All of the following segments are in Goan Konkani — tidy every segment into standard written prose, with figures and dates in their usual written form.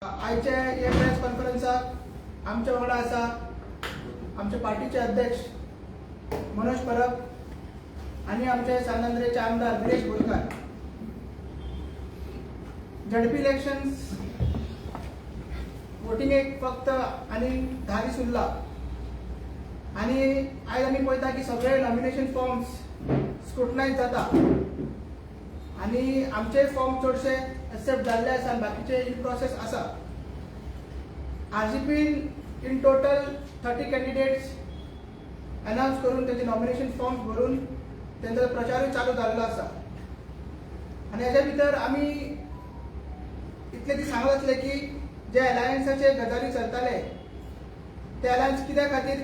आयचे हे प्रेस कॉन्फरन्साक आमच्या वांगडा आसा आमचे पार्टीचे अध्यक्ष मनोज परब आनी आमचे सांत आंद्रेचे आमदार विरेश बोरकार. झेडपी इलेक्शन्स वोटिंगेक फक्त आनी 10 दीस उरला आनी आयज आमी पळयता की सगळे नॉमिनेशन फॉर्म्स स्क्रुटनायज जाता आनी आमचे फॉर्म चडशे एक्सेप्ट जाल्ले आसा आनी बाकीचे इन प्रोसेस आसा. आरजीपीन in total 30 candidates announce करून तेजे नॉमिनेशन फॉर्म्स भरून तेंचो प्रचारूय चालू जाल्लो आसा. आनी हेच्या भितर आमी इतले दीस सांगत आसले की जे अलायन्साचे गजाली चलताले ते अलायन्स कित्या खातीर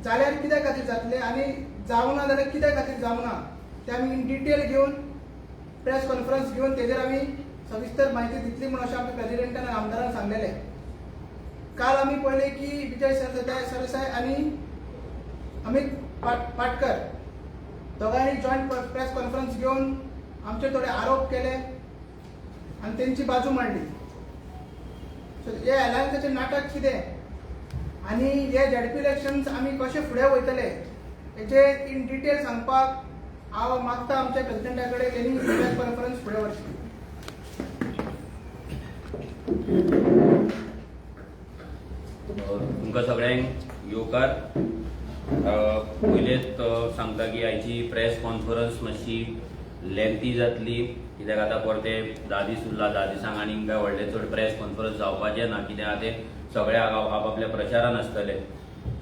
जाल्यार कित्या खातीर जातले आनी जावंक ना जाल्यार कित्या खातीर जावंक ना ते आमी इन डिटेल घेवन प्रेस कॉन्फरन्स घेवन तेजेर आमी सविस्तर म्हायती दितली म्हूण अशें आमच्या प्रेजिडेंटान आनी आमदारान सांगलेलें. काल आमी पळयलें की विजय सरदेसाय आनी अमित पाटकर दोगांयनी जॉयंट प्रेस कॉन्फरन्स घेवन आमचे थोडे आरोप केले आनी तेंची बाजू मांडली. सो हे अलायन्साचें नाटक कितें आनी हे झेडपी इलेक्शन्स आमी कशे फुडें वयतले हेचे इन डिटेल सांगपाक हांव मागता आमच्या प्रेजिडेंटा कडेन तेणी प्रेस कॉन्फरन्स फुडें व्हरची. तुमकां सगळ्यांक येवकार. पयलेच सांगता की आयची प्रेस कॉन्फरन्स मातशी लेंथी जातली, कित्याक आतां परते 10 दीस उरला. 10 दिसांक आनी काय व्हडले चड प्रेस कॉन्फरन्स जावपाचें ना, कित्याक आतां सगळे आपापल्या प्रचारान आसतले.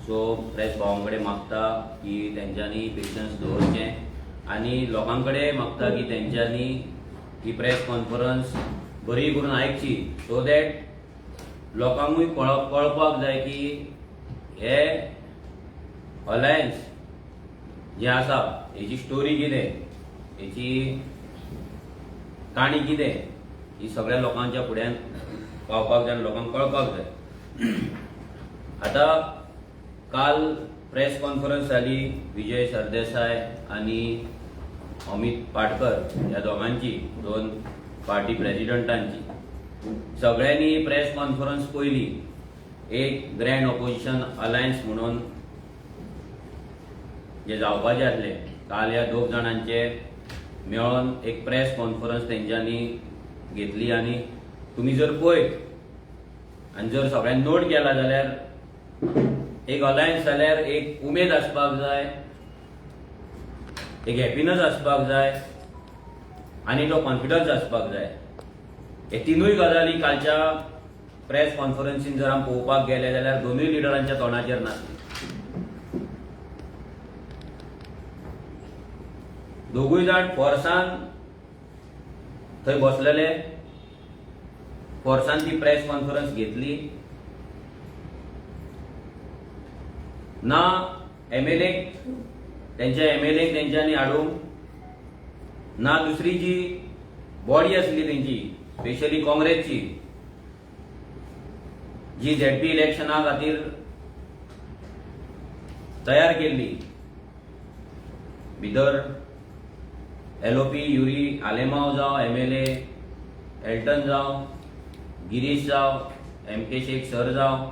सो प्रेस भावां कडेन मागता की तेंच्यांनी पेशन्स दवरचें आनी लोकां कडेन मागता की तेंच्यांनी ही प्रेस कॉन्फरन्स बरी करून आयकची, सो that लोकांकूय कळपाक जाय की हे अलायन्स जे आसा हेची स्टोरी कितें, हेची काणी कितें, ही सगळ्या लोकांच्या फुड्यान पावपाक जाय आनी लोकांक कळपाक जाय. आतां काल प्रेस कॉन्फरन्स जाली विजय सरदेसाय आनी अमित पाटकर ह्या दोगांची, दोन पार्टी प्रेजिडंटांची. सगळ्यांनी प्रेस कॉन्फरन्स पयली एक ग्रँड ऑपोजिशन अलायन्स म्हणून जे जावपाचे आसले, काल ह्या दोग जाणांचे मेळोन एक प्रेस कॉन्फरन्स तेंच्यांनी घेतली. आनी तुमी जर पळयत आनी जर सगळ्यांनी नोट केला जाल्यार एक अलायन्स जाल्यार एक उमेद आसपाक जाय, एक हॅपीनस आसपाक जाय आनी तो कॉन्फिडन्स आसपाक जाय. हे तिनूय गजाली कालच्या प्रेस कॉन्फरन्सीन जर आमी पळोवपाक गेले जाल्यार दोनूय लिडरांच्या तोंडाचेर नासली. दोगूय जाण फोर्सान थंय बसलेले, फोर्सान ती प्रेस कॉन्फरन्स घेतली ना. एमएलए तेंच्या एमएलए तेंच्यांनी हाडूंक ना. दुसरी जी बॉडी आसली तेंची, स्पेशली काँग्रेसची, जी झेडपी इलेक्शना खातीर तयार केल्ली, भितर एलओपी युरी आलेमाव जावं, एमएलए एल्टन जावं, गिरीश जावं, एम के शेख सर जावं,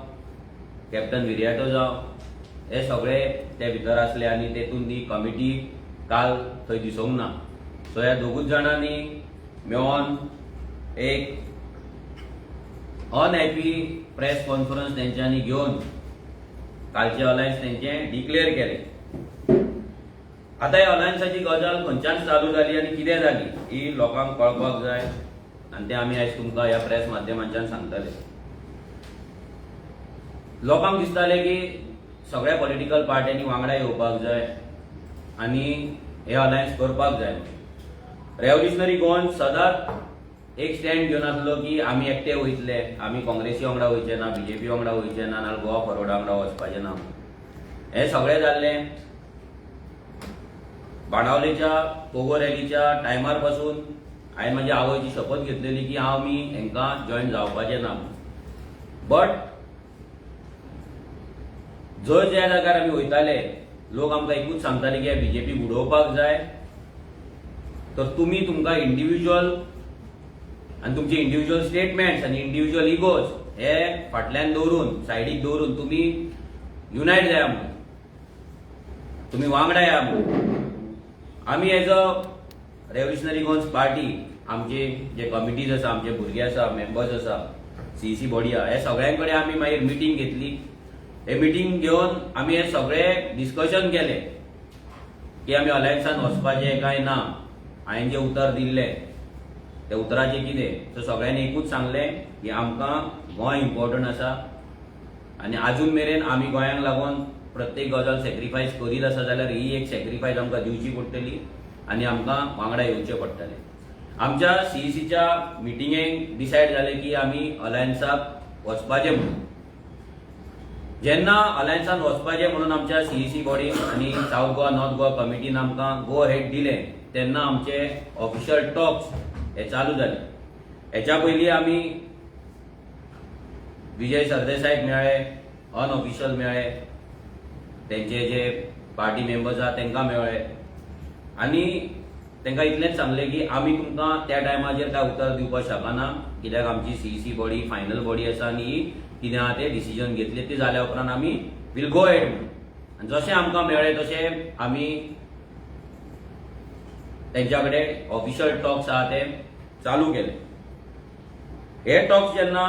कॅप्टन विरियाटो जावं, हे सगळे ते भितर आसले आनी तेतून ती कमिटी काल थंय दिसोंक ना. सो ह्या दोगूच जाणांनी मेळोन एक अनहॅपी प्रेस कॉन्फरन्स तेंच्यांनी घेवन कालचे अलायन्स तेंचे डिक्लेअर केले. आतां ह्या अलायन्साची गजाल खंयच्यान चालू जाली आनी कितें जाली ही लोकांक कळपाक जाय आनी तें आमी आयज तुमकां ह्या प्रेस माध्यमांच्यान सांगतले. लोकांक दिसतालें की सगळ्या पॉलिटिकल पार्ट्यांनी वांगडा येवपाक जाय आनी हे अलायन्स करपाक जाय. रेव्होल्युशनरी गोवन सदांच एक स्टँड घेवन आसलो की आमी एकटे वयतले, आमी काँग्रेसी वांगडा वयचे ना, बीजेपी वांगडा वयचे ना, नाल्यार गोवा फॉरवर्डा वांगडा वचपाचें ना. हें सगळें जाल्लें बाणावलेच्या पोगो रॅलीच्या टायमार पासून हांवें म्हाज्या आवयची शपथ घेतलेली की हांव मी हेंकां जॉयन जावपाचें ना. बट जंय ज्या जाग्यार आमी वयताले लोक आमकां एकूच सांगताले की बीजेपी उडोवपाक जाय, तर तुमी तुमकां इंडिविज्युअल आनी तुमचे इंडिविज्युअल स्टेटमेंट्स आनी इंडिविज्युअल इगोज हे फाटल्यान दवरून, सायडीक दवरून तुमी युनायट जाया म्हणून, तुमी वांगडा या म्हणून. आमी as a Revolutionary Goans Party, आमचे जे कमिटीज आसा, आमचे भुरगे आसा, मेंबर्स आसा, सीईसी बॉडी आहा, हे सगळ्यां कडेन आमी मागीर मिटींग घेतली. हे मिटींग घेवन आमी हे सगळे डिस्कशन केले की आमी अलायन्सान वचपाचें काय ना, हांवें जें उतर दिल्लें त्या उतराचें कितें. सो सगळ्यांनी एकूच सांगलें की आमकां गोंय इम्पॉर्टंट आसा आनी आजून मेरेन आमी गोंयांक लागून प्रत्येक गजाल सॅक्रिफायस करीत आसा, जाल्यार ही एक सॅक्रिफायस आमकां दिवची पडटली आनी आमकां वांगडा येवचें पडटलें. आमच्या सीईसीच्या मिटिंगेक डिसायड जालें की आमी अलायन्साक वचपाचें म्हणून. जेन्ना अलायन्सान वचपाचें म्हणून आमच्या सीईसी बॉडीन आनी सावथ गोवा, नॉर्थ गोवा कमिटीन आमकां गो अहेड दिलें, तेन्ना आमचे ऑफिशियल टॉक्स हे चालू जाले. हेच्या पयलीं आमी विजय सरदेसायक मेळ्ळे, अनऑफिशियल मेळ्ळे, तेंचे जे पार्टी मेंबर्स आहा तांकां मेळ्ळे आनी तांकां इतलेंच सांगलें की आमी तुमकां त्या टायमाचेर काय उतर दिवपाक शकना, कित्याक आमची सीईसी बॉडी फायनल बॉडी आसा आनी ही कितें आहा तें डिसिजन घेतलें, तें जाल्या उपरांत आमी will go ahead म्हणून. आनी जशें आमकां मेळ्ळें तशें आमी तेंच्या कडेन ऑफिशियल टॉक्स आहा ते चालू केले. हे टॉक्स जेन्ना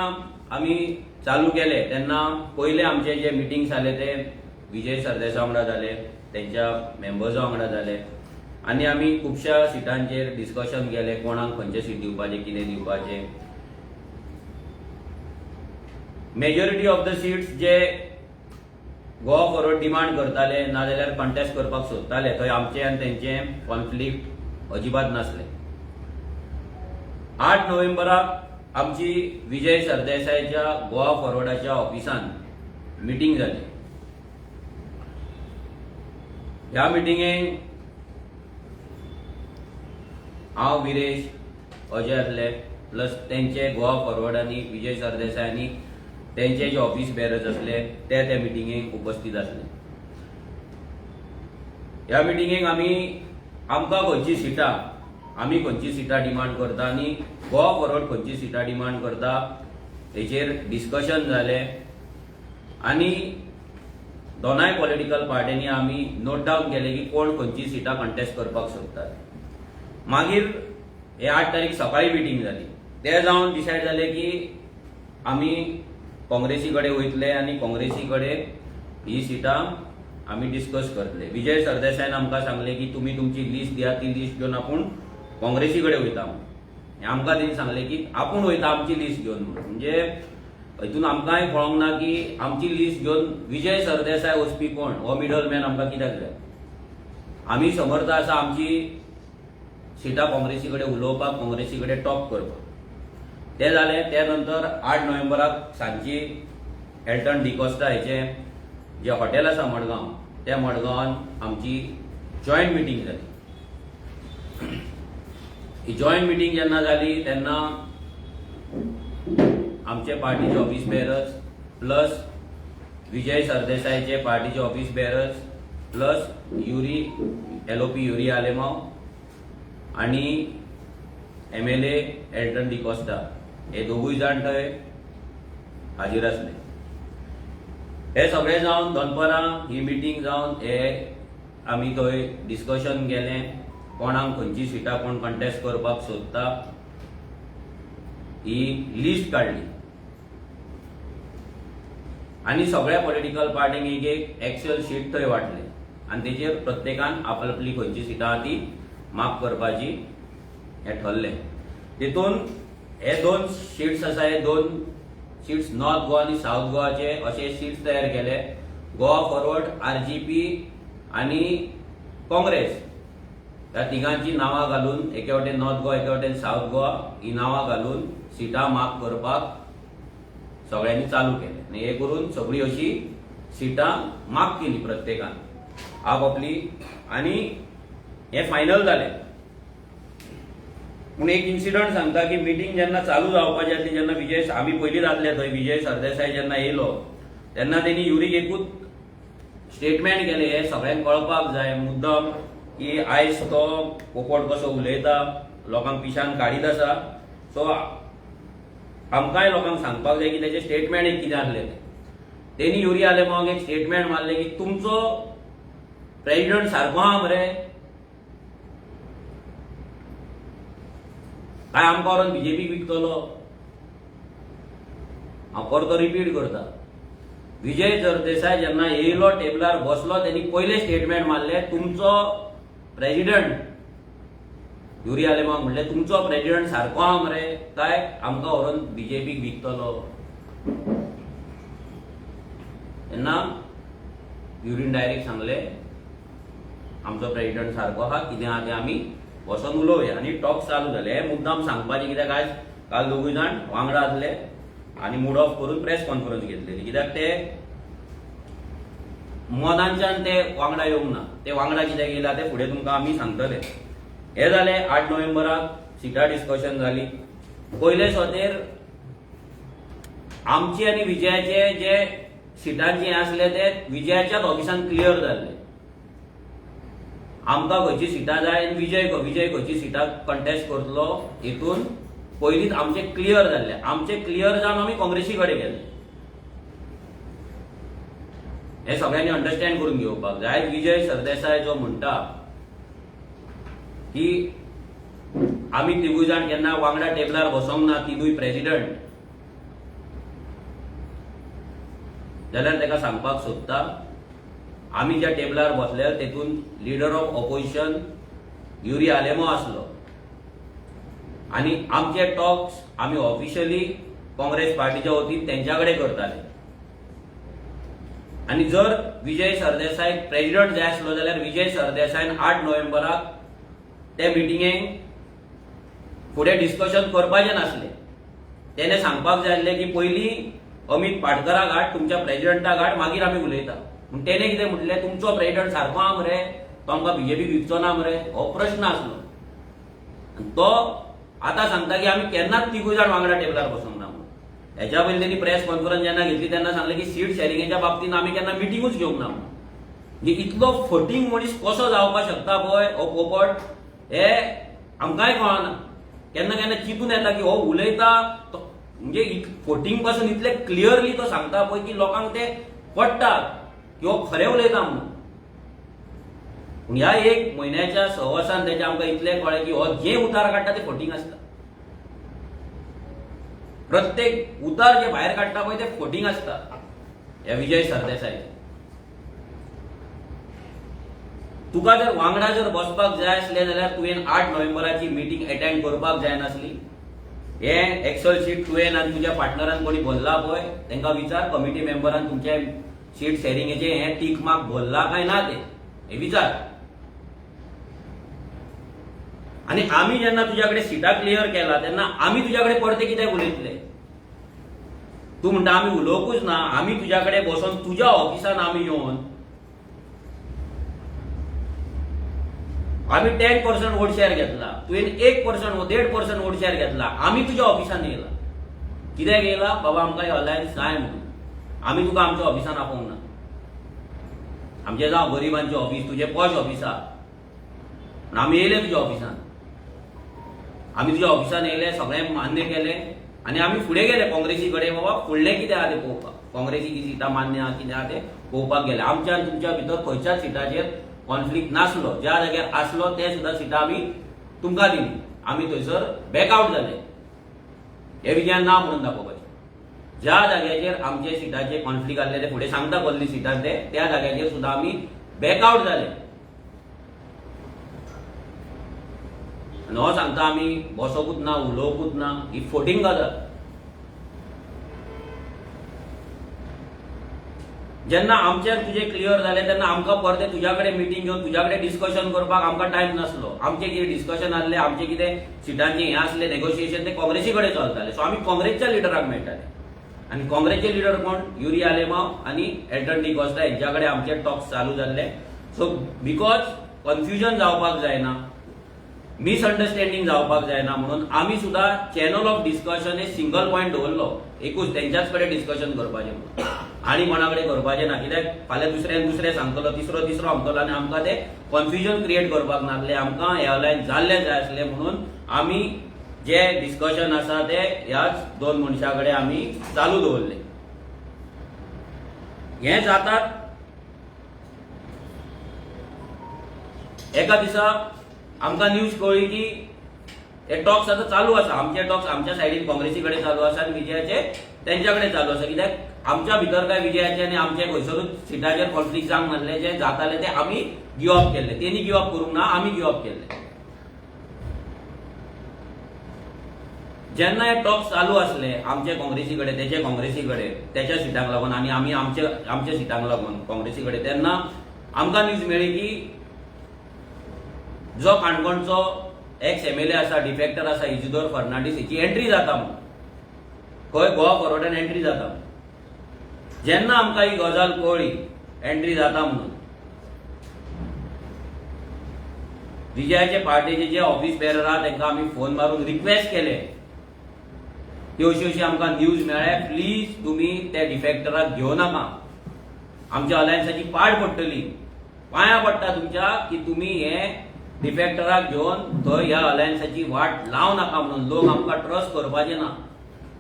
आमी चालू केले तेन्ना पयले आमचे जे मिटींग जाले ते विजय सरदेसाय वांगडा जाले, तेंच्या मेंबर्सा वांगडा जाले आनी आमी खुबश्या सिटांचेर डिस्कशन केलें, कोणाक खंयचें सीट दिवपाचें, कितें दिवपाचें. Majority of the seats J Goa forward demand करताले नाजाल्यार कंटेस्ट करपाक सोदताले, थंय आमचे आनी तेंचे कॉन्फ्लिक्ट अजिबात नासले. 8 नोव्हेंबराक आमची विजय सरदेसायच्या गोवा फॉरवर्डाच्या ऑफिसान मिटींग जाली. ह्या मिटिंगेक हांव, विरेश, अजय आसले, प्लस तेंचे गोवा फॉरवर्ड आनी विजय सरदेसाय आनी तेंचे जे ऑफिस बेरर्स आसले ते त्या मिटिंगेक उपस्थित आसले. ह्या मिटिंगेक आमी आमकां खंयची सिटां, आमी खंयची सिटां डिमांड करता आनी गोवा फॉरवर्ड खंयची सिटां डिमांड करता हेचेर डिस्कशन जालें आनी दोनाय पॉलिटिकल पार्ट्यांनी आमी नोट डावन केलें की कोण खंयची सिटां कंटेस्ट करपाक सोदतात. मागीर हे 8 तारीख सकाळी मिटींग जाली. ते जावन डिसायड जालें की आमी काँग्रेसी कडेन वयतले आनी काँग्रेसी कडेन ही सिटां आमी डिस्कस करतले. विजय सरदेसायान आमकां सांगलें की तुमी तुमची लिस्ट दिया, ती लिस्ट घेवन आपूण काँग्रेसी कडेन वयता म्हणून. आमकां तेणी सांगलें की आपूण वयता आमची लिस्ट घेवन म्हणून. म्हणजे हितून आमकांय कळोंक ना की आमची लिस्ट घेवन विजय सरदेसाय वचपी कोण, हो मिडल मॅन आमकां कित्याक जाय. आमी समर्थ आसा आमची सिटां काँग्रेसी कडेन उलोवपाक, काँग्रेसी कडेन टॉक करपाक. ते जालें. त्या नंतर 8 नोव्हेंबराक सांजची एल्टन डिकॉस्टा हेचें जें हॉटेल आसा मडगांव, त्या मडगांवान आमची जॉयंट मिटींग जाली. ही जॉयंट मिटींग जेन्ना जाली तेन्ना आमचे पार्टीचे ऑफिस बेरर्स प्लस विजय सरदेसायचे पार्टीचे office bearers plus Yuri LOP Yuri Alemao आणि एमएलए एल्टन डिकॉस्टा हे दोगूय जाण थंय हाजीर आसले. हे सगळे जावन दनपरां ही मिटींग जावन हे आमी थंय डिस्कशन केलें, कोणाक खंयची सिटां कोण कंटेस्ट करपाक सोदता ही लिस्ट काडली आनी सगळ्या पॉलिटिकल पार्टींक एक एक एक्सेल शीट थंय वांटले आनी तेजेर प्रत्येकान आपली खंयची सिटां आहा ती मार्क करपाची हें ठरलें. तितून हे दोन शिट्स आसा, हे दोन शिट्स नॉर्थ गोवा आनी सावथ गोवाचे अशे शिट्स तयार केले. गोवा फॉरवर्ड, आरजीपी आनी काँग्रेस ह्या तिगांची नांवां घालून, एके वटेन नॉर्थ गोवा, एके वटेन सावथ गोवा, ही नांवां घालून सिटां मार्क करपाक सगळ्यांनी चालू केलें आनी हे करून सगळी अशी सिटां मार्क केली प्रत्येकान आपापली आनी हें फायनल जालें. पूण एक इन्सिडंट सांगता की मिटींग जेन्ना चालू जावपाची आसली, जेन्ना विजय, आमी पयलींच आसले थंय, विजय सरदेसाय जेन्ना येयलो तेन्ना तेणी युरीक एकूच स्टेटमेंट केलें, हें सगळ्यांक कळपाक जाय मुद्दम, की आयज तो पोपट कसो उलयता, लोकांक पिशान काडीत आसा. सो आमकांय लोकांक सांगपाक जाय की तेजें स्टेटमेंट एक कितें आसलें तें. तेणी युरी आलेमांवाक एक स्टेटमेंट मारलें की तुमचो प्रेजिडंट सारको आहा मरे, काय आमकां व्हरोन बीजेपीक विकतलो? हांव परतो रिपीट करता, विजय सरदेसाय जेन्ना येयलो टेबलार बसलो तेणी पयलें स्टेटमेंट मारलें, तुमचो प्रेजिडंट युरी आलेमांव म्हणलें तुमचो प्रेजिडंट सारको आहा मरे, काय आमकां व्हरोन बीजेपीक विकतलो? तेन्ना युरीन डायरेक्ट सांगलें आमचो प्रेजिडंट सारको आहा, कितें आहा तें आमी वचोन उलोवया. आनी टॉक चालू जाले. हे मुद्दाम सांगपाचें कित्याक आयज काल दोगूय जाण वांगडा आसले आनी मूड ऑफ करून प्रेस कॉन्फरन्स घेतलेली, कित्याक ते मनांच्यान ते वांगडा येवंक ना. ते वांगडा कित्याक येयला ते फुडें तुमकां आमी सांगतले. हे जालें 8 नोव्हेंबराक सिटा डिस्कशन जाली. पयले सोतेर आमची आनी विजयाचे जे सिटांचे हें आसले ते विजयाच्याच ऑफिसान क्लियर जाल्ले. आमकां खंयची सिटां जाय आनी विजय खंयची सिटां कंटेस्ट करतलो हितून पयलींच आमचें क्लियर जाल्लें. आमचें क्लियर जावन आमी काँग्रेसी कडेन गेले. हें सगळ्यांनी अंडरस्टँड करून घेवपाक जाय. विजय सरदेसाय जो म्हणटा की आमी तिगूय जाण केन्ना वांगडा टेबलार बसोंक ना, तिगूय प्रेजिडंट, जाल्यार ताका सांगपाक सोदता आमी ज्या टेबलार बसले तेतून leader of opposition Yuri Alemao आसलो आनी आमचे टॉक्स आमी ऑफिशियली काँग्रेस पार्टीच्या वतीन तेंच्या कडेन करताले. आनी जर विजय सरदेसाय प्रेजिडंट जाय आसलो जाल्यार विजय सरदेसायन 8 नोव्हेंबराक ते मिटिंगेक फुडें डिस्कशन करपाचें नासलें. तेणें सांगपाक जाय आसलें की पयलीं अमीत पाटकराक हाड, तुमच्या प्रेजिडंटाक हाड, मागीर आमी उलयता. पूण तेणें कितें म्हटलें, तुमचो प्रेजिडंट सारको आहा मरे, तो आमकां बीजेपीक विकचो ना मरे, हो प्रश्न आसलो. आनी तो आतां सांगता की आमी केन्नाच तिगूय जाण वांगडा टेबलार बसोंक ना म्हणून. हेच्या पयलीं तेणी प्रेस कॉन्फरन्स जेन्ना घेतली तेन्ना सांगलें की सीट शेरिंगेच्या बाबतींत आमी केन्ना मिटिंगूच घेवंक ना म्हणून. म्हणजे इतलो फटींग मनीस कसो जावपाक शकता पळय हो पोपट, हे आमकांय कळना. केन्ना केन्ना चिंतून येता की हो उलयता तो म्हणजे फटींग पासून इतले क्लियरली तो सांगता पळय की लोकांक ते पडटा की हो खरें उलयता म्हणून. पूण ह्या एक म्हयन्याच्या सहवासान तेजें आमकां इतलें कळ्ळें की हो जें उतार काडटा तें फटींग आसता. प्रत्येक उतार जे भायर काडटा पळय ते फटींग आसता ह्या विजय सरदेसाय. तुका जर वांगडा जर बसपाक जाय आसलें जाल्यार तुवें 8 नोव्हेंबराची मिटींग एटेंड करपाक जायनासली. हें एक्सल शीट तुवें आनी तुज्या पार्टनरान कोणी भरला पळय तांकां विचार, कमिटी मेंबरान तुमच्या सीट शेरिंगेचें हें टीक मार्क भरला काय ना तें हें विचार. आनी आमी जेन्ना तुज्या कडेन सिटां क्लियर केला तेन्ना आमी तुज्या कडेन परते कित्याक उलयतले? तूं म्हणटा आमी उलोवंकूच ना. आमी तुज्या कडेन बसोन तुज्या ऑफिसान आमी येवन आमी 10% वोट शेअर घेतला, तुवें 1% 1.5% वोट शेअर घेतला. आमी तुज्या ऑफिसान येयला, कित्याक येयला? बाबा आमकां अलायन्स जाय म्हणून. आमी तुका आमच्या ऑफिसान आपोवंक ना. आमचें जावं गरिबांचें ऑफिस, तुजें पॉश ऑफिस आहा, पूण आमी येयले तुज्या ऑफिसान. आमी तुज्या ऑफिसान येयले, सगळें मान्य केलें आनी आमी फुडें गेले काँग्रेसी कडेन, बाबा फुडलें कितें आहा तें पळोवपाक, काँग्रेसीची सिटां मान्य आहा कितें आहा तें पळोवपाक गेले. आमच्या आनी तुमच्या भितर खंयच्याच सिटाचेर कॉन्फ्लिक्ट नासलो. ज्या जाग्यार आसलो ते सुद्दां सिटां आमी तुमकां दिली. आमी थंयसर बॅकआवट जाले. हे विजयान ना म्हणून दाखोवपाचें. ज्या जाग्याचेर आमचे सिटाचे कॉन्फ्लिक्ट आसले ते फुडें सांगता कसली सिटां ते, त्या जाग्याचेर सुद्दां आमी बॅकआवट जाले. आनी हो सांगता आमी बसोकूच ना, उलोवकूच ना, ही फटींग गजाल. जेन्ना आमचे तुजे क्लियर जाले तेन्ना आमकां परते तुज्या कडेन मिटींग घेवन तुज्या कडेन डिस्कशन करपाक आमकां टायम नासलो. आमचें कितें डिस्कशन आसलें, आमचें कितें सिटांचें हें आसलें नेगोशिएशन तें काँग्रेसी कडेन चलतालें. सो आमी काँग्रेसच्या लिडराक मेळटाले आनी काँग्रेसचे लिडर कोण? युरी आलेमांव आनी एल्टन डिकॉस्टा हेंच्या कडेन आमचे टॉक्स चालू जाल्ले. सो because confusion जावपाक जायना, मिसअंडरस्टँडींग जावपाक जायना म्हणून आमी सुद्दां चॅनल ऑफ डिस्कशन हे सिंगल पॉयंट दवरलो, एकूच तेंच्याच कडेन डिस्कशन करपाचें म्हणून आनी कोणा कडेन करपाचें ना. कित्याक फाल्यां दुसऱ्यान दुसरें सांगतलो, तिसरो तिसरो सांगतलो आनी आमकां ते कन्फ्युजन क्रिएट करपाक नासलें. आमकां एअरलायन जाल्लें जाय आसलें म्हणून आमी जे डिस्कशन आसा ते ह्याच दोन मनशां कडेन आमी चालू दवरले. हें जातात एका दिसा आमकां न्यूज कळ्ळी की हे टॉक्स आतां चालू आसा. आमचे टॉक्स आमच्या सायडीन काँग्रेसी कडेन चालू आसा आनी विजयाचे तेंच्या कडेन चालू आसा, कित्याक आमच्या भितर काय विजयाचे आनी आमचे खंयसरूच सिटाचेर कॉन्फ्लिक्ट जावंक नासले. जे जाताले ते आमी गिव अप केल्ले, तेणी गिव अप करूंक ना, आमी गिव अप केल्ले. जेन्ना हे टॉक्स चालू आसले आमचे काँग्रेसी कडेन, तेचे काँग्रेसी कडेन, तेच्या सिटांक लागून आनी आमी आमचे आमच्या सिटांक लागून काँग्रेसी कडेन, तेन्ना आमकां न्यूज मेळ्ळी की जो काणकोणचो एक्स एमएलए आसा, डिफेक्टर आसा, इजिदोर फर्नांडीस, हेची एंट्री जाता म्हणून खंय गोवा फॉरवर्डान एंट्री जाता म्हणून. जेन्ना आमकां ही गजाल कळ्ळी एंट्री जाता म्हणून, विजयाचे पार्टीचे जे ऑफिस बेरर आहा तांकां आमी फोन मारून रिक्वेस्ट केले की अशी अशी आमकां न्यूज मेळ्ळ्या, प्लीज तुमी त्या डिफेक्टराक घेवं नाका, आमच्या अलायन्साची पाड पडटली, पांयां पडटा तुमच्या की तुमी हे डिफेक्टराक घेवन थंय ह्या अलायन्साची वाट लावं नाका म्हणून. लोक आमकां ट्रस्ट करपाचे ना.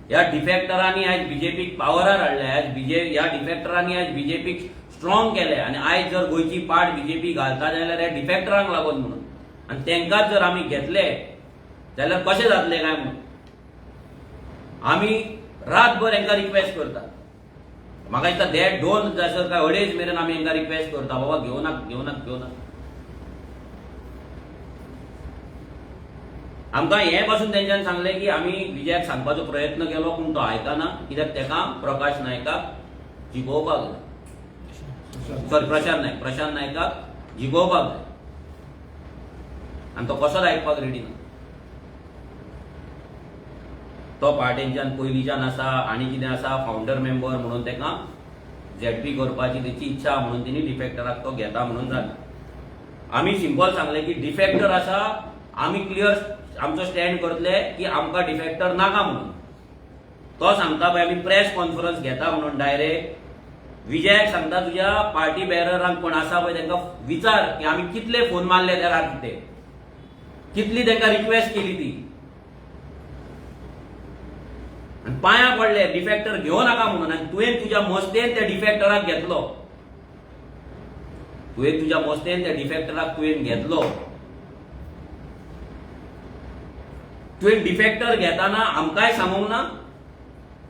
ह्या डिफेक्टरांनी आयज बीजेपीक पावरार हाडले, आयज ह्या डिफेक्टरांनी आयज बीजेपीक स्ट्रॉंग केले आनी आयज जर गोंयची पाड बीजेपी घालता जाल्यार ह्या डिफेक्टरांक लागून म्हणून, आनी तांकांच जर आमी घेतले जाल्यार कशें जातलें काय म्हणून आमी रातभर हांकां रिक्वेस्ट करता. म्हाका दिसता देड दोन जायसर काय अडेज मेरेन आमी हांकां रिक्वेस्ट करता, बाबा घेवं नाका, घेवं नाका, घेवं नाका. आमकां हें पासून तेंच्यान सांगलें की आमी विजयाक सांगपाचो प्रयत्न केलो पूण तो आयकना, कित्याक तेका प्रकाश नायकाक जिखोवपाक जाय, सॉरी प्रशांत नायक, प्रशांत नायकाक जिखोवपाक जाय आनी तो कसोच आयकपाक रेडी ना. तो पार्टेंच्यान पयलींच्यान आसा आनी कितें आसा फावंडर मेंबर म्हणून तेका झेडपी करपाची तेची इच्छा म्हणून तेणी डिफेक्टराक तो घेता म्हणून जालें. आमी सिंपल सांगलें की डिफेक्टर आसा, आमी क्लियर आमचो स्टँड करतले की आमकां डिफेक्टर नाका म्हणून. तो सांगता पळय आमी प्रेस कॉन्फरन्स घेता म्हणून डायरेक्ट विजयाक सांगता तुज्या पार्टी बेररांक कोण आसा पळय तांकां विचार की आमी कितले फोन मारले त्या राती, ते कितली तांकां रिक्वेस्ट केली ती, आनी पांयां पडले डिफेक्टर घेवं नाका म्हणून. आनी तुवें तुज्या मस्तेन त्या डिफेक्टराक घेतलो, तुवें तुज्या मस्तेन त्या डिफेक्टराक तुवें घेतलो. तुवें डिफेक्टर घेताना आमकांय सांगूंक ना,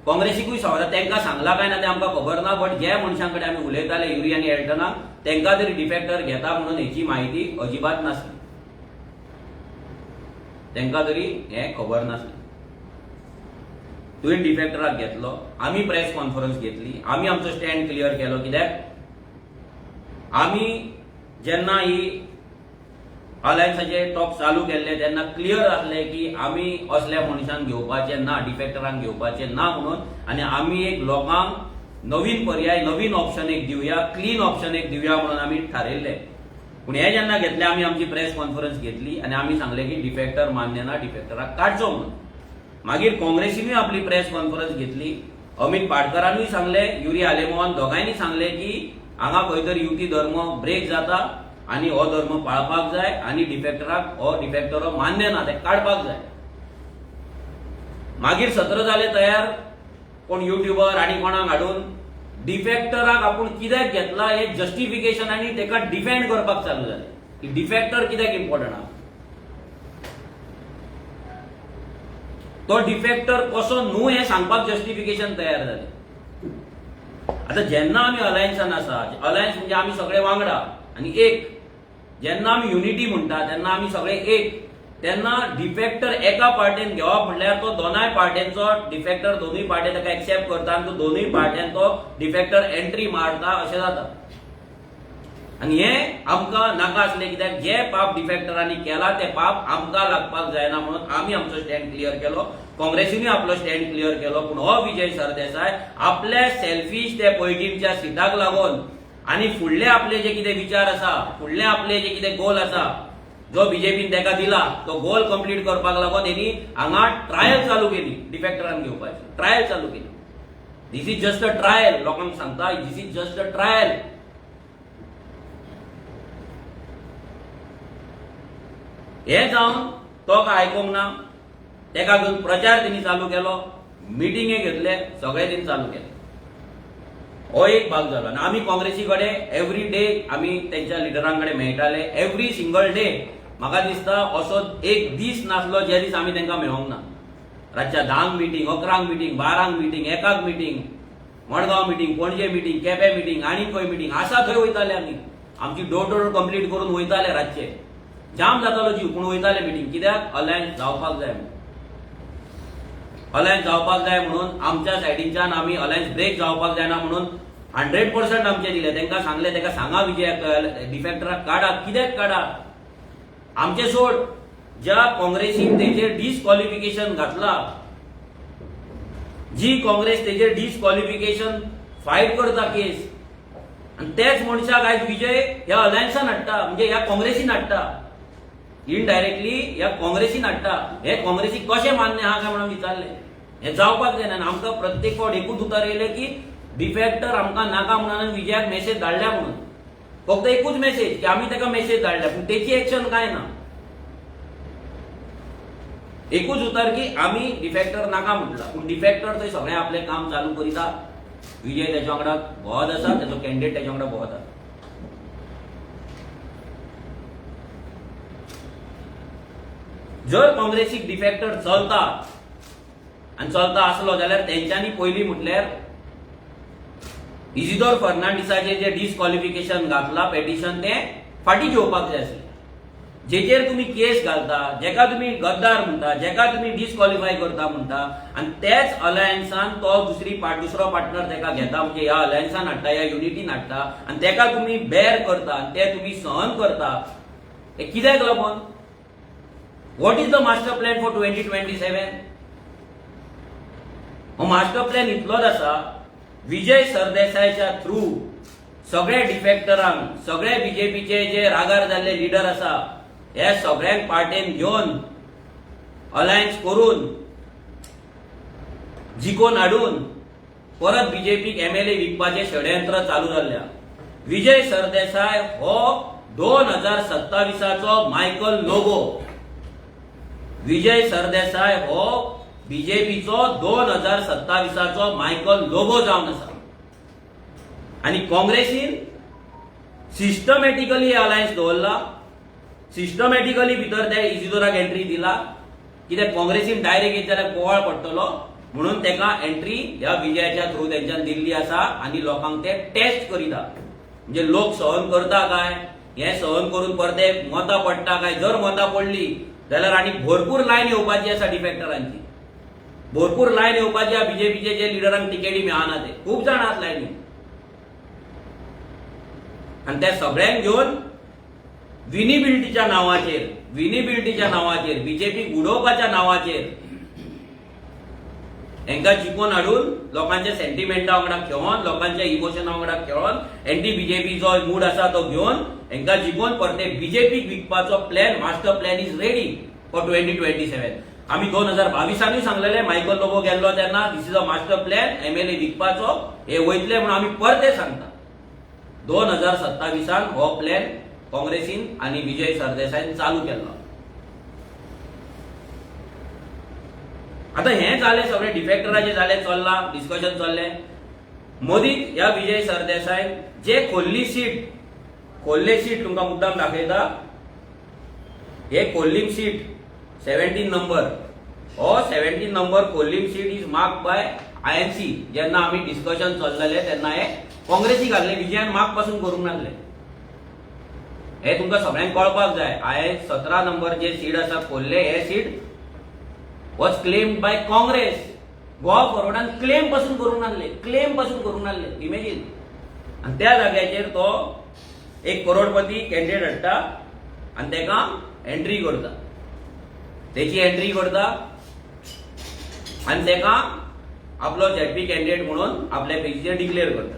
काँग्रेसीकूय सांगला, तांकां सांगला काय ना तें आमकां खबर ना, बट ज्या मनशां कडेन आमी उलयताले युरी आनी एल्टनाक तांकां तरी डिफेक्टर घेता म्हणून हेची म्हायती अजिबात नासली, तांकां तरी हें खबर नासलें. तुवें डिफेक्टराक घेतलो, आमी प्रेस कॉन्फरन्स घेतली, आमी आमचो स्टँड क्लियर केलो, कित्याक आमी जेन्ना ही अलायन्साचे टॉक चालू केल्ले तेन्ना क्लियर आसले की आमी असल्या मनशांक घेवपाचे ना, डिफेक्टरांक घेवपाचे ना म्हणून, आनी आमी एक लोकांक नवीन पर्याय, नवीन ऑप्शन एक दिवया, क्लीन ऑप्शन एक दिवया म्हणून आमी थारयल्ले. पूण हे जेन्ना घेतले आमी आमची प्रेस कॉन्फरन्स घेतली आनी आमी सांगले की डिफेक्टर मान्य ना, डिफेक्टराक काडचो म्हणून. मागीर काँग्रेसीनूय आपली प्रेस कॉन्फरन्स घेतली, अमित पाटकरानूय सांगले, युरी आलेमोहन दोगांयनी सांगले की हांगा खंय तरी युती धर्म ब्रेक जाता आनी हो धर्म पाळपाक जाय आनी डिफेक्टराक हो डिफेक्टर मान्य ना, ते काडपाक जाय. मागीर सत्र जाले तयार, कोण युट्युबर आनी कोणाक हाडून डिफेक्टराक आपूण कित्याक घेतला हे जस्टिफिकेशन आनी तेका डिफेंड करपाक चालू जाले की डिफेक्टर कित्याक इम्पॉर्टंट आहा, तो डिफेक्टर कसो न्हू हें सांगपाक जस्टिफिकेशन तयार जालें. आतां जेन्ना आमी अलायन्सान आसा, अलायन्स म्हणजे आमी सगळे वांगडा आनी एक, जेन्ना आमी युनिटी म्हणटा तेन्ना आमी सगळे एक, तेन्ना डिफेक्टर एका पार्टेन घेवप म्हणल्यार तो दोनाय पार्ट्यांचो डिफेक्टर दोनूय पार्टे ताका एक्सेप्ट करता आनी तो दोनूय पार्ट्यान तो डिफेक्टर एंट्री मारता अशें जाता. आनी हें आमकां नाका आसलें, कित्याक जे पाप डिफेक्टरांनी केला ते पाप आमकां लागपाक जायना म्हणून आमी आमचो स्टँड क्लियर केलो, काँग्रेसीनूय आपलो स्टँड क्लियर केलो. पूण हो विजय सरदेसाय आपल्या सेल्फीश ते पैगीमच्या सिटाक लागून आनी फुडले आपले जे कितें विचार आसा, फुडले आपले जे कितें गोल आसा जो बीजेपीन ताका दिला तो गोल कंप्लीट करपाक लागून हेणी हांगा ट्रायल चालू केली, डिफेक्टरान घेवपाची ट्रायल चालू केली. This is just a trial, लोकांक सांगता this is just a trial. हे जावन तो काय आयकूंक ना, तेका घेवन प्रचार तेणी चालू केलो, मिटिंगे घेतले, सगळे तेणी चालू केले. हो एक भाग जालो. आनी आमी काँग्रेसी कडेन एवरी डे आमी तेंच्या लिडरां कडेन मेळटाले, एवरी सिंगल डे. म्हाका दिसता असो एक दीस नासलो जे दीस आमी तांकां मेळोंक ना. रातच्या 10क मिटींग, 11क मिटींग, 12क मिटींग, 1क meeting, Madgaon meeting, Panaji meeting, Quepem meeting, आनी खंय मिटींग आसा थंय वयताले आमी. आमची डोर टू डोर कंप्लीट करून वयताले. रातचे जाम जातालो जीव, पूण वयताले मिटींग. कित्याक? अलायन्स जावपाक जाय म्हणून, अलायन्स जावपाक जाय म्हणून. आमच्या सायडीनच्यान आमी अलायन्स ब्रेक जावपाक जायना म्हणून 100% आमचे दिले. तांकां सांगले, ताका सांगा विजयाक, डिफेक्टराक काडा. कित्याक काडा? आमचे सोड, ज्या काँग्रेसीन तेजेर डिस्क्वॉलिफिकेशन घातला, जी काँग्रेस तेजेर डिस्क्वॉलिफिकेशन फायट करता केस, आनी तेच मनशाक आयज विजय ह्या अलायन्सान हाडटा, म्हणजे ह्या काँग्रेसीन हाडटा, इनडायरेक्टली ह्या काँग्रेसीन हाडटा. हे काँग्रेसीक कशें मान्य आहा काय म्हणून विचारलें. हें जावपाक जायना. आनी आमकां प्रत्येक फावट एकूच उतर येयलें की डिफेक्टर आमकां नाका म्हणून विजयाक मेसेज धाडल्या म्हणून. फक्त एकूच मेसेज की आमी ताका मेसेज धाडल्या, पूण तेची एक्शन काय ना. एकूच उतर की आमी डिफेक्टर नाका म्हटला, पूण डिफेक्टर थंय सगळें आपलें काम चालू करिता. विजय तेच्या वांगडा भोंवत आसा, तेचो कॅन्डिडेट तेच्या वांगडा भोंवत आसा. जर काँग्रेसीक डिफेक्टर चलता आनी चलता आसलो जाल्यार तेंच्यांनी पयलीं म्हटल्यार इजिदोर फर्नांडिसाचें जें डिस्क्वॉलिफिकेशन घातलां पेटिशन तें फाटीं घेवपाक जाय आसलें. जेचेर तुमी केस घालता, जेका तुमी गद्दार म्हणटा, जेका तुमी डिस्क्वॉलिफाय करता म्हणटा, आनी तेच अलायन्सान तो दुसरी पार्ट दुसरो पार्टनर तेका घेता, म्हणजे ह्या अलायन्सान हाडटा, ह्या युनिटीन हाडटा, आनी तेका तुमी बेर करता आनी ते तुमी सहन करता, हे कित्याक लागून? What is the master plan for 2027? हो मास्टर प्लॅन इतलोच आसा, विजय सरदेसायच्या थ्रू सगळे डिफेक्टरांक, सगळे बीजेपीचे जे रागार जाल्ले लिडर आसा, हे सगळ्यांक पार्टेन घेवन अलायन्स करून जिखोवन हाडून परत बीजेपीक एमएलए विकपाचें षडयंत्र चालू जाल्लें. विजय सरदेसाय हो 2027चो मायकल लोबो. विजय सरदेसाय हो बीजेपीचो 2027चो मायकल लोबो जावन आसा. आनी काँग्रेसीन सिस्टमॅटिकली अलायन्स दवरला, सिस्टमॅटिकली भितर त्या इजिदोराक एंट्री दिला. कित्याक काँग्रेसीन डायरेक्ट येत जाल्यार बोवाळ पडटलो म्हणून तेका एंट्री ह्या विजयाच्या थ्रू तेंच्यान दिल्ली आसा. आनी लोकांक ते टेस्ट करिता, म्हणजे लोक सहन करता काय, हे सहन करून परते मतां पडटा काय. जर मतां पडली जाल्यार आनी भरपूर लायन येवपाची आसा डिफेक्टरांची, भरपूर लायन येवपाची आसा. बीजेपीचे जे लिडरांक तिकेटी मेळना ते खूब जाण आसात लायनी. आनी त्या सगळ्यांक घेवन विनिबिलिटीच्या नांवाचेर, विनिबिलिटीच्या नांवाचेर, बीजेपीक उडोवपाच्या नांवाचेर हेंकां जिखोवन हाडून लोकांच्या सेंटिमेंटा वांगडा खेळोन, लोकांच्या इमोशना वांगडा खेळोन, एंटी बीजेपी जो मूड आसा तो घेवन हेंकां जिखोवन परते बीजेपीक विकपाचो plan, master plan is ready for 2027. आमी 2022 सांगलेले, मायकल लोबो गेल्लो तेन्ना, this is a master plan MLA विकपाचो, हे वयतले म्हणून. आमी परते सांगता, 2027 हो प्लॅन काँग्रेसीन आनी विजय सरदेसायन चालू केल्लो. आता हें जालें, सगळें डिफेक्टराचें जालें, चल्लां डिस्कशन चल्लें. मदींच ह्या विजय सरदेसाय जे खोल्ली सीट, खोल्ले सीट तुमकां मुद्दाम दाखयता, हे खोल्लीम सीट 17 नंबर, हो 17 number Khorlim seat is mark by INC. जेन्ना आमी डिस्कशन चल्लेलें तेन्ना हे काँग्रेसी घातले, विजयान मार्क पासून करूंक नासले. हे तुमकां सगळ्यांक कळपाक जाय. I 17 number जे सीट आसा खोल्ले, हे seat was claimed by Congress. Goa फॉरवर्डान क्लेम पासून करूंक नासले, क्लेम पासून करूंक नासले, इमेजीन. आनी त्या जाग्याचेर तो एक करोडपती कॅन्डिडेट हाडटा आनी तेका एंट्री करता, तेची एंट्री करता आनी तेका आपलो झेडपी कॅन्डिडेट म्हणून आपल्या पेजीचेर डिक्लेअर करता.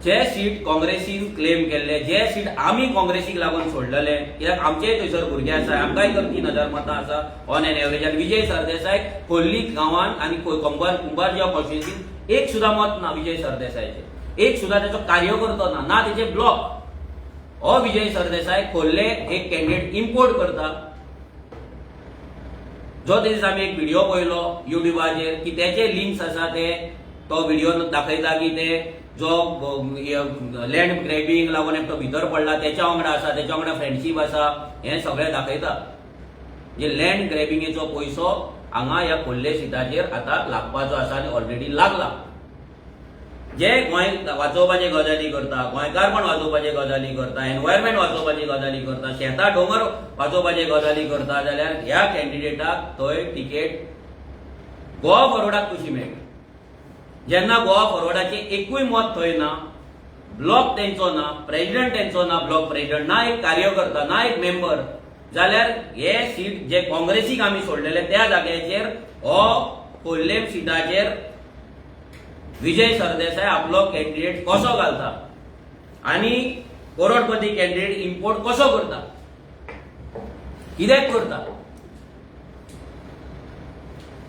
जे सीट काँग्रेसीन क्लेम केल्ले, जे सीट आमी काँग्रेसीक लागून सोडलेले, कित्याक आमचेय थंयसर भुरगे आसा, आमकांय तर 3000 मतां आसा ऑन एन एवरेज. आनी विजय सरदेसाय खोल्ली गांवान आनी कुंभार कुंभार कॉन्स्टिट्युन्सीन एक सुद्दां मत ना विजय सरदेसायचें, एक सुद्दां तेचो कार्यकर्तो ना, ना तेचे ब्लॉक. हो विजय सरदेसाय खोल्ले एक कॅन्डिडेट इम्पोर्ट करता जो ते दीस आमी एक व्हिडिओ पळयलो युट्यूबाचेर की तेचे लिंक्स आसा ते तो व्हिडिओ दाखयता की ते जो लँड ग्रॅबिंग लागून एकटो भितर पडला तेच्या वांगडा आसा, तेच्या वांगडा फ्रेंडशीप आसा, हें सगळें दाखयता. जे लँड ग्रॅबिंगेचो पयसो हांगा ह्या खोर्ले सिटाचेर आतां लागपाचो आसा आनी ऑलरेडी लागला. जे गोंय वाचोवपाचे गजाली करता, गोंयकारपण वाचोवपाचे गजाली करता, एनवायरमेंट वाचोवपाची गजाली करता, शेतां दोंगर वाचोवपाचे गजाली करता, जाल्यार ह्या कॅन्डिडेटाक थंय तिकेट गोवा फॉरवर्डाक कशी मेळटा? जेन्ना गोवा फॉरवर्डाचें एकूय मत थंय ना, ब्लॉक तेंचो ना, प्रेजिडंट तेंचो ना, ब्लॉक प्रेजिडंट ना, एक कार्यकर्ता ना, एक मेंबर, जाल्यार हे सीट जे काँग्रेसीक आमी सोडलेले त्या जाग्याचेर हो खोर्लेम सिटाचेर विजय सरदेसाय आपलो कॅन्डिडेट कसो घालता आनी करोडपती कॅन्डिडेट इम्पोर्ट कसो करता, कित्याक करता?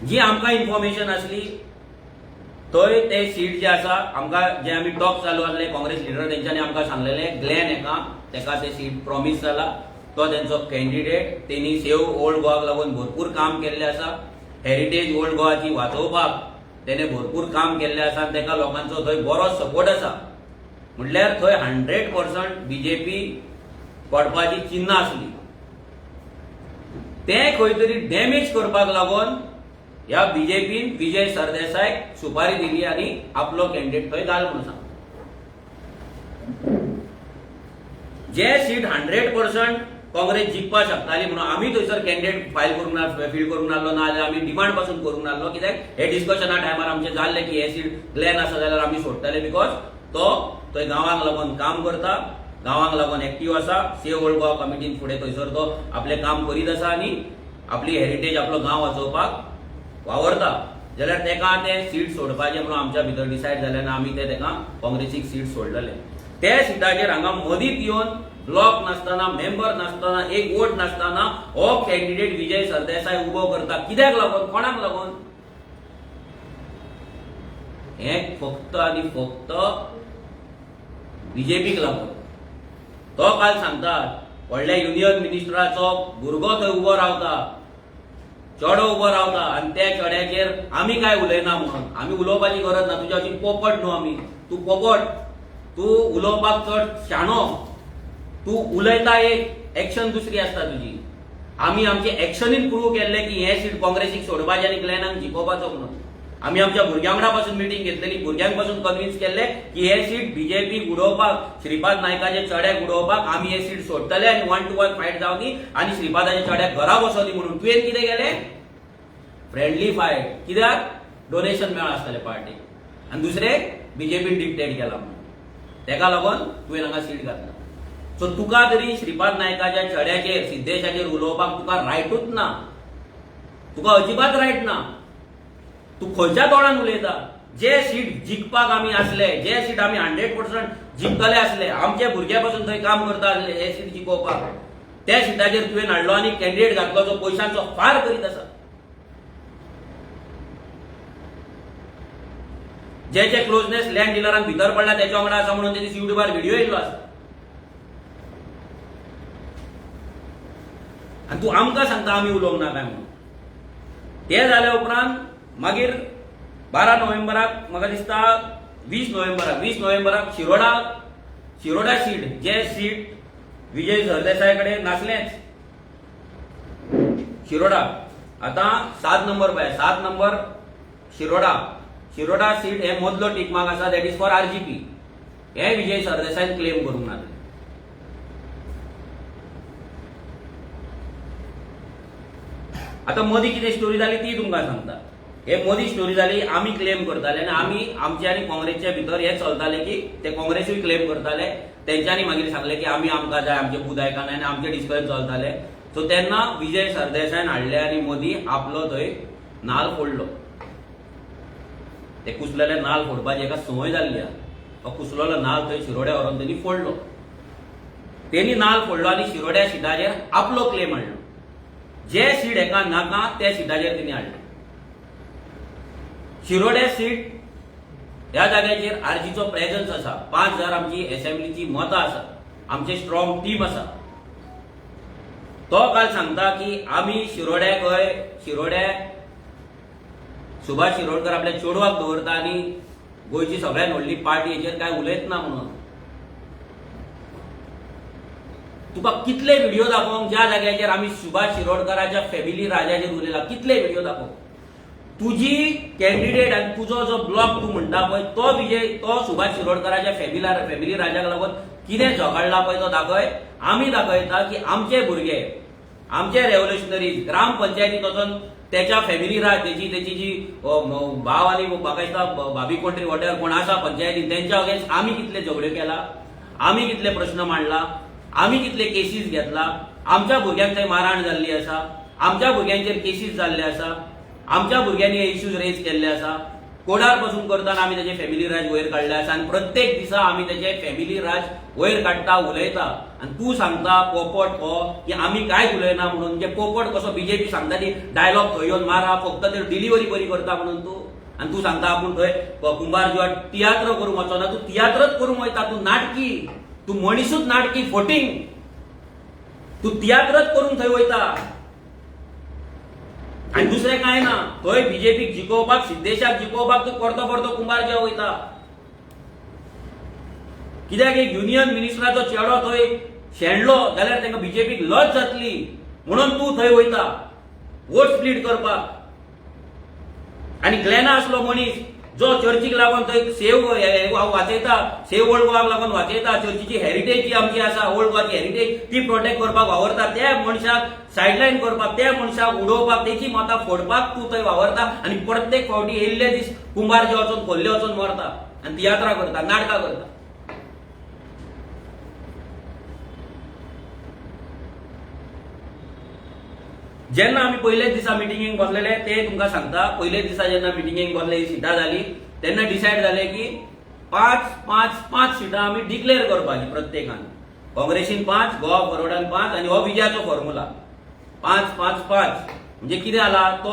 जी आमकां इन्फॉर्मेशन आसली थंय ते सीट जे आसा आमकां जे आमी टॉक चालू आसले काँग्रेस लिडर तेंच्यांनी आमकां सांगलेले ग्लॅन हेका तेका ते सीट प्रॉमीस जाला, तो तेंचो कॅन्डिडेट, तेणी सेव ओल्ड गोवाक लागून भरपूर काम केल्लें आसा, हेरिटेज ओल्ड गोवाची वाचोवपाक तेणे भरपूर काम केल्लें आसा आनी तेका लोकांचो थंय बरो सपोर्ट आसा. म्हटल्यार थंय 100% बीजेपी पडपाची चिन्नां आसली, तें खंय तरी डॅमेज करपाक लागून ह्या बीजेपीन विजय सरदेसायक सुपारी दिली आनी आपलो कॅन्डिडेट थंय घाल म्हणून सांगलो. जे सीट 100% काँग्रेस जिखपाक शकताली म्हणून आमी थंयसर कॅन्डिडेट फायल करूंक ना, फील्ड करूंक नासलो, ना जाल्यार आमी डिमांड पासून करूंक नासलो, कित्याक हे डिस्कशना टायमार आमचें जाल्लें की हे सीट ग्लॅन आसा जाल्यार आमी सोडटले, because तो थंय गांवांक लागून काम करता, गांवांक लागून एक्टीव आसा, सेव ओल्ड गोवा कमिटीन फुडें थंयसर तो आपलें काम करीत आसा आनी आपली हेरिटेज आपलो गांव वाचोवपाक वावरता, जाल्यार तेका तें सीट सोडपाचें म्हणून आमच्या भितर डिसायड जालें आनी आमी ते तेका काँग्रेसीक सीट सोडलेले. ते सिटाचेर हांगा मदींच येवन ब्लॉक नासतना, मेंबर नासतना, एक वोट नासतना हो कॅन्डिडेट विजय सरदेसाय उबो करता, कित्याक लागून, कोणाक लागून? हें फक्त आनी फक्त बीजेपीक लागून. तो काल सांगता व्हडल्या युनियन मिनिस्टराचो भुरगो थंय उबो रावता, चेडो उबो रावता आनी त्या चेड्याचेर आमी काय उलयना म्हणून. आमी उलोवपाची गरज ना, तुज्या अशी पोपट न्हू आमी, तूं पोपट, तूं उलोवपाक चड शाणो, तूं उलयता एक, एक्शन दुसरी आसता तुजी. आमी आमचे एक्शनीन प्रूव केल्लें की हें सीट काँग्रेसीक सोडपाचें आनी ग्लॅनाक जिखोवपाचो म्हणून. आमी आमच्या भुरग्यां वांगडा पासून मिटींग घेतलेली, भुरग्यांक पासून कन्विन्स केल्ले की हे सीट बीजेपीक उडोवपाक, श्रीपाद नायकाचे चड्याक उडोवपाक आमी हे सीट सोडटले आनी 1 to 1 fight जावनी आनी श्रीपादाच्या चड्याक घरा बसोनी म्हणून. तुवें कितें केलें? फ्रेंडली फायट, कित्याक डोनेशन मेळा आसतलें पार्टीक आनी दुसरें बीजेपीन डिक्टेट केला म्हणून, तेका लागून तुवें हांगा सीट घातला. सो तुका तरी श्रीपाद नायकाच्या चड्याचेर, सिद्धेशाचेर उलोवपाक तुका रायटूच ना, तुका अजिबात रायट ना. तूं खंयच्या तोंडान उलयता? जे सीट जिखपाक आमी आसले, जे सीट आमी 100% जिखतले आसले, आमचे भुरग्या पासून थंय काम करता आसले हे सीट जिखोवपाक, त्या सिटाचेर तुवें हाडलो आनी कॅन्डिडेट घातलो जो पयशांचो फार करीत आसा. जे जे क्लोजनेस लँड डिलरान भितर पडला तेच्या वांगडा आसा म्हणून तेजी युट्यूबार व्हिडिओ येयल्लो आसा. आनी तूं आमकां सांगता आमी उलोवंक ना काय म्हणून. ते जाल्या उपरांत मागीर 12 नोव्हेंबराक म्हाका दिसता 20 नोव्हेंबराक शिरोडा सीट, जे सीट विजय सरदेसाय कडेन नासलेंच, शिरोडा आतां 7 नंबर पळय, 7 नंबर शिरोडा, शिरोडा सीट हे मदलो टिकमार्क आसा, that is for RGP, हे विजय सरदेसायन क्लेम करूंक ना. आतां मदीं कितें स्टोरी जाली ती तुमकां सांगता. हे मदीं स्टोरी जाली, आमी क्लेम करताले आनी आमी आमचे आनी काँग्रेसच्या भितर हें चलतालें की ते काँग्रेसूय क्लेम करताले, तेंच्यांनी मागीर सांगलें की आमी आमकां जाय, आमचे बूथ आयकना आनी आमचें डिस्कशन चलतालें. सो तेन्ना विजय सरदेसायन हाडले आनी मदीं आपलो थंय नाल फोडलो. ते कुसलेले नाल फोडपाची एका संवय जाल्ली आसा. तो कुसलेलो नाल थंय शिरोड्या व्हरोन तेणी फोडलो, तेणी नाल फोडलो आनी शिरोड्या सिटाचेर आपलो क्लेम हाडलो. जे सीट एका नाका त्या सिटाचेर तेणी हाडलें. शिरोड्या सीट ह्या जाग्याचेर आरजीचो प्रेजन्स आसा, 5000 आमची एसेंब्लीची मतां आसा, आमचे स्ट्रॉंग टीम आसा. तो काल सांगता की आमी शिरोड्याक हय शिरोड्या सुभाष शिरोडकर आपल्या चेडवाक दवरता आनी गोंयची सगळ्यात व्हडली पार्टी हेचेर काय उलयत ना म्हणून. तुका कितले व्हिडिओ दाखोवंक ज्या जाग्याचेर आमी सुभाष शिरोडकराच्या फॅमिली राजाचेर उलयला, कितले व्हिडिओ दाखोवंक? तुजी कॅन्डिडेट आनी तुजो जो ब्लॉक तूं म्हणटा पळय तो विजय, तो सुभाष शिरोडकराच्या फॅमिली राजाक लागून कितें झगडला पळय तो दाखय. आमी दाखयता की आमचे भुरगे, आमचे रेव्होल्युशनरीज ग्रामपंचायतीत वचोन तेच्या फॅमिली राज, तेची तेची जी भाव आनी म्हाका दिसता भाभी कोण तरी वॉटेवर कोण आसा पंचायतीन, तेंच्या अगेन्स्ट आमी कितले झगड्यो केला, आमी कितले प्रश्न मांडला, आमी कितले केसीस घेतला. आमच्या भुरग्यांक थंय मारहाण जाल्ली आसा, आमच्या भुरग्यांचेर केसीस जाल्ले आसा, आमच्या भुरग्यांनी हे इश्यूज रेज केल्ले आसा. कोडार पासून करतना आमी तेजे फॅमिली राज वयर काडले आसा आनी प्रत्येक दिसा आमी तेजे फॅमिली राज वयर काडटा, उलयता. आनी तूं सांगता पोपट हो की आमी कांयच उलयना म्हणून. म्हणजे पोपट कसो बीजेपी सांगता ती डायलॉग थंय येवन मारा, फक्त ते डिलिव्हरी बरी करता म्हणून तूं. आनी तूं सांगता आपूण थंय कुंभार जिवा तियात्र करूंक वचना. तूं तियात्रच करूंक वयता. तूं नाटकी, तूं मनिसूच नाटकी, फोटींग. तूं तियात्रच करूंक थंय वयता आनी दुसरें कांय ना. थंय बीजेपीक जिखोवपाक, सिद्धेशाक जिखोवपाक तूं परतो परतो कुंभार जिवा वयता. कित्याक एक युनियन मिनिस्टराचो चेडो थंय शेणलो जाल्यार तांकां बीजेपीक लज जातली म्हणून तूं थंय वयता वोट स्प्लीट करपाक. आनी ग्लॅना असलो मनीस जो चर्चीक लागून थंय सेव वाचयता, सेव ओल्ड गोवाक लागून वाचयता, चर्चीची हेरिटेज जी आमची आसा ओल्ड गोवाची हेरिटेज ती प्रोटेक्ट करपाक वावरता, त्या मनशाक सायडलायन करपाक, त्या मनशाक उडोवपाक, तेची मतां फोडपाक तूं थंय वावरता. आनी प्रत्येक फावटी येयल्ले दीस कुंभार जे वचून खोल्ले वचून मरता आनी तियात्रां करता, नाटकां करता. जेन्ना आमी पयलेच दिसा मिटिंगेक बसलेले ते तुमकां सांगता, पयलेच दिसा जेन्ना मिटिंगेक बसले, ही सिटां जाली तेन्ना डिसायड जालें की 5 5 5 सिटां आमी डिक्लेअर करपाची प्रत्येकान. काँग्रेसीन 5, गोवा फॉरवर्डान 5 आनी हो विजयाचो फॉर्मुला 5 5 5. म्हणजे कितें जाला, तो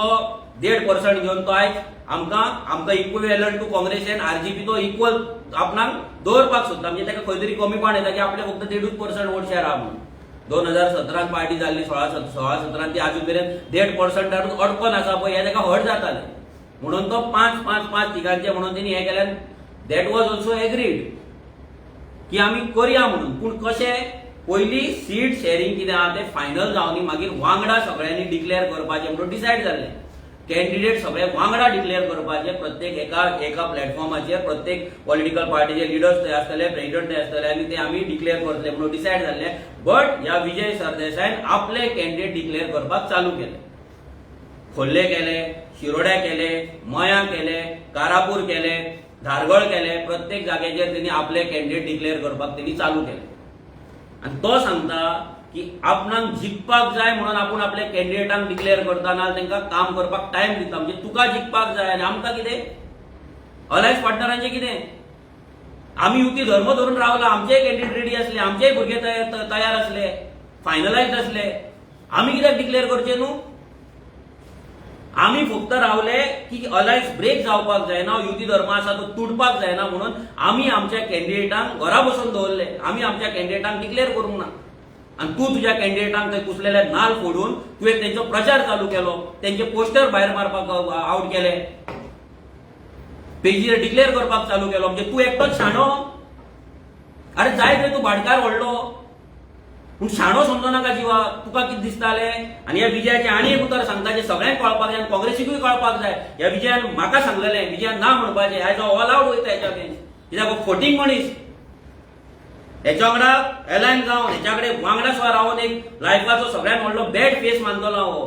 1.5% घेवन तो आयज आमकां आमकां equivalent to Congress N RGP तो इक्वल आपणाक दवरपाक सोदता. म्हणजे ताका खंय तरी कमीपण येता की आपले फक्त 1.5% वोट शेअर आहा म्हणून. 2017 पार्टी जाल्ली, 16-17 ती आजून मेरेन 1.5% अडकोन आसा पळय, हें ताका हर्ट जातालें म्हणून तो 5 5 5 तिगांचे म्हणून तेणी हें केल्यान. That was also agreed की आमी करया म्हणून. पूण कशें, पयली सीट शेअरिंग कितें आहा तें फायनल जावनी मागीर वांगडा सगळ्यांनी डिक्लेअर करपाचें म्हणून डिसायड जाल्लें. कॅन्डिडेट सगळे वांगडा डिक्लेअर करपाचे, प्रत्येक एका एका प्लॅटफॉर्माचेर प्रत्येक पॉलिटिकल पार्टीचे लिडर्स थंय आसतले, प्रेसिडेंट थंय आसतले आनी ते आमी डिक्लेअर करतले म्हणून डिसायड जाल्ले. बट ह्या विजय सरदेसायान आपले कॅन्डिडेट डिक्लेअर करपाक चालू केले. खोल्ले केले, शिरोड्या केले, मयां केले, कारापूर केले, धारगळ केले, प्रत्येक जाग्याचेर तेणी आपले कॅन्डिडेट डिक्लेअर करपाक तेणी चालू केले. आनी तो सांगता की आपणाक जिखपाक जाय म्हणून आपूण आपल्या कॅन्डिडेटांक डिक्लेअर करता, ना तांकां काम करपाक टायम दिता. म्हणजे तुका जिखपाक जाय आनी आमकां कितें, अलायन्स पार्टनरांचें कितें? आमी युती धर्म धरून रावला, आमचेय कॅन्डिडेट रेडी आसले, आमचेय भुरगे तयार आसले, फायनलायज आसले, आमी कित्याक डिक्लेअर करचे न्हू? आमी फक्त रावले की अलायन्स ब्रेक जावपाक जायना, युती धर्म आसा तो तुटपाक जायना म्हणून आमी आमच्या कॅन्डिडेटांक घरा बसून दवरले, आमी आमच्या कॅन्डिडेटांक डिक्लेअर करूंक ना. आनी तूं तुज्या कॅन्डिडेटांक थंय कुसलेले नाल फोडून तुवें तेंचो प्रचार चालू केलो, तेंचे पोस्टर भायर मारपाक आवट केले, पेजीर डिक्लेअर करपाक चालू केलो. म्हणजे तूं एकटोच शाणो? अरे जाय थंय तूं भाटकार व्हडलो, पूण शाणो समजो नाका जिवा. तुका कितें दिसतालें? आनी ह्या विजयाचें आनी एक उतर सांगता जें सगळ्यांक कळपाक जाय आनी काँग्रेसीकूय कळपाक जाय. ह्या विजयान म्हाका सांगलेलें, विजयान ना म्हणपाचें, आयज ऑल आवट वयता हेच्या अगेन्स्ट. कित्याक हो फोटींग मनीस, हेच्या वांगडा एलायन जावन हेच्या कडेन वांगडा सुद्दां रावन एक लायफाचो सगळ्यांत व्हडलो बॅड फेस मानतलो हो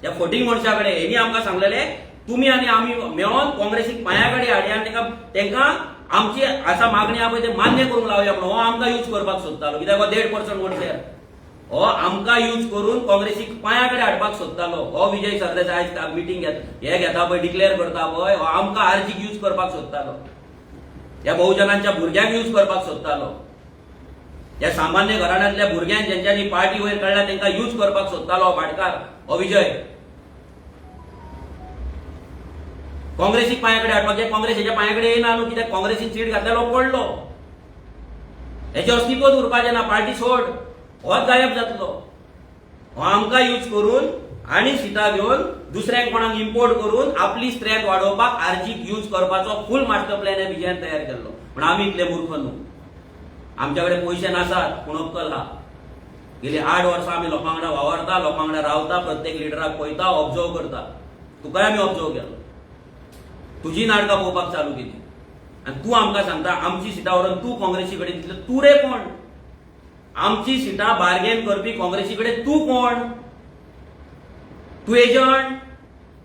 ह्या फोटींग मनशा कडेन. हेणी आमकां सांगलेलें तुमी आनी आमी मेळोन काँग्रेसीक पांया कडेन हाडया आनी तांकां आमची आसा मागणी आहा पळय ते मान्य करूंक लावया म्हणून. हो आमकां यूज करपाक सोदतालो, कित्याक हो 1.5% वोट शेअर हो आमकां यूज करून काँग्रेसीक पांया कडेन हाडपाक सोदतालो. हो विजय सरदेसाय आयज मिटींग हे घेता पळय, डिक्लेअर करता पळय, हो आमकां आरजीक यूज करपाक सोदतालो, ह्या बहुजनांच्या भुरग्यांक यूज करपाक सोदतालो, ह्या सामान्य घराण्यांतल्या भुरग्यांक ज्यांच्यानी पार्टी वयर काडल्या तांकां यूज करपाक सोदतालो हो भाटकार, हो विजय. काँग्रेसीक पांया कडेन हाडपाक, काँग्रेस हेच्या पांया कडेन येयना न्हू, कित्याक काँग्रेसीन सीट घातल्यार हो पडलो, हेचें अस्तित्वच उरपाचें ना, पार्टी सोड, होच गायब जातलो. हो आमकां यूज करून आनी सिटां घेवन दुसऱ्यांक कोणाक इम्पोर्ट करून आपली स्ट्रेंथ वाडोवपाक आरजीक यूज करपाचो फूल मास्टर प्लॅन हे विजयान तयार केल्लो. पण आमी इतले मूर्ख न्हू. आमच्या कडेन पयशे नासात, पूण अक्कल आहा. गेली 8 वर्सां आमी लोकां वांगडा वावरता, लोकां वांगडा रावता, प्रत्येक लिडराक पळयता, ऑब्जर्व करता. तुकाय आमी ऑब्जर्व केलो, तुजी नाटकां पळोवपाक चालू केली आनी तूं आमकां सांगता आमची सिटां व्हरून तूं काँग्रेसी कडेन दितले. तूं रे कोण? आमची सिटां बार्गेन करपी काँग्रेसी कडेन तूं कोण? तूं एजंट?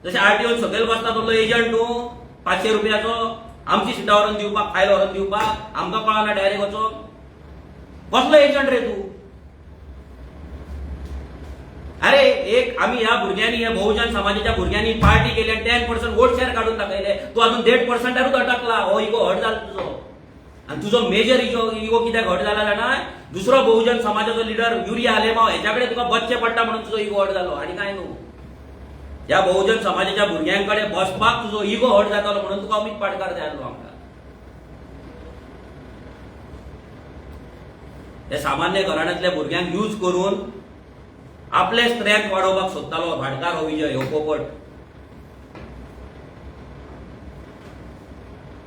जशें आरटीओ सकयल बसता तसलो एजंट तूं? 500 रुपयाचो आमची सिटां व्हरून दिवपाक, फायल व्हरून दिवपाक आमकां कळना डायरेक्ट वचोन? कसलो एजंट रे तूं? अरे एक आमी ह्या भुरग्यांनी, ह्या बहुजन समाजाच्या भुरग्यांनी पार्टी केली आनी 10% वोट शेअर काडून दाखयले. तूं अजून 1.5%रूच अटकला. हो इगो हर्ट जाला तुजो. आनी तुजो मेजर इगो कित्याक हर्ट जाला जाणा? दुसरो बहुजन समाजाचो लिडर युरी आलेमाव हेच्या कडेन तुका बसचें पडटा म्हणून तुजो इगो हर्ट जालो, आनी कांय न्हू. ह्या बहुजन समाजाच्या भुरग्यां कडेन बसपाक तुजो इगो हर्ट जातालो म्हणून तुका अमीत पाटकार जाय आसलो आमकां. हे सामान्य घराण्यांतल्या भुरग्यांक यूज करून आपले स्ट्रेंथ वाडोवपाक सोदतालो भाटकार हो विजय, हो पोपट.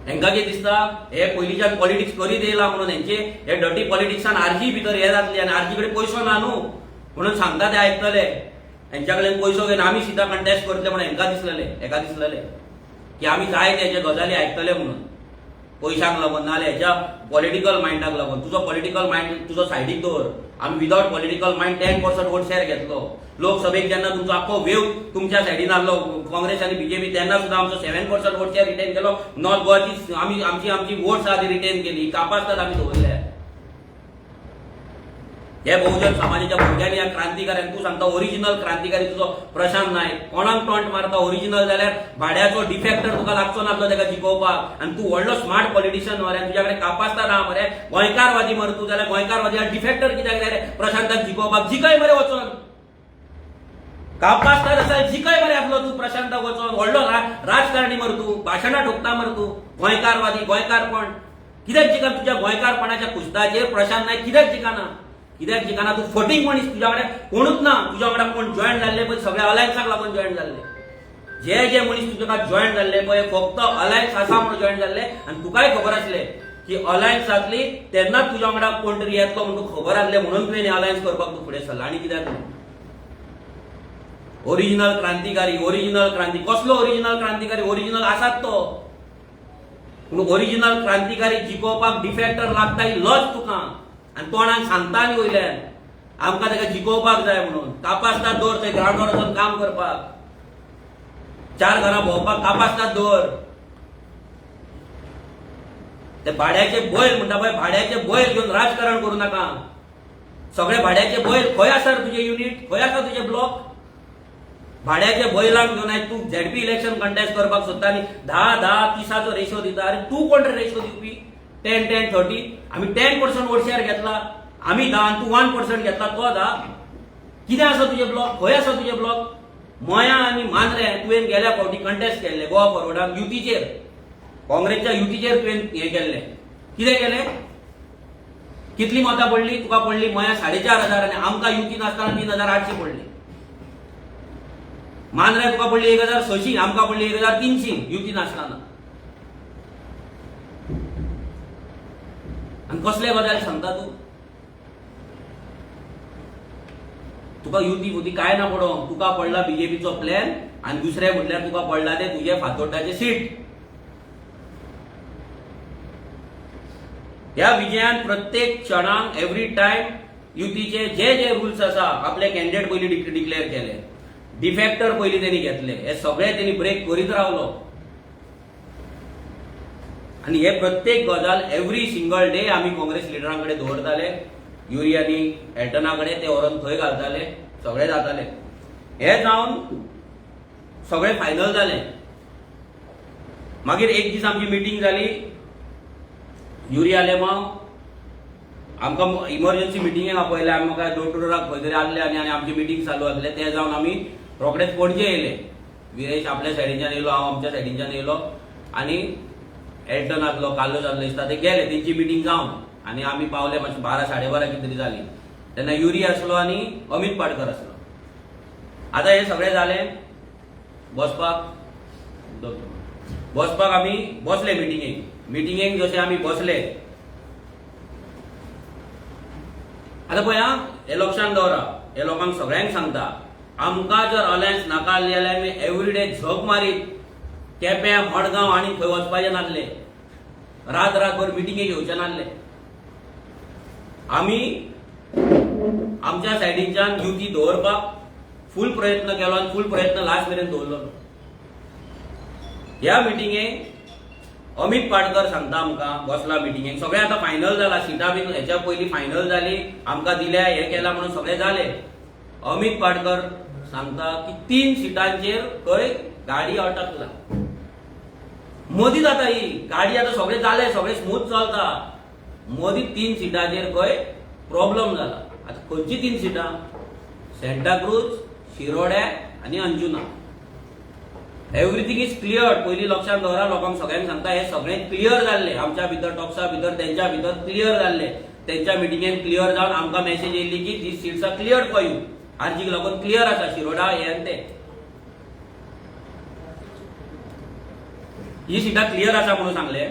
हेंकां कितें दिसता, हे पयलींच्यान पॉलिटिक्स करीत येयला म्हणून हेंचे हे डर्टी पॉलिटिक्सान आरजी भितर हे जातली आनी आरजी कडेन पयसो ना न्हू म्हणून सांगता ते आयकतले. हेंच्या कडेन पयसो घेवन आमी सिटां कंटेस्ट करतले म्हणून हेंकां दिसलेले, हेका दिसलेले की आमी जाय तेजे गजाली आयकतले म्हणून, पयशांक लागून नाजाल्यार हेच्या पॉलिटिकल मायंडाक लागून. तुजो पॉलिटिकल मायंड तुजो सायडीक दवर. आमी without political mind 10% vote share घेतलो लोकसभेक. जेन्ना तुमचो आख्खो वेव तुमच्या सायडीन आहलो काँग्रेस आनी बीजेपी, तेन्ना सुद्दां आमचो 7% वोट शेअर रिटेन केलो. नॉर्थ गोवाची आमी आमची आमची वोट्स आहा ती रिटेन केली, कापास्ताद आमी दवरले. हे बहुजन समाजाच्या भुरग्यांनी, ह्या क्रांतिकाऱ्यांनी, तूं सांगता ओरिजिनल क्रांतिकारी तुजो प्रशांत नायक, कोणाक टॉन्ट मारता? ओरिजिनल जाल्यार भाड्याचो डिफेक्टर तुका लागचो नासलो तेका जिखोवपाक. आनी तूं व्हडलो स्मार्ट पॉलिटिशियन मरे, तुज्या कडेन कापास्ताद आहा मरे, गोंयकारवादी मरे तूं, जाल्यार गोंयकारवादी डिफेक्टर कित्याक जाय रे प्रशांताक जिखोवपाक? जिखय मरे वचोन, कापास्ताद आसा जिखय मरे आपलो तूं प्रशांताक वचोन. व्हडलो राजकारणी मरे तूं, भाशणां ठोकता मरे तूं, गोंयकारवादी, गोंयकारपण कित्याक जिखना? तुज्या गोंयकारपणाच्या कुस्ताचेर प्रशांत नायक कित्याक जिखना? कित्याक जिखना? तूं फटींग मनीस, तुज्या वांगडा कोणूच ना. तुज्या वांगडा कोण जॉयन जाल्ले पळय सगळे अलायन्साक लागून जॉयन जाल्ले. जे जे मनीस तुज्या जॉयन जाल्ले पळय फक्त अलायन्स आसा म्हणून जॉयन जाल्ले. आनी तुकाय खबर आसले की अलायन्स जातली तेन्नाच तुज्या वांगडा कोण तरी येतलो म्हणून तुका खबर आसलें, म्हणून तुवें अलायन्स करपाक तूं फुडें सरला, आनी कित्याक न्हू? ओरिजिनल क्रांतिकारी, ओरिजिनल क्रांती, कसलो ओरिजिनल क्रांतिकारी? ओरिजिनल आसात तो, पूण ओरिजिनल क्रांतिकारी जिखोवपाक डिफेक्टर लागता ही लज तुका. आनी तोंडान सांगता आनी वयल्यान आमकां ताका जिखोवपाक जाय म्हणून. कापास्ताद दवर थंय ग्रावंडार वचून काम करपाक, 4 घरां भोंवपाक कापास्ताद दवर. ते भाड्याचे बैल म्हणटा पळय, भाड्याचे बैल घेवन राजकारण करूं नाका. सगळे भाड्याचे बैल. खंय आसा रे तुजे युनीट? खंय आसा तुजे ब्लॉक? भाड्याचे बैलांक घेवन आयज तूं झेडपी इलेक्शन कंटेस्ट करपाक सोदता आनी 10 10 30चो रेशो दिता. अरे तूं कोण रे रेशो दिवपी? 10 10 30. आमी 10% वोट शेअर घेतला, आमी 10 आनी तूं 1% घेतला, तो 10. कितें आसा तुजे ब्लॉक? खंय आसा तुजे ब्लॉक? मया आनी मांद्रें तुवें गेल्या फावटी कंटेस्ट केल्ले गोवा फॉरवर्डान युतीचेर, काँग्रेसच्या युतीचेर तुवें हें केल्लें. कितें केलें? कितली मतां पडली तुका? पडली मया 4500 आनी आमकां युती नासतना 3800 पडली. मांद्रें तुका पडली 1600, आमकां पडली 1300 युती नासतना. आनी कसले गजाली सांगता तूं? तुका युती बुती काय ना पडोंक. तुका पडला बीजेपीचो प्लॅन आनी दुसरें म्हटल्यार तुका पडला ते तुजे फातोड्डाचे सीट. ह्या विजयान प्रत्येक क्षणाक एवरी टायम युतीचे जे जे रुल्स आसा, आपले कॅन्डिडेट पयलीं डिक्लेअर केले, डिफेक्टर पयलीं तेणी घेतले, हे सगळे तेणी ब्रेक करीत रावलो. आनी हे प्रत्येक गजाल एवरी सिंगल डे आमी काँग्रेस लिडरां कडेन दवरताले, युरी आनी एल्टना कडेन, ते व्हरोन थंय घालताले, सगळे जाताले. हे जावन सगळे फायनल जालें. मागीर एक दीस आमची मिटींग जाली, युरी आलेमाव आमकां इमर्जन्सी मिटिंगेक आपयले. आमी म्हाका डोर टू डोराक खंय तरी आसले आनी आमची मिटींग चालू आसले. ते जावन आमी रोखडेच पणजे येयले. विरेश आपल्या सायडीच्यान येयलो, हांव आमच्या सायडीच्यान येयलो आनी एल्टन आसलो, कार्लोस आसलो दिसता, ते गेले तेंची मिटींग जावन. आनी आमी पावले मातशें 12 12:30 कितें तरी जाली. तेन्ना युरी आसलो आनी अमीत पाटकर आसलो. आतां हें सगळें जालें. बसपाक बसपाक आमी बसले मिटिंगेक. मिटिंगेक जशे आमी बसले, आतां पळय आं, हें लक्षांत दवरा, हे लोकांक सगळ्यांक सांगता, आमकां जर अलायन्स नाका आसली जाल्यार आमी एवरीडे झक मारीत केप्यां, मडगांव आनी खंय वचपाचें नासले, रात रातभर मिटिंगे घेवचे नासले. आमी आमच्या सायडीच्यान युती दवरपाक फूल प्रयत्न केलो आनी फूल प्रयत्न लास्ट मेरेन दवरलो. ह्या मिटिंगेक अमित पाटकर सांगता आमकां, बसला मिटिंगेक, सगळें आतां फायनल जाला, सिटां बीन हेच्या पयलीं फायनल जाली, आमकां दिल्या, हें केलां म्हणून सगळें जालें. अमित पाटकर सांगता की 3 सिटांचेर खंय गाडी अटकला. मदींच आतां ही गाडी, आतां सगळें जालें, सगळें स्मूथ चलता, मदीं 3 सिटांचेर खंय प्रॉब्लम जाला. आतां खंयची 3 सिटां? सेंटाक्रूज, शिरोड्या आनी अंजुना. Everything is clear. पयलीं लक्षांत दवरा, लोकांक सगळ्यांक सांगता, हें सगळें क्लियर जाल्लें आमच्या भितर, टॉक्सा भितर, तेंच्या भितर क्लियर जाल्लें. तेंच्या मिटिंगेन क्लियर जावन आमकां मॅसेज येयल्ली की these seats are clear for you. आरजीक लागून क्लियर आसा शिरोडा हे आनी ते, ही सिटां क्लियर आसा म्हणून सांगले.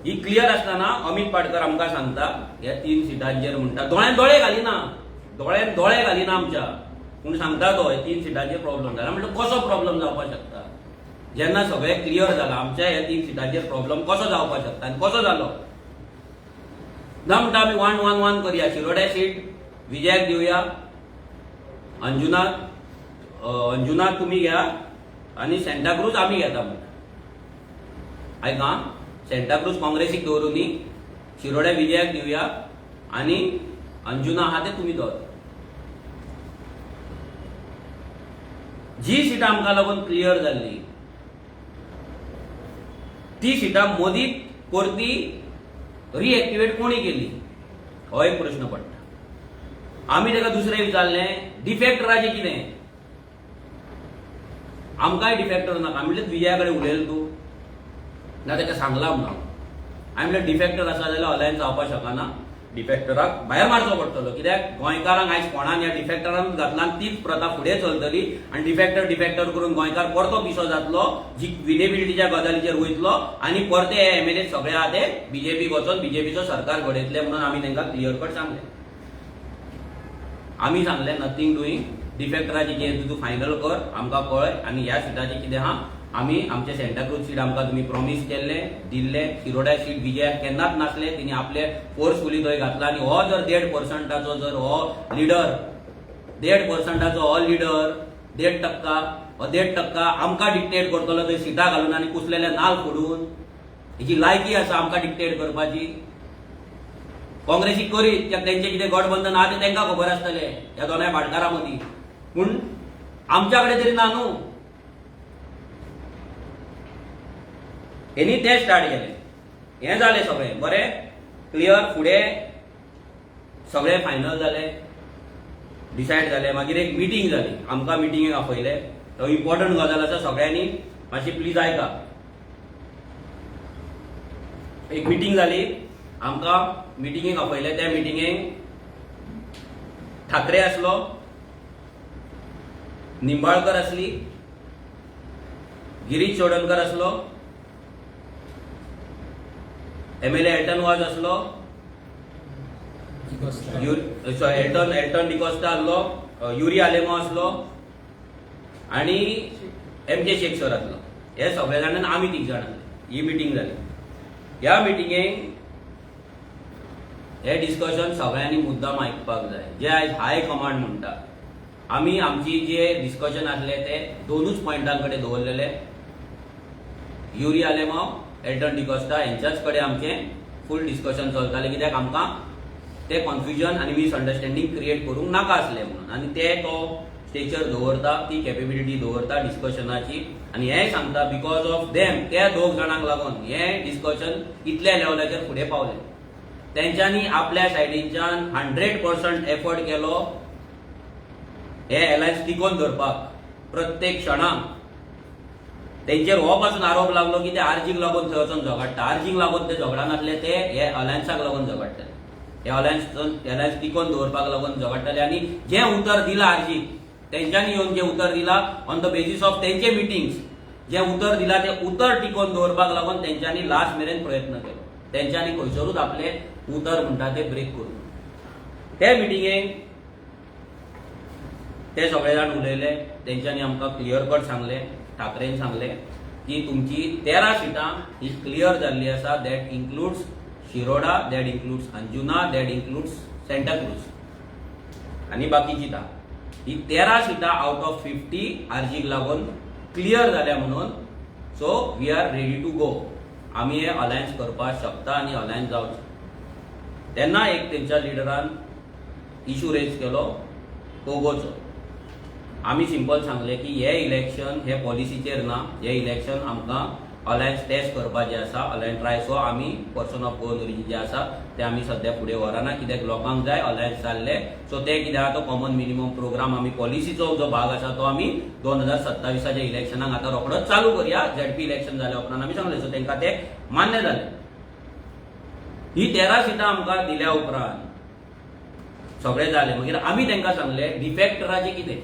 ही क्लियर आसतना अमित पाटकर आमकां सांगता ह्या 3 सिटांचेर म्हणटा, दोळ्यान दोळे घालिना, दोळ्यान दोळे घालिना आमच्या, पूण सांगता तो हे 3 सिटांचेर प्रॉब्लम जाला. म्हणटा कसो प्रॉब्लम जावपाक शकता जेन्ना सगळें क्लियर जाला? आमच्या ह्या 3 सिटांचेर प्रॉब्लम कसो जावपाक शकता आनी कसो जालो ना? म्हणटा आमी 1 1 1 करया. शिरोड्या सीट विजयाक दिवया, अंजुनाक तुमी घ्या आनी सेंटाक्रूज आमी घेता म्हणटा. आयका, सेंटाक्रूज काँग्रेसीक दवरूं न्ही, शिरोड्या विजयाक दिवया आनी अंजुना आहा ते तुमी दवर. जी सिटां आमकां लागून क्लियर जाल्ली ती सिटां मदींच परती रिएक्टिवेट कोणी केली हो एक प्रश्न पडटा. आमी ताका दुसरें विचारलें, डिफेक्टराचें कितें? आमकांय डिफेक्टर नाका. म्हणलें विजया कडेन उलयलें तूं ना, ताका सांगलां म्हणून. हांवें म्हणलें डिफेक्टर आसा जाल्यार अलायन्स जावपाक शकना, डिफेक्टराक भायर मारचो पडटलो. कित्याक गोंयकारांक आयज कोणान ह्या डिफेक्टरान घातला, तीच प्रथा फुडें चलतली आनी डिफेक्टर डिफेक्टर करून गोंयकार परतो पिसो जातलो, जी विनेबिलिटीच्या गजालीचेर वयतलो आनी परते हे एमएलए सगळे आहा ते बीजेपीक वचोन बीजेपीचो सरकार घडयतले म्हणून आमी तांकां क्लियर कट सांगलें. आमी सांगलें नथींग डुईंग, डिफेक्टराचें कितें तूं फायनल कर, आमकां कळय आनी ह्या सिटाचें कितें आहा आमी आमचे सेंटाक्रूज सीट आमकां तुमी प्रॉमीस केल्ले दिल्ले. शिरोड्या सीट विजयाक केन्नाच नासले, तिणी आपले फोर्सफुली थंय घातला. आनी हो जर 1.5%चो जर हो लिडर, 1.5%चो हो लिडर, 1.5%, हो 1.5% आमकां डिक्टेट करतलो थंय सिटां घालून आनी कुसलेले नाल फोडून, हेची लायकी आसा आमकां डिक्टेट करपाची? काँग्रेसीक करीत कित्याक तेंचें कितें गठबंधन आहा तें तांकां खबर आसतलें ह्या दोनाय भाटकारां मदीं, पूण आमच्या कडेन तरी ना न्हू. हेणी तें स्टार्ट केलें. हें जालें सगळें बरें क्लियर, फुडें सगळें फायनल जालें, डिसायड जालें. मागीर एक मिटींग जाली, आमकां मिटिंगेक आपयलें. तो इम्पॉर्टंट गजाल आसा, सगळ्यांनी मातशी प्लीज आयका. एक मिटींग जाली, आमकां मिटिंगेक आपयलें. त्या मिटिंगेक ठाकरे आसलो, निंबाळकर आसली, गिरीश चोडणकर आसलो, एमएलए एल्टन वाज आसलो, एल्टन एल्टन डिकॉस्टा आसलो, युरी आलेमो आसलो आनी एम के शेख सर आसलो. हे सगळे जाण आमी तीग जाण आसले. ही मिटींग जाली. ह्या मिटिंगेक हे डिस्कशन सगळ्यांनी मुद्दाम आयकपाक जाय. जे आयज हाय कमांड म्हणटा, आमी आमची जे डिस्कशन आसले ते दोनूच पॉयंटां कडेन दवरलेले. युरी आलेमाव, एल्टन डिकॉस्टा हेंच्याच कडेन आमचें फूल डिस्कशन चलतालें, कित्याक आमकां ते कन्फ्युजन आनी मिसअंडरस्टँडींग क्रिएट करूंक नाका आसलें म्हणून. आनी ते तो स्टेचर दवरता, ती कॅपेबिलिटी दवरता डिस्कशनाची. आनी हें सांगता because of them, त्या दोग जाणांक लागून हें डिस्कशन इतल्या लेवलाचेर फुडें पावलें. तेंच्यांनी आपल्या सायडीनच्यान 100% एफर्ट केलो हे एलायन्स टिकोवन धरपाक प्रत्येक क्षणाक. तेंचेर हो पासून आरोप लागलो की ते आर्जीक लागून थंय वचून झगडटा. आर्जीक लागून ते झगडनासले, ते हे अलायन्साक लागून झगडटाले, हे अलायन्स टिकोवन दवरपाक लागून झगडटाले. आनी जें उतर दिलां आर्जीक तेंच्यांनी येवन जें उतर दिलां, ऑन the basis of तेंचे मिटिंग्स जें उतर दिलां, तें उतर टिकोवन दवरपाक लागून तेंच्यांनी लास्ट मेरेन प्रयत्न केलो. तेंच्यांनी खंयसरूच आपलें उतर म्हणटा तें ब्रेक करूंक ना. ते मिटिंगेक ते सगळे जाण उलयले. तेंच्यांनी आमकां क्लियर कट सांगलें, ठाकरेन सांगलें की तुमची 13 सिटां ही क्लियर जाल्ली आसा. That includes Shiroda, that includes Anjuna, that includes Santacruz आनी बाकीची धा. ही 13 सिटां आवट ऑफ 50 आरजीक लागून क्लियर जाल्या म्हणून, so we are ready to go. आमी हे अलायन्स करपाक शकता आनी अलायन्स जावचें. तेन्ना एक तेंच्या लिडरान इशू रेज केलो पोगोचो. आमी सिंपल सांगलें की हे इलेक्शन हे पॉलिसीचेर ना, हे इलेक्शन आमकां अलायन्स टेस्ट करपाचें आसा, अलायन्स ट्राय. सो आमी पर्सन ऑफ गोवन ओरिजीन जे आसा ते आमी सद्या फुडें व्हरना, कित्याक लोकांक जाय अलायन्स जाल्ले. सो ते कितें आहा, तो कॉमन मिनिमम प्रोग्राम आमी पॉलिसीचो जो भाग आसा तो आमी 2027च्या इलेक्शनाक आतां रोखडोच चालू करया, झेडपी इलेक्शन जाल्या उपरांत आमी सांगलें. सो तांकां ते मान्य जालें. ही 13 सिटां आमकां दिल्या उपरांत सगळें जालें. मागीर आमी तांकां सांगलें, डिफॅक्टराचें कितें?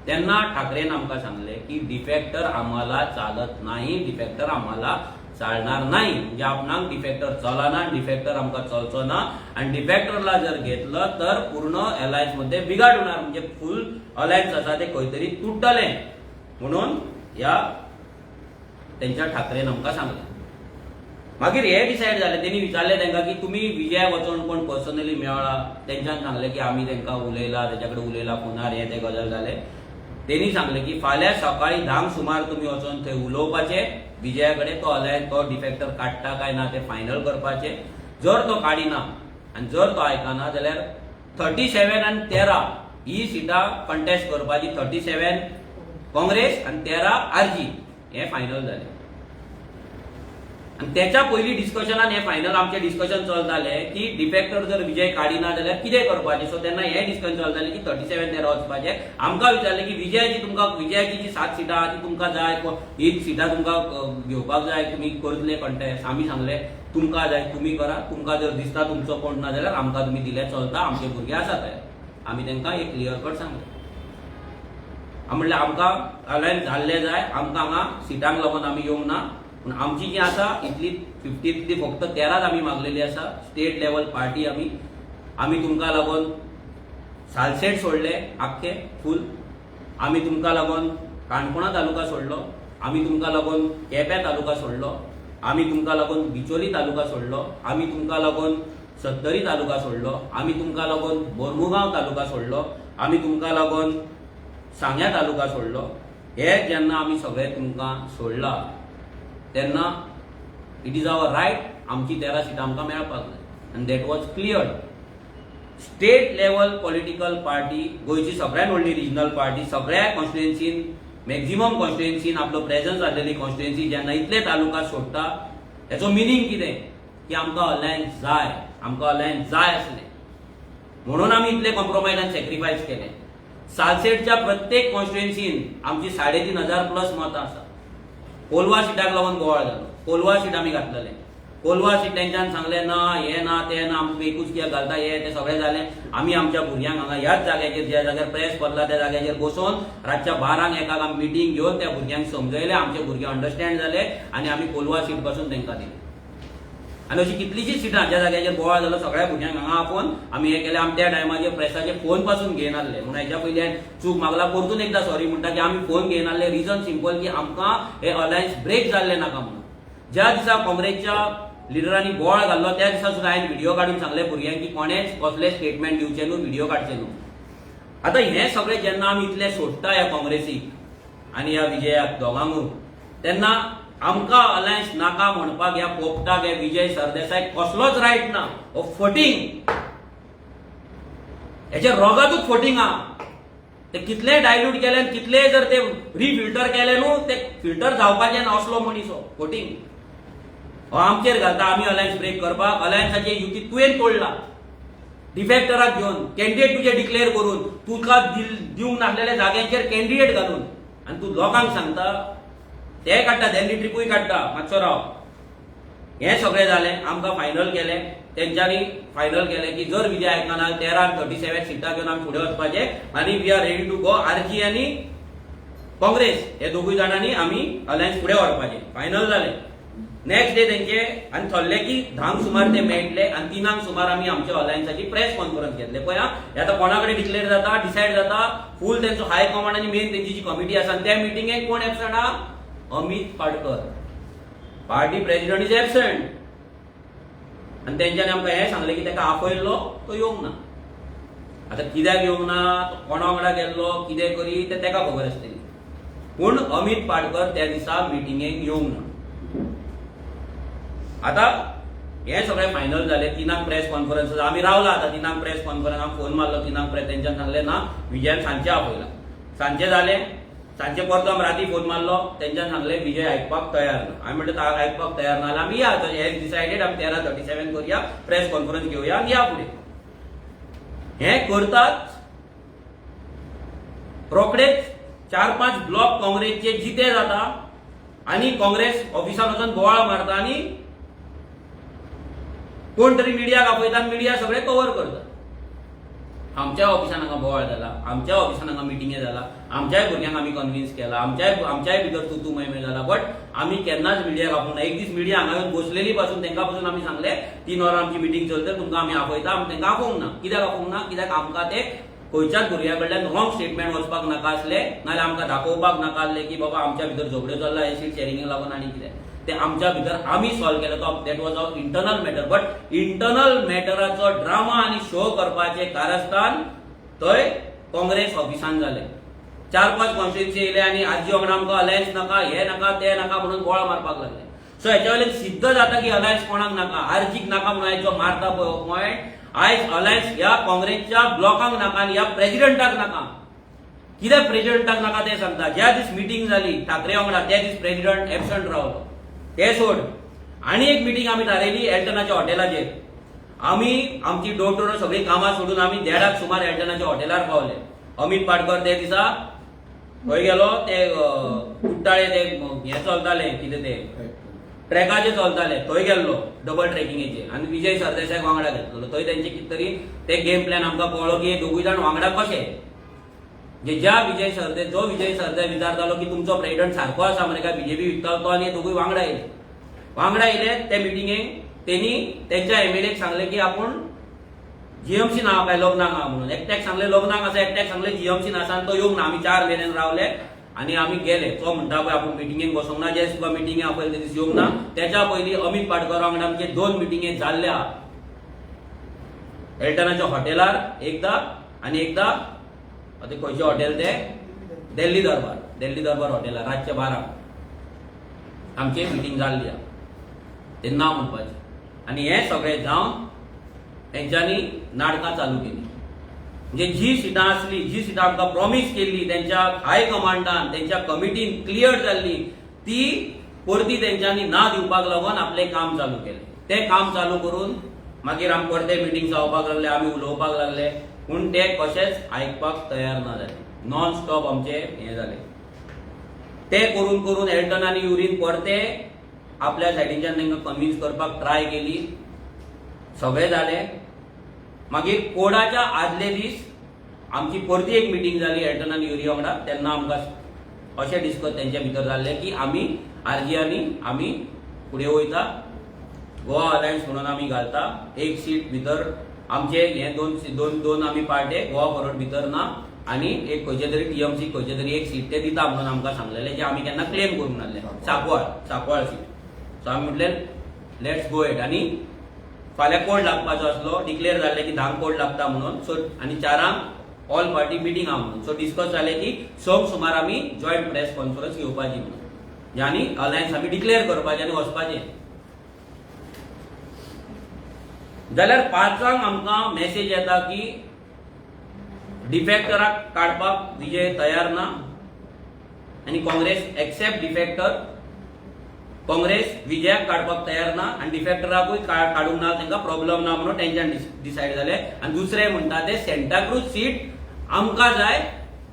तेन्ना ठाकरेन आमकां सांगलें की डिफॅक्टर आम्हाला चालत नाही, डिफॅक्टर आम्हाला चालणार नाही. म्हणजे आपणाक डिफॅक्टर चलना, डिफॅक्टर आमकां चलचो ना आणि डिफॅक्टरला जर घेतलं तर पूर्ण अलायन्स मध्ये बिघाड होणार, म्हणजे फुल अलायन्स आसा ते खंय तरी तुटतलें म्हणून ह्या तेंच्या ठाकरेन आमकां सांगलें. मागीर हे डिसायड जालें. तेणी विचारलें तांकां की तुमी विजयाक वचोन कोण पर्सनली मेळ्ळा? तेंच्यान सांगलें की आमी तांकां उलयला, तेच्या कडेन उलयला फोनार, हें तें गजाल जालें. तेणी सांगलें की फाल्यां सकाळी 10क सुमार तुमी वचोन थंय उलोवपाचें विजया कडेन, तो अलायन्स तो डिफेक्टर काडटा काय ना तें फायनल करपाचें. जर तो काडिना आनी जर तो आयकना जाल्यार 37 आनी 13 ही सिटां कंटेस्ट करपाची, 37 काँग्रेस आनी 13 आरजी, हें फायनल जालें. आनी त्याच्या पयलीं डिस्कशनान हें फायनल आमचें डिस्कशन चलतालें की डिफेक्टर जर विजय काडिना जाल्यार कितें करपाचें. सो तेन्ना हें डिस्कशन चलतालें की 37 13 वचपाचें. आमकां विचारलें की विजयाची तुमकां विजयाची जी सात सिटां आहा ती तुमकां जाय, ही सिटां तुमकां घेवपाक जाय, तुमी करतले कंटेस्ट? आमी सांगलें, तुमकां जाय तुमी करा, तुमकां जर दिसता तुमचो कोण ना जाल्यार आमकां तुमी दिल्यार चलता, आमचे भुरगे आसा तयार. आमी तांकां एक क्लियर कट सांगलें. आमी म्हणलें, आमकां अलायन्स जाल्लें जाय, आमकां हांगा सिटांक लागून आमी येवंक ना, पूण आमची जी आसा इतली 50तली फक्त 13च आमी मागलेली आसा. स्टेट लेवल पार्टी आमी. आमी तुमकां लागून सालसेट सोडले आख्खे फूल, आमी तुमकां लागून काणकोणा तालुका सोडलो, आमी तुमकां लागून केप्यां तालुका सोडलो, आमी तुमकां लागून बिचोली तालुका सोडलो, आमी तुमकां लागून सत्तरी तालुका सोडलो, आमी तुमकां लागून मोरमुगांव तालुका सोडलो, आमी तुमकां लागून सांग्या तालुका सोडलो. हे जेन्ना आमी सगळे तुमकां सोडला तेन्ना it is our right, आमची 13 सिटां आमकां मेळपाक जाय. आनी that was cleared. State level political party, गोंयची सगळ्यात व्हडली रिजनल पार्टी, सगळ्या कॉन्स्टिट्युएन्सीन, मॅक्झिमम कॉन्स्टिट्युएन्सीन आपलो प्रेझन्स आसलेली कॉन्स्टिट्युएन्सी जेन्ना इतले तालुका सोडटा, हेचो मिनींग कितें? की आमकां अलायन्स जाय, आमकां अलायन्स जाय आसलें म्हणून आमी इतले कॉम्प्रोमायज आनी सॅक्रिफायस केले. सालसेटच्या प्रत्येक कॉन्स्टिट्युएन्सीन आमची 3500 प्लस मतां आसा. कोलवा सिटाक लागून बोवाळ जालो. कोलवा सीट आमी घातलेले. कोलवा सीट तेंच्यान सांगलें ना, हें ना, तें ना, आमकां एकूच कित्याक घालता, हें तें सगळें जालें. आमी आमच्या भुरग्यांक हांगा ह्याच जाग्याचेर, ज्या जाग्यार प्रेस पडला त्या जाग्याचेर बसोवन रातच्या 12क 1क आमी मिटींग घेवन त्या भुरग्यांक समजयले. आमचे भुरगे अंडरस्टँड जाले आनी आमी कोलवा सीट पासून तांकां दिली. आनी अशी कितलीशीच सिटां ज्या जाग्याचेर बोवाळ जालो, सगळ्या भुरग्यांक हांगा आपोवन आमी हें केलें. आमी त्या टायमाचेर प्रेसाचे फोन पासून घेयनासले म्हणून हेच्या पयलीं हांवें चूक मागला, परतून एकदां सॉरी म्हणटा की आमी फोन घेयनासले. रिजन सिंपल की आमकां हे अलायन्स ब्रेक जाल्ले नाका म्हणून. ज्या दिसा काँग्रेसच्या लिडरांनी बोवाळ घाल्लो त्या दिसा सुद्दां हांवें व्हिडिओ काडून सांगले भुरग्यांक की कोणेच कसले स्टेटमेंट दिवचे न्हू, व्हिडिओ काडचे न्हू. आतां हें सगळें जेन्ना आमी इतलें सोडटा ह्या काँग्रेसीक आनी ह्या विजयाक दोगांकूय, तेन्ना आमकां अलायन्स नाका म्हणपाक ह्या पोपटाक, ह्या विजय सरदेसाय कसलोच रायट ना. हो फटींग, हेच्या रोगातूच फटींग आहा. ते कितलेय डायल्यूट केले आनी कितलेय जर ते रिफिल्टर केले न्हू, ते फिल्टर जावपाचे ना. असलो मनीस हो फटींग. हो आमचेर घालता आमी अलायन्स ब्रेक करपाक. अलायन्साची युती तुवें तोडला डिफेक्टराक घेवन, कॅन्डिडेट तुजे डिक्लेअर करून, तुका दिवंक नासलेल्या जाग्यांचेर कॅन्डिडेट घालून, आनी तूं लोकांक सांगता. ते काडटा, दिल्ली ट्रिपूय काडटा. मातसो राव. हें सगळें जालें, आमकां फायनल केलें, तेंच्यांनी फायनल केलें की जर विजय आयकना 13 37 सिटां घेवन आमी फुडें वचपाचें आनी we are ready to go. RG आनी काँग्रेस हे दोगूय जाणांनी आमी अलायन्स फुडें व्हरपाचें फायनल जालें. नेक्स्ट डे तेंचे आनी थरलें की 10क सुमार ते मेळटले आनी 3क सुमार आमी आमच्या अलायन्साची प्रेस कॉन्फरन्स घेतले. पळय आं, हे आतां कोणा कडेन डिक्लेअर जाता, डिसायड जाता, फूल तेंचो हाय कमांड आनी मेन तेंची जी कमिटी आसा, आनी त्या मिटिंगेक कोण एबसंट आहा? Amit Patkar, party president is absent. आनी तेंच्यांनी आमकां हें सांगलें की ताका आपयल्लो, तो येवंक ना. आतां कित्याक येवंक ना, तो कोणा वांगडा गेल्लो, कितें करी तें ताका खबर आसतली, पूण अमित पाटकर त्या दिसा मिटिंगेक येवंक ना. आतां हें सगळें फायनल जालें, 3क प्रेस कॉन्फरन्स. आमी रावला आतां 3क प्रेस कॉन्फरन्स. आमी फोन मारलो 3क प्रेस, तेंच्यान सांगलें ना, विजयान सांजचें आपयला. सांजचें जालें, सांजचे परतो आमी राती फोन मारलो, तेंच्यान सांगलें विजय आयकपाक तयार ना. आमी म्हणलें आयकपाक तयार ना जाल्यार आमी या, एज डिसायडेड आमी 13 37 करया, प्रेस कॉन्फरन्स घेवया आनी या फुडें. हें करतात, रोखडेच 4-5 ब्लॉक काँग्रेसचे जिते जाता आनी काँग्रेस ऑफिसान वचून बोवाळ मारता आनी कोण तरी मिडियाक आपयता आनी मिडिया सगळे कवर करता. आमच्या ऑफिसान हांगा बोवाळ जाला, आमच्या ऑफिसान हांगा मिटिंगे जाला, आमच्याय भुरग्यांक आमी कन्विन्स केला, आमच्याय भितर तू तू मैं मैं जाला, बट आमी केन्नाच मिडियाक आपोवंक ना. एक दीस मिडिया हांगा येवन बसलेली पासून तांकां पासून आमी सांगले 3 वरां आमची मिटींग चलतली, तुमकां आमी आपयता. आमी तांकां आपोवंक ना. कित्याक आपोवंक ना? कित्याक आमकां ते खंयच्याच भुरग्या कडल्यान रॉंग स्टेटमेंट वचपाक नाका आसले, नाजाल्यार आमकां दाखोवपाक नाका आसले की बाबा आमच्या भितर झगड्यो चल्ला हे सीट शेरिंगेक लागून आनी कितें. ते आमच्या भितर आमी सॉल्व केलें, तो that was our internal matter. But internal मॅटराचो ड्रामा आनी शो करपाचें कारस्थान थंय काँग्रेस ऑफिसान जालें. 4-5 कॉन्स्टिट्युन्सी येयले आनी आरजी वांगडा आमकां अलायन्स नाका, हे नाका, ते नाका म्हणून बोवाळ मारपाक लागले. सो हेच्या वयल्यान सिद्ध जाता की अलायन्स कोणाक नाका. आरजीक नाका म्हणून आयज जो मारता पळय पॉयंट, आयज अलायन्स ह्या काँग्रेसच्या ब्लॉकांक नाका आनी ह्या प्रेजिडेंटाक नाका. कित्याक प्रेजिडेंटाक नाका तें सांगता. ज्या दीस मिटींग जाली ठाकरे वांगडा त्या दीस प्रेजिडेंट एबसंट रावलो. ते सोड, आनी एक मिटींग आमी थारायली एल्टनाच्या हॉटेलाचेर. आमी आमची डोर टू डोर सगळीं कामां सोडून आमी 1:30क सुमार एल्टनाच्या हॉटेलार पावले. अमित पाटकर ते दिसा खंय गेलो ते, कुट्टाळे ते हें चलतालें, कितें ते ट्रॅकाचे चलताले, थंय गेल्लो डबल ट्रॅकिंगेचे, आनी विजय सरदेसाय वांगडा घेतलेलो. थंय तेंचे कितें तरी ते गेम प्लॅन आमकां कळ्ळो की हे दोगूय जाण वांगडा कशे. जे ज्या विजय सरदे जो विजय सरदेसाय विचारतालो की तुमचो प्रेसिडेंट सारको आसा मरे काय बीजेपी विकतालो, तो आनी हे दोगूय वांगडा येयले. वांगडा येयले ते मिटिंगेक, तेणी तेंच्या एमएलएक सांगलें की आपूण जीएमसी ना काय लग्नाक आहा म्हणून. एकट्याक सांगलें लग्नाक आसा, एकट्याक सांगलें जीएमसी आसा आनी तो येवंक ना. आमी 4 मेरेन रावले आनी आमी गेले. तो म्हणटा पळय आपूण मिटिंगेक बसोंक ना, जे तुका मिटिंगे आपयले ते दीस येवंक ना. तेच्या पयलीं अमित पाटकर वांगडा आमचे 2 मिटिंगे जाल्ल्या, एल्टनाच्या हॉटेलार एकदा आनी एकदा आतां खंयचें हॉटेल ते, दिल्ली दरबार, दिल्ली दरबार हॉटेलार रातचे 12 आमची मिटींग जाल्ली आहा. ते ना म्हणपाचें. आनी हें सगळें जावन तेंच्यांनी नाटकां चालू केली. म्हणजे जी सिटां आसली, जी सिटां आमकां प्रॉमीस केल्ली तेंच्या हाय कमांडान, तेंच्या कमिटीन क्लियर जाल्ली, ती परती तेंच्यांनी ना दिवपाक लागून आपलें काम चालू केलें. तें काम चालू करून मागीर आमी परते मिटींग जावपाक लागले, आमी उलोवपाक लागले, पूण ते कशेंच आयकपाक तयार ना जाले. नॉन स्टॉप आमचे हें जालें. ते करून करून एल्टन आनी युरीन परते आपल्या सायडीच्यान तांकां कन्विन्स करपाक ट्राय केली. सगळें जालें. मागीर कोडाच्या आदले दीस आमची परती एक मिटींग जाली एल्टन आनी युरी वांगडा. तेन्ना आमकां अशें डिस्कस तेंच्या भितर जाल्लें की आमी आरजी आनी आमी फुडें वयता, गोवा अलायन्स म्हणून आमी घालता, एक सीट भितर आमचे हे दोन दोन दोन आमी पार्टे गोवा फॉरवर्ड भितर ना आनी एक खंयचे तरी टीएमसी खंयचे तरी एक सीट ते दिता म्हणून आमकां सांगलेलें, जे आमी केन्ना क्लेम करूंक नासले, सांकवाळ, सांकवाळ सीट. सो आमी म्हटलें let's go ahead. आनी फाल्यां कोड लागपाचो आसलो, डिक्लेअर जाल्लें की 10क कोड लागता म्हणून. सो आनी 4क ऑल पार्टी मिटींग आहा म्हणून. सो डिस्कस जालें की 6क सुमार आमी जॉयंट प्रेस कॉन्फरन्स घेवपाची म्हणून आनी अलायन्स आमी डिक्लेअर करपाचें आनी वचपाचें. जाल्यार 5क आमकां मॅसेज येता की डिफेक्टराक काडपाक विजय तयार ना आनी काँग्रेस एक्सेप्ट डिफेक्टर, काँग्रेस विजयाक काडपाक तयार ना आनी डिफेक्टराकूय काडूंक ना, तांकां प्रॉब्लम ना म्हणून तेंच्यान डिसायड जालें. आनी दुसरें म्हणटा ते सेंटाक्रूज सीट आमकां जाय,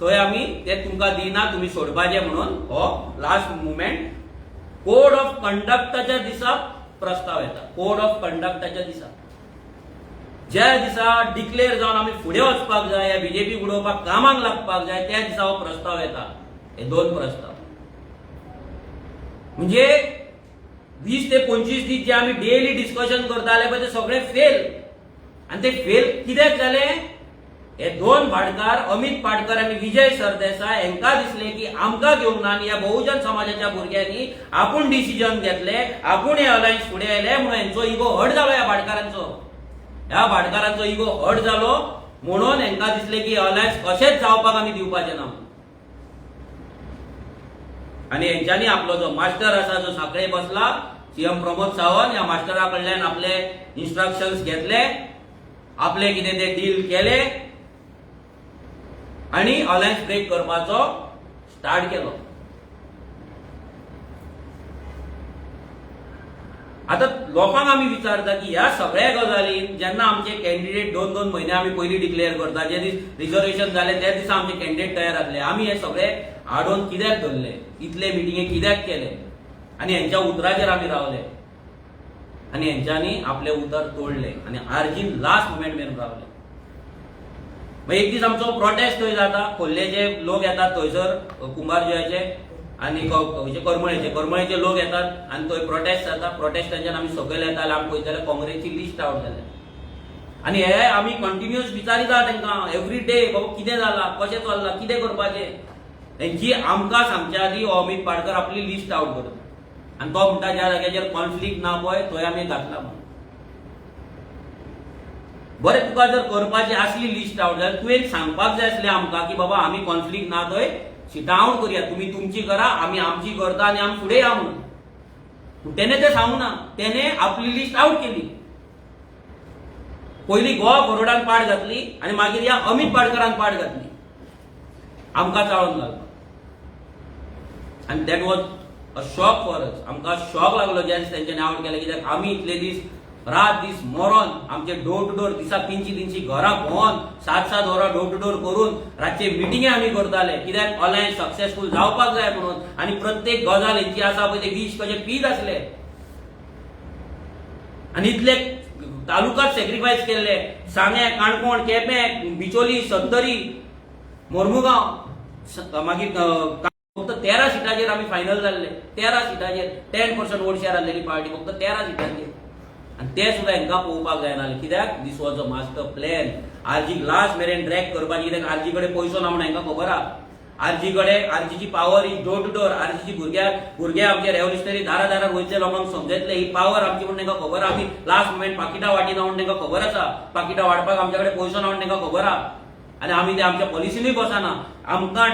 थंय आमी ते तुमकां दिना, तुमी सोडपाचे म्हणून. हो लास्ट मुमेंट कोड ऑफ कंडक्टाच्या दिसा प्रस्ताव येता कोड ऑफ कंडक्टाच्या दिसा, ज्या दिसा डिक्लेअर जावन आमी फुडें वचपाक जाय, ह्या बीजेपी उडोवपाक कामाक लागपाक जाय, त्या दिसा हो प्रस्ताव येता. हे दोन प्रस्ताव म्हणजे 20 ते 25 दीस जे आमी डेली डिस्कशन करताले पळय, ते सगळे फेल. आनी ते फेल कित्याक जाले? हे दोन भाटकार, अमित पाटकर आनी विजय सरदेसाय, हांकां दिसले की आमकां घेवंक ना आनी ह्या बहुजन समाजाच्या भुरग्यांनी आपूण डिसिजन घेतले, आपूण हे अलायन्स फुडें आयले म्हणून हेंचो इगो हर्ट जालो. ह्या भाटकारांचो इगो हर्ट जालो म्हणून हेंकां दिसले की अलायन्स कशेंच जावपाक आमी दिवपाचे ना. आनी हेंच्यांनी आपलो जो मास्टर आसा, जो साखळे बसला, सीएम प्रमोद सावंत, ह्या मास्टरा कडल्यान आपले इन्स्ट्रक्शन्स घेतले, आपले कितें ते डील केले आनी अलायन्स ब्रेक करपाचो स्टार्ट केलो. आतां लोकांक आमी विचारता की ह्या सगळ्या गजालीन जेन्ना आमचे कॅन्डिडेट दोन दोन म्हयने आमी पयलीं डिक्लेअर करता, जे दीस रिजर्वेशन जाले त्या दिसा आमचे कॅन्डिडेट तयार जातले, आमी हे सगळे आडोवन कित्याक धरले? इतले मिटिंगे कित्याक केले? आनी हेंच्या उतराचेर आमी रावले आनी हेंच्यांनी आपलें उतर तोडलें आनी आरजीन लास्ट मुमेंट मेरेन रावले. मागीर एक दीस आमचो प्रोटेस्ट थंय जाता. खोर्लेचे लोक येतात थंयसर, कुंभारजुव्याचे आनी खंयचे करमळेचे लोक येतात आनी थंय प्रोटेस्ट जाता. प्रोटेस्टाच्यान आमी सकयल येताले, आमी पळयत जाल्यार काँग्रेसची लिस्ट आवट जाल्या. आनी हे आमी कंटिन्युअस विचारिता तांकां एवरी डे, बाबा कितें जालां, कशें चल्लां, कितें करपाचें? हेंची आमकां सांगच्या आदीं हो अमीत पाडकर आपली लिस्ट आवट करता आनी तो म्हणटा, ज्या जाग्याचेर कॉन्फ्लिक्ट ना पळय थंय आमी घातला म्हणून. बरें, तुका जर करपाची आसली लिस्ट आवट जाल्यार तुवें सांगपाक जाय आसलें आमकां की बाबा, आमी कॉन्फ्लिक्ट ना थंय सिटां आवट करुया, तुमी तुमची करा, आमी आमची करता आनी आमी फुडें या म्हणून. पूण तेणे तें सांगूंक ना. तेणे आपली लिस्ट आवट केली. पयली गोवा फॉरवर्डान पाड घातली आनी मागीर ह्या अमीत पाडकरान पाड घातली आमकां चाळोवन घालपाक. आनी that was a shock for us. आमकां शॉक लागलो ज्या दीस तेंच्यांनी आवट केलें, कित्याक आमी इतले दीस रात दीस मरोन, आमचे डोर टू डोर, दिसाक 300 300 घरां भोंवन, सात सात वरां डोर टू डोर करून रातचे मिटिंगे आमी करताले, कित्याक अलायन्स सक्सेसफूल जावपाक जाय म्हणून. आनी प्रत्येक गजाल हेंची आसा पळय, ते विष कशे पीत आसले आनी इतले तालुकात सॅक्रिफायस केल्ले, सांगें, काणकोण, केपें, बिचोली, सत्तरी, मोर्मुगांव, मागीर फक्त 13 सिटाचेर आमी फायनल जाल्ले. 13 सिटाचेर, 10% वोट शेअर आसलेली पार्टी फक्त 13 सिटांचेर. आनी ते सुद्दां हांकां पळोवपाक जायना. कित्याक? This was a master plan. आरजीक लास्ट मेरेन ड्रॅग करपाची, कित्याक आरजी कडेन पयसो ना म्हणून हांकां खबर आहा. आरजी कडेन, आरजीची power is door to door. आरजीची भुरग्या भुरगे आमचे रेव्होल्युशनरी दारा दारार वयतले, लोकांक समजतले. ही पावर आमची म्हणून तांकां खबर आहा. आमी लास्ट मुमेंट पाकिटां वाटिना म्हणून तांकां खबर आसा. पाकिटां वाडपाक आमचे कडेन पयसो ना म्हणून तांकां खबर आहा आनी आमी ते आमच्या पॉलिसीनूय बसना. आमकां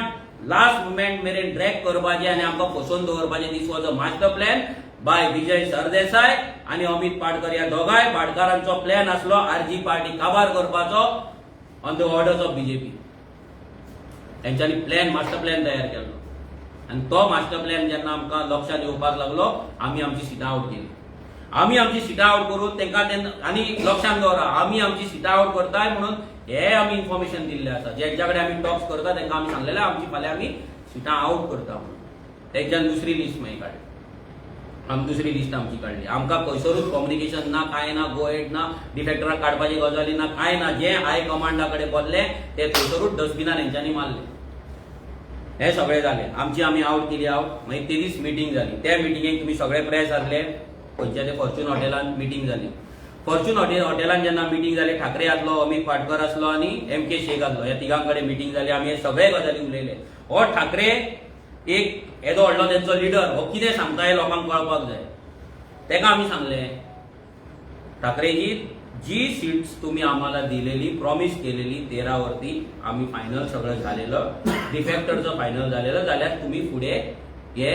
लास्ट मुमेंट मेरेन ड्रॅग करपाचें आनी आमकां फसोवन दवरपाचें. This was a master plan by Vijay Sardesai आनी अमित पाटकर. ह्या दोगांय भाटकारांचो प्लॅन आसलो आरजी पार्टी काबार करपाचो on the orders of BJP. तेंच्यांनी प्लॅन, मास्टर प्लॅन तयार केल्लो आनी तो मास्टर प्लॅन जेन्ना आमकां लक्षांत येवपाक लागलो, आमी आमची सिटां आवट केली. आमी आमची सिटां आवट करून तांकां तेन्ना, आनी लक्षांत दवरा, आमी आमची सिटां आवट करताय म्हणून हे आमी इन्फॉर्मेशन दिल्लें आसा. जेंच्या कडेन आमी टॉक्स करता तांकां आमी सांगलेलें, आमची फाल्यां आमी सिटां आवट करता म्हणून. तेंच्यान दुसरी लिस्ट मागीर काडली. आमी दुसरी लिस्ट आमची काडली. आमकां खंयसरूच कम्युनिकेशन ना, कांय ना, गो एड ना, डिफेक्टराक काडपाची गजाली ना, कांय ना. जें हाय कमांडा कडेन बसले ते थंयसरूच डस्टबिनान हेंच्यांनी मारले. हे सगळें जालें. आमची आमी आवट केली आवट. मागीर ते दीस मिटींग जाली. त्या मिटिंगेक तुमी सगळे प्रेस आसले. खंयच्या ते फॉर्च्यून हॉटेलान मिटींग जाली. फॉर्च्यून हॉटेलान जेन्ना मिटींग जाली, ठाकरे आसलो, अमित पाटकर आसलो आनी एम के शेख आसलो. ह्या तिगां कडेन मिटींग जाली. आमी हे सगळे गजाली उलयले. हो ठाकरे एक येदो व्हडलो तेंचो लिडर, हो कितें सांगता हें लोकांक कळपाक जाय. तेका आमी सांगलें, ठाकरेजी, जी सीट्स तुम्ही आम्हाला दिलेली, प्रॉमिस केलेली, 13 वरती आम्ही फायनल सगळं झालेलं, डिफेक्टरचं फायनल झालेलं, जाल्यार तुम्ही फुडें हे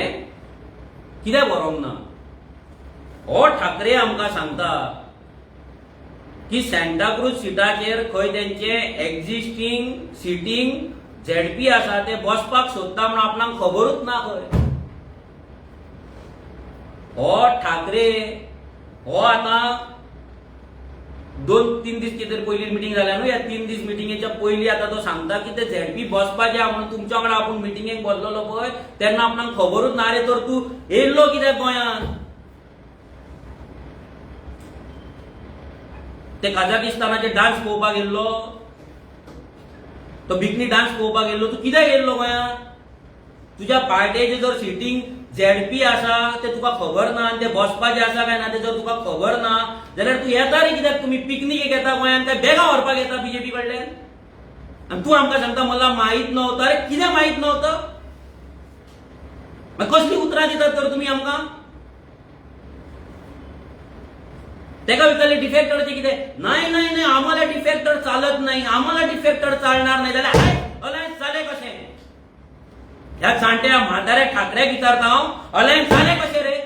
कित्याक बरोवंक ना? हो ठाकरे आमकां सांगता की सांताक्रूज सिटाचेर खंय तेंचे एक्झिस्टींग सिटींग झेडपी आसा, ते बसपाक सोदता म्हणून आपणाक खबरूच ना खंय. हो ठाकरे हो आतां 2-3 दीस कितें तरी पयलीं मिटींग जाल्या न्हू, ह्या 3 दीस मिटिंगेच्या पयलीं आतां तो सांगता की ते झेडपी बसपाचे आहा म्हणून तुमच्या वांगडा आपूण मिटिंगेक बसलेलो पळय तेन्ना आपणाक खबरूच ना रे, तर तूं येयल्लो कित्याक गोंयांत? ते काजाकिस्तानाचे डान्स पळोवपाक गेल्लो, तो बिकनी डान्स पळोवपाक गेल्लो. तूं कित्याक येयल्लो गोंयांत? तुज्या पार्टेचे जर सिटींग झेडपी आसा ते तुका खबर ना आनी ते बसपाचे आसा काय ना ते जर तुका खबर ना जाल्यार तूं येता रे कित्याक? तुमी पिकनीकेक येता गोंयांत काय बॅगां व्हरपाक येता बीजेपी कडल्यान? आनी तूं आमकां सांगता मला माहीत नव्हतं. अरे, कितें माहीत नव्हतं? मागीर कसली उतरां दितात तर तुमी आमकां? तेका विचारले डिफेक्टरचे कितें? नाही नाही नाही, आम्हाला डिफेक्टर चालत नाही, आम्हाला डिफेक्टर चालणार नाही. जाल्यार अलायन्स जालें कशें? ह्या जाणट्या म्हाताऱ्या ठाकऱ्याक विचारता हांव, अलायन्स जालें कशें रे?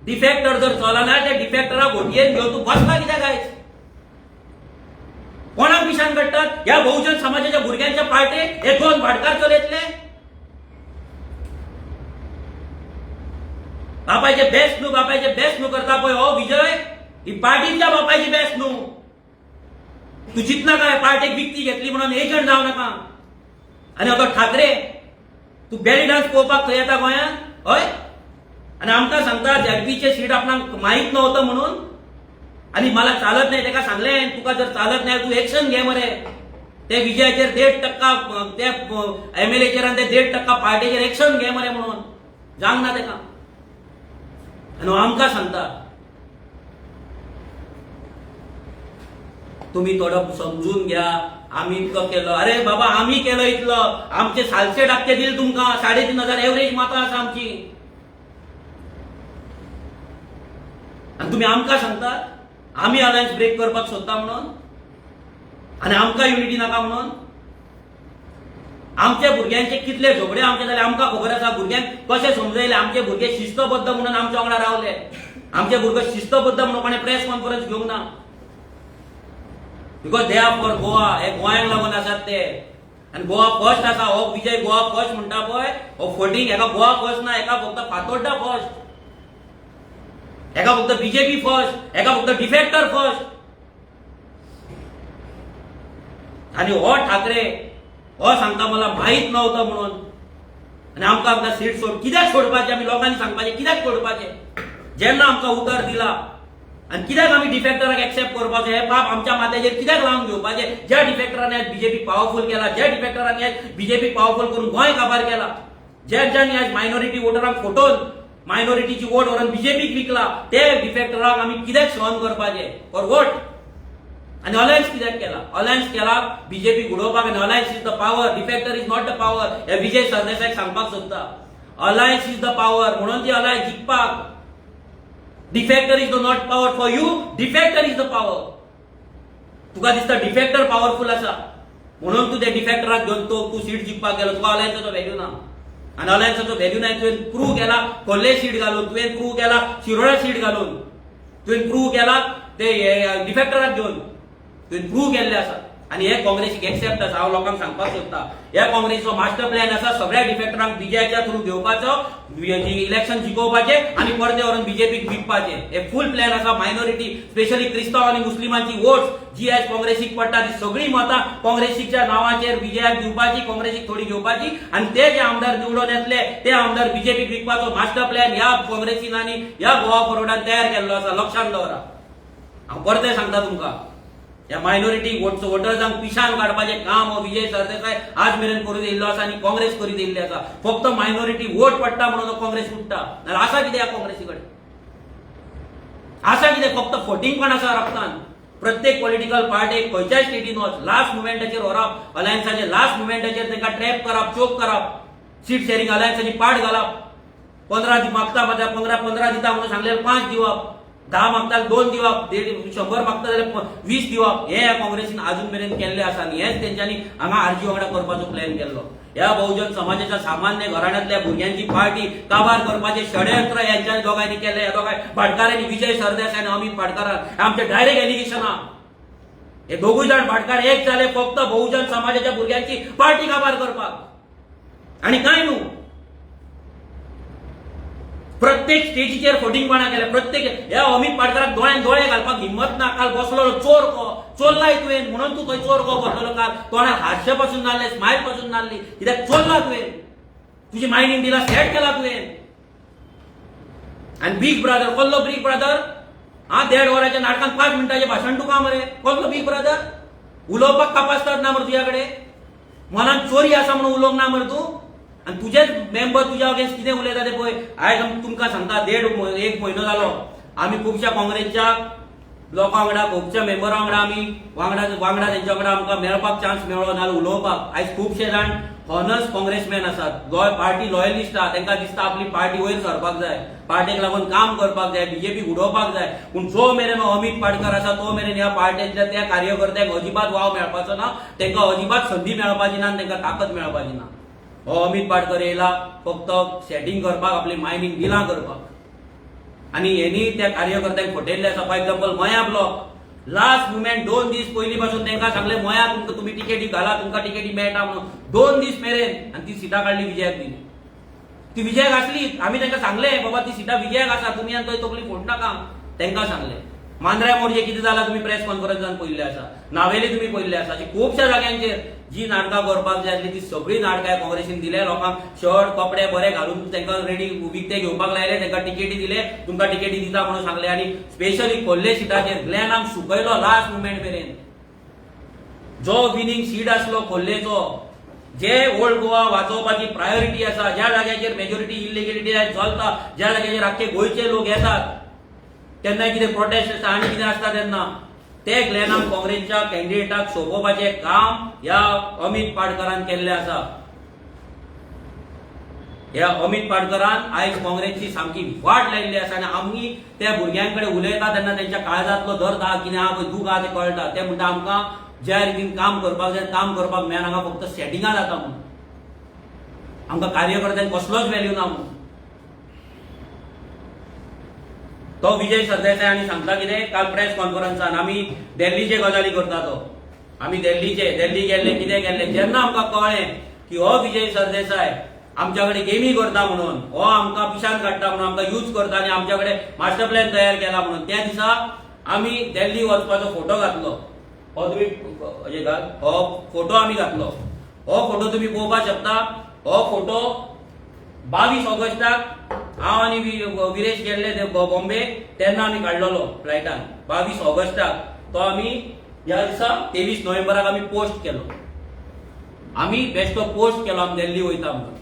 डिफेक्टर जर चलना, त्या डिफेक्टराक होटयेन घेवन तूं बसला कित्याक आयज? कोणाक पिशान काडटात? ह्या बहुजन समाजाच्या भुरग्यांच्या पार्टेक हे दोन भाटकार चलयतले? बापायचे बेस्ट न्हू, बापायचे बेस्ट न्हू करता पळय हो विजय, ही पार्टीच्या बापायची बेस्ट न्हू. तूं चिंतना काय पार्टेक विकती घेतली म्हणून एजंट जावं नाका. आनी आतां ठाकरे, तूं बेली डान्स पळोवपाक थंय येता गोंयांत? हय, आनी आमकां सांगता झेडपीचे सीट आपणाक माहीत नव्हतं म्हणून आनी मला चालत नाही. ताका सांगलें, तुका जर चालत नाही तूं एक्शन घे मरे. ते विजयाचेर 1.5%, ते एमएलएचेर आनी ते 1.5% पार्टीचेर एक्शन घे मरे म्हणून जावंक ना ताका. आनी हो आमकां सांगता. तुम्ही थोडं समजून घ्या, आम्ही इतको केलो. अरे बाबा, आम्ही केलो इतलो, आमचे सालसे टाकचे दिले तुमकां. 3500 एवरेज मतां आसा आमची आनी तुमी आमकां सांगतात आमी अलायन्स ब्रेक करपाक सोदता म्हणून आनी आमकां युनिटी नाका म्हणून. आमच्या भुरग्यांचे कितले झगडे आमचे जाले आमकां खबर आसा. भुरग्यांक कशें समजयले? आमचे भुरगे शिस्तबद्ध म्हणून आमच्या वांगडा रावले. आमचे भुरगे शिस्तबद्ध म्हणून कोणें प्रेस कॉन्फरन्स घेवंक ना, because they are for Goa. हे गोंयांक लागून आसात ते आनी गोवा फर्स्ट आसा. हो विजय गोवा फर्स्ट म्हणटा पळय, हो फटींग. हेका गोवा फर्स्ट ना, हेका फक्त फातोड्डा फर्स्ट, हेका फक्त बीजेपी फर्स्ट, हेका फक्त डिफेक्टर फर्स्ट. आनी हो ठाकरे हो सांगता मला माहीत नव्हतं म्हणून आनी आमकां आमकां सीट सोड. कित्याक सोडपाचें? आमी लोकांनी सांगपाचें कित्याक सोडपाचें जेन्ना आमकां उतर दिला? आनी कित्याक आमी डिफेक्टराक एक्सेप्ट करपाचें? हें पाप आमच्या माथ्याचेर कित्याक लावन घेवपाचें? ज्या डिफेक्टरांनी आयज बीजेपी पावरफूल केला, ज्या डिफेक्टरांनी आयज बीजेपी पावरफूल करून गोंय काबार केला, ज्या ज्यांनी आयज मायनॉरिटी वोटरांक फटोवन मायनॉरिटीची वोट व्हरून बीजेपीक विकला, ते डिफेक्टरांक आमी कित्याक सहन करपाचें? For what? आनी अलायन्स कित्याक केला? अलायन्स केला बीजेपी उडोवपाक. आनी alliance is the power, defector is not the power. हे विजय सरदेसायक सांगपाक सोदता. अलायन्स is the power म्हणून ती alliance जिखपाक. Defector is the not power for you, defector is the power. तुका दिसता डिफेक्टर पावरफूल आसा म्हणून तूं त्या डिफेक्टराक घेवन तो तूं सीट जिखपाक गेलो. तुका अलायन्साचो व्हॅल्यू ना आनी अलायन्साचो व्हॅल्यू ना तुवें प्रूव केला खोर्ले सीट घालून, तुवें प्रूव केला शिरोडा सीट घालून, तुवें प्रूव केला ते डिफेक्टराक घेवन, तुवें प्रूव केल्ले आसा. आनी हे काँग्रेसीक एक्सेप्ट आसा. हांव लोकांक सांगपाक सोदता, ह्या काँग्रेसीचो मास्टर प्लॅन आसा सगळ्या डिफेक्टरांक विजयाच्या थ्रू घेवपाचो, इलेक्शन जिखोवपाचें आनी परते व्हरून बीजेपीक विकपाचें. हे फूल प्लॅन आसा. मायनॉरिटी, स्पेशली क्रिस्तांव आनी मुस्लिमांची वोट्स जी आयज काँग्रेसीक पडटा ती सगळी मतां काँग्रेसीच्या नांवाचेर विजयाक दिवपाची, काँग्रेसीक थोडी घेवपाची आनी ते जे आमदार निवडून येतले ते आमदार बीजेपीक विकपाचो मास्टर प्लॅन ह्या काँग्रेसीन आनी ह्या गोवा फॉरवर्डान तयार केल्लो आसा. लक्षांत दवरा, हांव परतें सांगता तुमकां, ह्या मायनॉरिटी वोटर्सांक पिशान काडपाचें काम हो विजय सरदेसाय आज मेरेन करून येयल्लो आसा आनी काँग्रेस करीत येयल्ली आसा. फक्त मायनॉरिटी वोट पडटा म्हणून काँग्रेस उठ्ठा, नाल्यार आसा कितें ह्या काँग्रेसी कडेन? आसा कितें? फक्त फटींगपण आसा रक्तान. प्रत्येक पॉलिटिकल पार्टीक खंयच्याय स्टेटीन वच, लास्ट मुवमेंटाचेर व्हरप, अलायन्साचे लास्ट मुवमेंटाचेर तांकां ट्रॅप करप, चोक करप, सीट शेअरिंग अलायन्साची पाट घालप. 15 मागता 15 दिता म्हणून सांगलें 5 दिवप, 10 मागता 2 दिवप, 150 मागता जाल्यार 20 दिवप. हे ह्या काँग्रेसीन अजून मेरेन केल्ले आसा आनी हेच तेंच्यांनी हांगा आरजी वांगडा करपाचो प्लॅन केल्लो. ह्या बहुजन समाजाच्या सामान्य घराण्यांतल्या भुरग्यांची पार्टी काबार करपाचें षडयंत्र ह्यांच्या दोगांनी केलें. ह्या दोगांय भाटकारांनी, विजय सरदेसाय आनी अमित पाटकारान, आमचे डायरेक्ट एलिगेशन. हे दोगूय जाण भाटकार एक जाले फक्त बहुजन समाजाच्या भुरग्यांची पार्टी काबार करपाक आनी कांय न्हू. प्रत्येक स्टेजीचेर फटींगपणा केले. प्रत्येक ह्या अमित पाटकाराक दोळ्यान दोळे घालपाक हिम्मत ना. काल बसलो चोर को चोरलाय तुवें म्हणून तूं थंय चोर को बसलो. काल तोंडार हारशे पासून नासले, स्मायल पासून नासली, कित्याक चोरला तुवें, तुजी मायनींग डिला सेट केला तुवें. आनी बीग ब्रदर कसलो बीग ब्रदर? हा, देड वराच्या नाटकान 5 मिनटाचें भाशण तुका मरे. कसलो बीग ब्रदर? उलोवपाक कापास्ताद ना मरे तुज्या कडेन. मनान चोरी आसा म्हणून उलोवंक ना मरे तूं. आनी तुजेच मेंबर तुज्या अगेन्स्ट कितें उलयता ते पळय. आयज आमी तुमकां सांगता, देड एक म्हयनो जालो, आमी खुबश्या काँग्रेसच्या लोकां वांगडा, खुबश्या मेंबरां वांगडा आमी वांगडा वांगडा, तेंच्या वांगडा आमकां मेळपाक चान्स मेळ्ळो नाजाल्यार उलोवपाक. आयज खुबशे जाण हॉनस्ट काँग्रेसमॅन आसात, पार्टी लॉयलिस्ट आहा. तांकां दिसता आपली पार्टी वयर सरपाक जाय, पार्टेक लागून काम करपाक जाय, बीजेपी उडोवपाक जाय. पूण जो मेरेन हो अमित पाटकर आसा तो मेरेन ह्या पार्टेंतल्या त्या कार्यकर्त्यांक अजिबात वाव मेळपाचो ना, तांकां अजिबात संदी मेळपाची ना आनी तांकां ताकद मेळपाची ना. हो अमित पाटकर येयला फक्त सेटिंग करपाक, आपली मायनींग डिलां करपाक आनी हेनी त्या कार्यकर्त्यांक फटयल्ले आसा. फॉर एक्झाम्पल, मया ब्लॉक, लास्ट मुमेंट 2 दीस पयलीं पासून तांकां सांगले, मया तुमकां तुमी तिकेटी घाला, तुमकां तिकेटी मेळटा म्हणून, 2 दीस मेरेन. आनी ती सिटां काडली, विजयाक दिली. ती विजयाक आसली. आमी तांकां सांगले, बाबा ती सिटां विजयाक आसा, तुमी आनी थंय तकली फोडनाका, तांकां सांगले. मांद्र्या मोरजे कितें जालां तुमी प्रेस कॉन्फरन्सान पळयल्लें आसा, नावेली तुमी पळयल्लें आसा. अशी खुबश्या जाग्यांचेर जी नाटकां करपाक जाय आसली ती सगळीं नाटकां काँग्रेसीन दिले. लोकांक शर्ट कपडे बरे घालून तांकां रेडी विकते घेवपाक लायले, तांकां तिकेटी दिले, तुमकां तिकेटी दिता म्हणून सांगले. आनी स्पेशली खोर्ले सिटाचेर ग्लॅनाक सुकयलो लास्ट मुमेंट मेरेन. जो विनींग सीट आसलो खोर्लेचो, जे ओल्ड गोवा वाचोवपाची प्रायोरिटी आसा, ज्या जाग्याचेर मेजॉरिटी इलिगेलिटी चलता, ज्या जाग्याचेर आख्खे गोंयचे लोक येतात, केन्नाय कितें प्रोटेस्ट आसता आनी कितें आसता तेन्ना, ते ग्लॅनाक काँग्रेसच्या कॅन्डिडेटाक सोंपोवपाचें काम ह्या अमित पाटकरान केल्लें आसा. ह्या अमित पाटकरान आयज काँग्रेसची सामकी वाट लायिल्ली आसा. आनी आमी त्या भुरग्यां कडेन उलयता तेन्ना तेंच्या काळजांतलो दर्द आहा, कितें आहा पळय, दूख आहा तें कळटा. ते म्हणटा, आमकां ज्या रितीन काम करपाक जाय काम करपाक मेळना, हांगा फक्त सेटिंगां जाता म्हणून, आमकां कार्यकर्त्यांक कसलोच व्हॅल्यू ना म्हणून. तो विजय सरदेसाय आनी सांगता कितें काल प्रेस कॉन्फरन्सान, आमी दिल्लीचे गजाली करता तो, आमी दिल्लीचे, दिल्ली गेल्ले, कितें गेल्ले. जेन्ना आमकां कळ्ळें की हो विजय सरदेसाय आमच्या कडेन गेमी करता म्हणून, हो आमकां पिशान काडटा म्हणून, आमकां यूज करता आनी आमच्या कडेन मास्टर प्लॅन तयार केला म्हणून, त्या दिसा आमी दिल्ली वचपाचो फोटो घातलो. हो तुमी हे घाल, हो फोटो आमी घातलो. हो फोटो तुमी पळोवपाक शकता. हो फोटो 22 ऑगस्टाक हांव आनी विरेश गेल्ले ते बॉम्बे तेन्ना आमी काडलेलो फ्लायटान 22 ऑगस्टाक. तो आमी ह्या दिसा 23 नोव्हेंबराक आमी पोस्ट केलो. आमी बेश्टो पोस्ट केलो, आमी दिल्ली वयता म्हणून.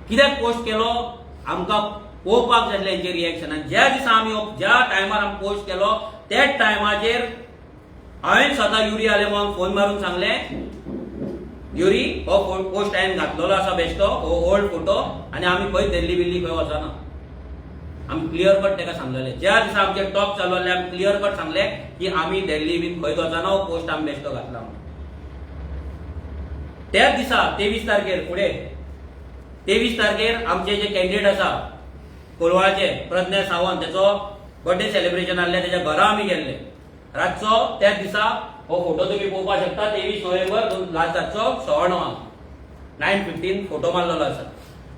कित्याक पोस्ट केलो? आमकां पळोवपाक जाय आसलें हेंचें रिएक्शन. आनी ज्या दिसा आमी ज्या टायमार आमी पोस्ट केलो त्याच टायमाचेर हांवें स्वता युरी आलेमांवाक फोन मारून सांगलें, युरी, हो पोस्ट हांवें घातलेलो आसा बेश्टो, हो ओल्ड फोटो आनी आमी खंय दिल्ली बिल्ली खंय वचना. आमी क्लियर कट ताका सांगलेले. ज्या दिसा आमचे टॉक चालू जाल्ले, आमी क्लियर कट सांगले की आमी दिल्ली बीन खंयच वचना, हो पोस्ट आमी बेश्टो घातला म्हणून. त्याच दिसा 23 तारखेर, फुडें 23 तारखेर आमचे जे कॅन्डिडेट आसा कोलवाळचे प्रज्ञा सावंत, तेचो बर्थडे सेलिब्रेशन आहलें, तेच्या घरा आमी गेल्ले रातचो. त्याच दिसा हो फोटो तुमी पळोवपाक शकता. 23 नोव्हेंबर रातचो 9:15, 9:15 फोटो मारलेलो आसा.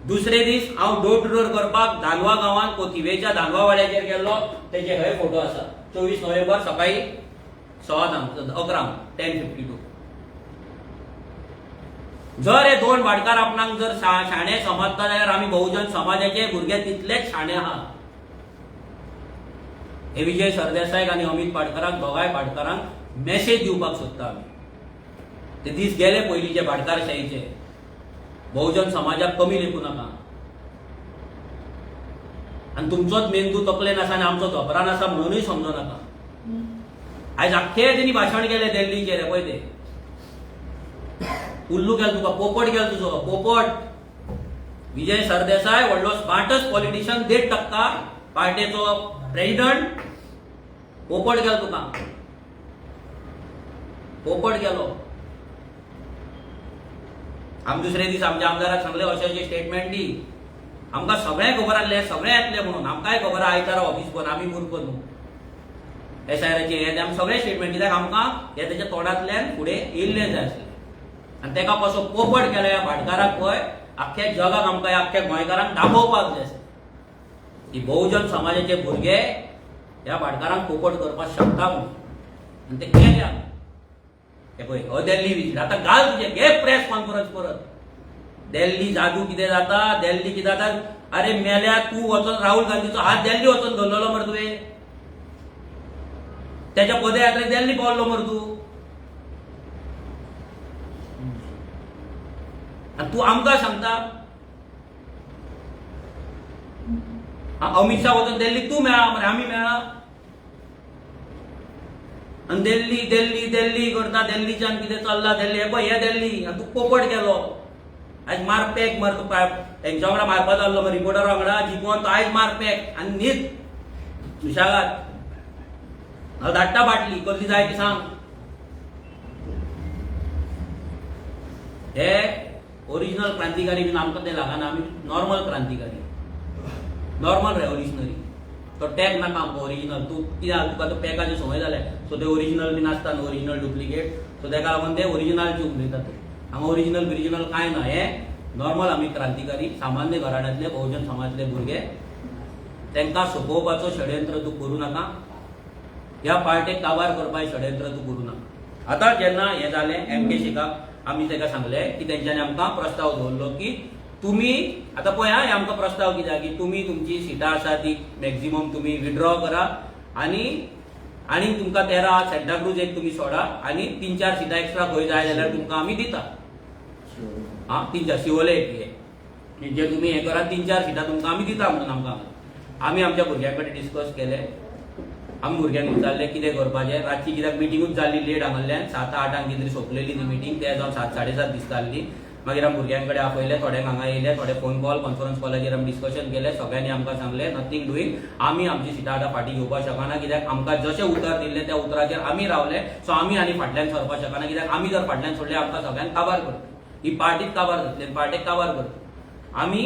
दुसरे दीस हांव डोर टू डोर करपाक दानवा गांवांत कोथिवेच्या दानवा वाड्याचेर गेल्लो, तेचे हे फोटो आसा. 24 नोव्हेंबर सकाळी 10:15, 11, 10:52. जर हे दोन भाटकार आपणाक जर शाणे समजता जाल्यार आमी बहुजन समाजाचे भुरगे तितलेच शाणे आहात. हे विजय सरदेसायक आनी अमित पाटकराक, दोगांय भाटकारांक मेसेज दिवपाक सोदता आमी. ते दीस गेले पयलींचे भाटकारशाहीचे. बहुजन समाजाक कमी लेखू नाका. आनी तुमचोच मेंदू तकलेन आसा आनी आमचो धोपरान आसा म्हणूनय समजो नाका. आयज आख्खे तेणी भाशण केलें दिल्लीचेर. पळय ते उल्लू केलो तुका, पोपट केलो तुजो पोपट. विजय सरदेसाय व्हडलो स्मार्टस्ट पॉलिटिशियन, 1.5% पार्टेचो प्रेसिडंट. पोपट केलो तुका, पोपट केलो. आमी दुसरे दीस आमच्या आमदाराक सांगले, अशें अशें स्टेटमेंट दी. आमकां सगळें खबर आसलें, सगळें येतलें म्हणून. आमकांय खबर आहा, आयतारा ऑफीस बंद, आमी मूर्ख न्हू. एसआयआराचे हे आमी सगळें स्टेटमेंट, कित्याक आमकां हे तेच्या तोंडांतल्यान फुडें येयल्लें जाय आसलें. आनी तेका कसो पोपट केला ह्या भाटकाराक पळय, आख्ख्या जगाक आमकां, आख्ख्या गोंयकारांक दाखोवपाक जाय आसलें की बहुजन समाजाचे भुरगे ह्या भाटकारांक पोपट करपाक शकता म्हणून. आनी ते केले आमी. हे पळय, हो दिल्ली विजीट. आतां घाल तुजें, घे प्रेस कॉन्फरन्स परत. दिल्ली जादू कितें जाता, दिल्ली कितें जाता. अरे मेल्या, तूं वचोन राहुल गांधीचो हात दिल्ली वचोन धरलेलो मरे तुवें, त्याच्या पदयात्रेक दिल्ली पावल्लो मरे तूं, आनी तूं आमकां सांगता अमित शाह वचोन दिल्ली तूं मेळा मरे, आमी मेळा. आनी दिल्ली दिल्ली दिल्ली करता, दिल्लीच्यान कितें चल्लां दिल्ली, हे पळय हे दिल्ली. आनी तूं पोपट केलो आयज, मार पॅक मर तूं, तेंच्या वांगडा मारपा जाल्लो मरे रिपोर्टरा वांगडा जिखोन तो आयज मार पॅक आनी न्हीद सुशेगाद. हांव धाडटा बाटली, कसली जाय ती सांग. हे ओरिजिनल क्रांतिकारी बीन आमकां ते लागना, आमी नॉर्मल क्रांतिकारी, नॉर्मल रेव्होल्युशनरी. तो टॅग नाका आमकां ओरिजिनल. तूं कित्याक तुका तो पॅकाची संवय जाल्या, सो ते ओरिजिनल बीन आसता न्हू, ओरिजिनल डुप्लिकेट, सो तेका लागून ते ओरिजिनलची उलयतात ते. हांगा ओरिजिनल बिरिजिनल कांय ना. हे नॉर्मल आमी क्रांतिकारी, सामान्य घराण्यांतले, बहुजन समाजांतले भुरगे, तांकां सोंपोवपाचो षडयंत्र तूं करूं नाका. ह्या पार्टेक काबार करपाचें षडयंत्र तूं करूं नाका. आतां जेन्ना हें जालें, एम के शेखाक आमी ताका सांगलें की तेंच्यांनी आमकां प्रस्ताव दवरलो की तुमी आतां पळय हे आमकां प्रस्ताव कित्याक की तुमी तुमची सिटां आसा ती मॅक्झिमम तुमी विड्रॉ करा आनी आनी तुमकां 13 सेंटाक्रूज एक तुमी सोडा आनी 3-4 सिटां एक्स्ट्रा खंय जाय जाल्यार तुमकां आमी दिता. आं, 3-4 शिवोले एक हे जे तुमी हें करा, 3-4 सिटां तुमकां आमी दिता म्हणून आमकां. आमी आमच्या भुरग्यां कडेन डिस्कस केलें, आमी भुरग्यांक विचारलें कितें करपाचें. रातची कित्याक मिटिंगूच जाल्ली लेट हांगासरल्यान, 7-8 कितें तरी सोंपलेली ती मिटींग, ते जावन 7-7:30 दिसताली. मागीर आमी भुरग्यां कडेन आपयले, थोड्यांक हांगा येयले, थोडे फोन कॉल कॉन्फरन्स कॉलाचेर आमी डिस्कशन केलें. सगळ्यांनी आमकां सांगलें नथींग डुईंग, आमी आमची सिटां आतां फाटीं घेवपाक शकना, कित्याक आमकां जशें उतर दिल्लें त्या उतराचेर आमी रावले. सो आमी आनी फाटल्यान सरपाक शकना, कित्याक आमी जर फाटल्यान सोडले आमकां सगळ्यांक काबार करतली, ही पार्टीच काबार जातली आनी पार्टेक काबार करतली. आमी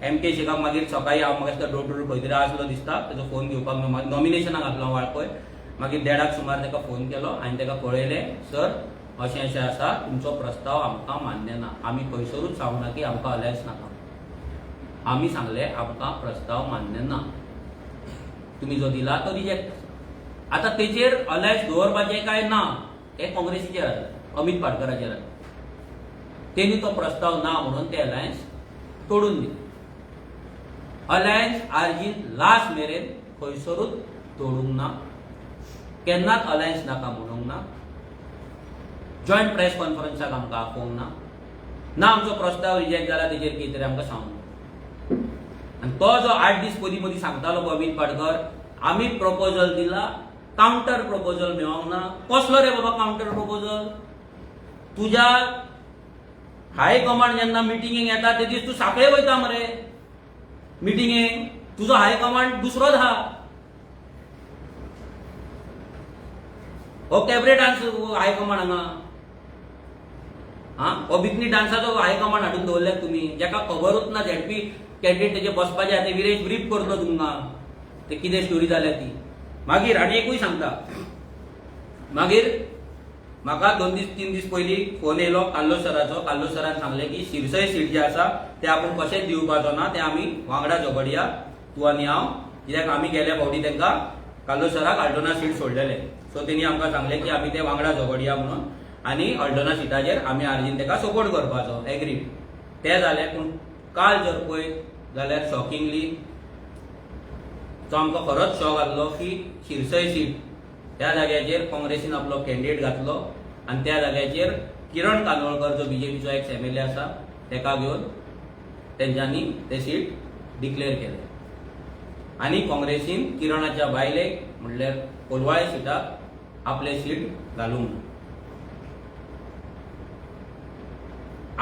एम के शेखाक मागीर सकाळी हांव म्हाका दिसता डोर टू खंय तरी आसलो दिसता, तेजो फोन घेवपाक नॉमिनेशनाक घातलो हांव वाळपय. मागीर 1:30 सुमार ताका फोन केलो आनी ताका कळयलें, सर अशें अशें आसा, तुमचो प्रस्ताव आमकां मान्य ना, आमी खंयसरूच सांगूना की आमकां अलायन्स नाका. आमी सांगलें आमकां प्रस्ताव मान्य ना, तुमी जो दिला तो रिजेक्ट आसा. आतां तेचेर अलायन्स दवरपाचें काय ना हें काँग्रेसीचेर आसा, अमीत पाटकराचेर आसा. तेणी तो प्रस्ताव ना म्हणून ते अलायन्स तोडून दिले. अलायन्स आरजीन लास्ट मेरेन खंयसरूच तोडूंक ना, केन्नाच अलायन्स नाका म्हणूंक ना, जॉयंट प्रेस कॉन्फरन्साक आमकां आपोवंक ना, ना आमचो प्रस्ताव रिजेक्ट जाला तेजेर कितें तरी आमकां सांगूंक. आनी तो जो 8 दीस पयलीं मदीं सांगतालो पळय अमीत पाटकर, आमी प्रपोजल दिला, कावंटर प्रपोजल मेळोंक ना. कसलो रे बाबा कावंटर प्रपोजल? तुज्या हाय कमांड जेन्ना मिटिंगेक येता ते दीस तूं सांखळे वयता मरे मिटिंगेक, तुजो हाय कमांड दुसरोच आहा. हो कॅबरे डान्स हाय कमांड हांगा, आं हो बिकनी डान्साचो हाय कमांड हाडून दवरल्यात तुमी, जेका खबरूच ना झेडपी कॅन्डिडेट तेजे बसपाचे आहा ते विरेश ब्रीफ करतलो तुमकां ते कितें स्टोरी जाल्या ती. मागीर आनी एकूय सांगता, मागीर म्हाका 2 दीस 3 दीस पयलीं फोन येयलो कार्लोस सराचो. कार्लोस सरान सांगलें की शिरसय सीट जे आसा ते आपूण कशेंच दिवपाचो ना, ते आमी वांगडा झगडया तूं आनी हांव, कित्याक आमी गेल्या फावटी तांकां कार्लोस सराक अल्डोना सीट सोडलेले. सो तेणी आमकां सांगलें की आमी ते वांगडा झगडया म्हणून आनी अल्डोना सिटाचेर आमी आरजीन ताका सपोर्ट करपाचो एग्रीड. तें जालें. पूण काल जर पळयत जाल्यार शॉकिंगली तो आमकां खरोच शॉक आहलो की शिरसय सीट त्या जाग्याचेर काँग्रेसीन आपलो कॅन्डिडेट घातलो आनी त्या जाग्याचेर किरण कानोळकर जो बीजेपीचो एक्स एमएलए आसा ताका घेवन तेंच्यांनी ते सीट डिक्लेअर केलें आनी काँग्रेसीन किरणाच्या बायलेक म्हणल्यार कोलवाळे सिटाक आपलें सीट घालूंक ना.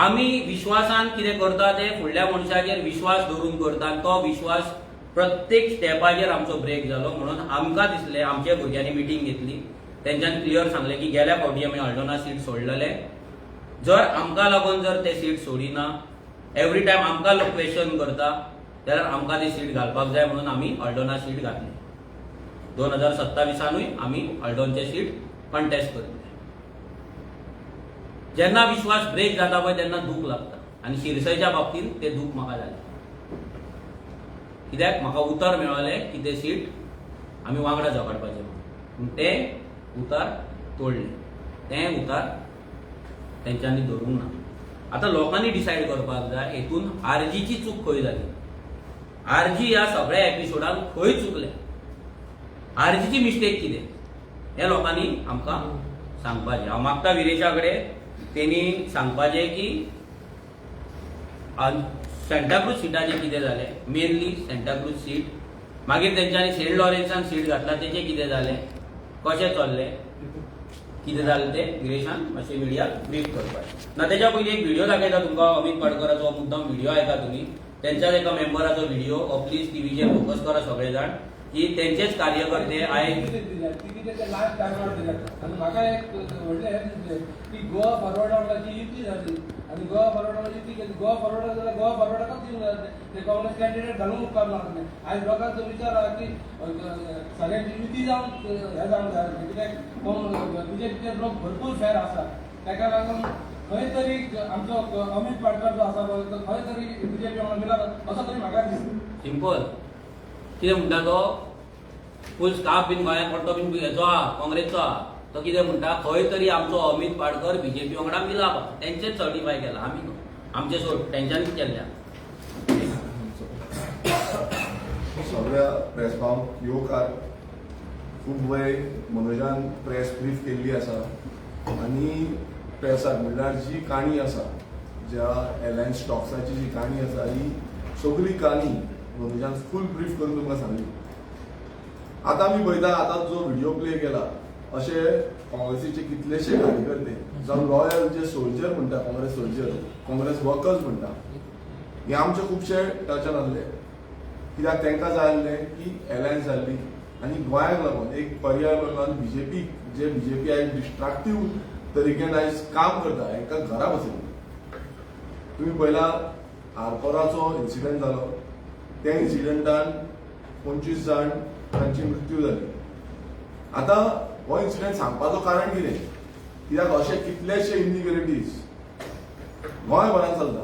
आमी विश्वासान कितें करता ते फुडल्या मनशाचेर विश्वास दवरून करता, तो विश्वास प्रत्येक स्टेपाचेर आमचो ब्रेक जालो. म्हणून आमकां दिसलें, आमच्या भुरग्यांनी मिटींग घेतली, तेंच्यान क्लियर सांगलें की गेल्या फावटी आमी अल्डोना सीट सोडलेले, जर आमकां लागून जर ते सीट सोडिना, एवरी टायम आमकां लोक क्वेश्चन करता जाल्यार आमकां ती सीट घालपाक जाय म्हणून आमी अल्डोना सीट घातली. 2027 आमी अल्डोनचे सीट कंटेस्ट करतले. जेन्ना विश्वास ब्रेक जाता पळय तेन्ना दूख लागता आनी शिरसयच्या बाबतींत ते दूख म्हाका जालें, कित्याक म्हाका उतर मेळलें की ते सीट आमी वांगडा झगडपाचें म्हणून, पूण तें उतर तोडलें, तें उतर तेंच्यांनी धरूंक ना. आतां लोकांनी डिसायड करपाक जाय हेतून आरजीची चूक खंय जाली. आरजी ह्या सगळ्या एपिसोडान खंय चुकले, आरजीची मिस्टेक कितें हें लोकांनी आमकां सांगपाचें. हांव मागता विरेशा कडेन तेणी सांगपाचें की सांताक्रूज सिटाचें कितें जालें, मेनली सांताक्रूज सीट, मागीर तेंच्यांनी सेंट लॉरेन्सान सीट घातला तेचें कितें जालें, कशें चल्लें, कितें जालें तें विरेशान मातशें मिडियाक ब्रीफ करपाचें. ना तेच्या पयलीं एक व्हिडिओ दाखयता तुमकां अमीत पाडकराचो, मुद्दम व्हिडिओ आयका तुमी, तेंच्याच एका मेंबराचो व्हिडिओ. हो प्लीज टीव्हीचेर फोकस करा सगळे जाण की तेंचेच कार्यकर्ते आयज तिने लास्ट टायमार दिल्या. आनी म्हाका एक व्हडलें हें दिसलें की गोवा फॉरवर्डा वांगडा युती जाली आनी गोवा फॉरवर्डा युती केली. गोवा फॉरवर्डा जाल्यार गोवा फॉरवर्डाकच दिवंक जाय, ते काँग्रेस कॅन्डिडेट घालूंक उपकारना आसलें. आयज लोकांचो विचार आहा की सगळ्यांची युती जावन हें जावंक जाय आसलें, कित्याक बीजेपीचेर लोक भरपूर फॅर आसा. ताका लागून खंय तरी आमचो अमीत पाटकर जो आसा पळय तो खंय तरी बीजेपी वांगडा मिलाप असो तरी म्हाका दिसता. सिंपल कितें म्हणटा तो फूल स्टाफ बीन गोंयांत पडटो बीन हेचो आहा, काँग्रेसचो आहा, तो कितें म्हणटा खंय तरी आमचो अमीत पाडकर बीजेपी वांगडा मिलाप आहा. तेंचेच सर्टिफाय केला, आमी न्हू, आमचे सोड तेंच्यांनीच केल्ल्या. सगळ्या प्रेस भावंक येवकार. खूब वेळ मनोजान प्रेस ब्रीफ केल्ली आसा आनी प्रेसाक म्हणल्यार जी काणी आसा, ज्या एरलायन्स स्टॉक्साची जी काणी आसा, ही सगळी काणी मनोजान फूल ब्रीफ करून तुमकां सांगली. आतां आमी पळयता, आतां जो व्हिडिओ प्ले केला, अशे काँग्रेसीचे कितलेशे कार्यकर्ते जावं लॉयल जे सोल्जर म्हणटा, काँग्रेस सोल्जर, काँग्रेस वर्कर्स म्हणटा, हे आमचे खुबशे टचान आसले. कित्याक तांकां जाय आसलें की एलायन्स जाल्ली आनी गोंयाक लागून एक पर्याय लागून बीजेपी, जे बीजेपी आयज डिस्ट्रक्टीव तरिकेन आयज काम करता, हांकां घरा बसयली. तुमी पळयला आरपोराचो इन्सिडंट जालो, त्या इन्सिडंटान 25 जाण तांची मृत्यू जाली. आतां हो इन्सिडंट सांगपाचो कारण कितें, कित्याक अशे कितलेशे इनलिगलिटीज गोंयभरान चलता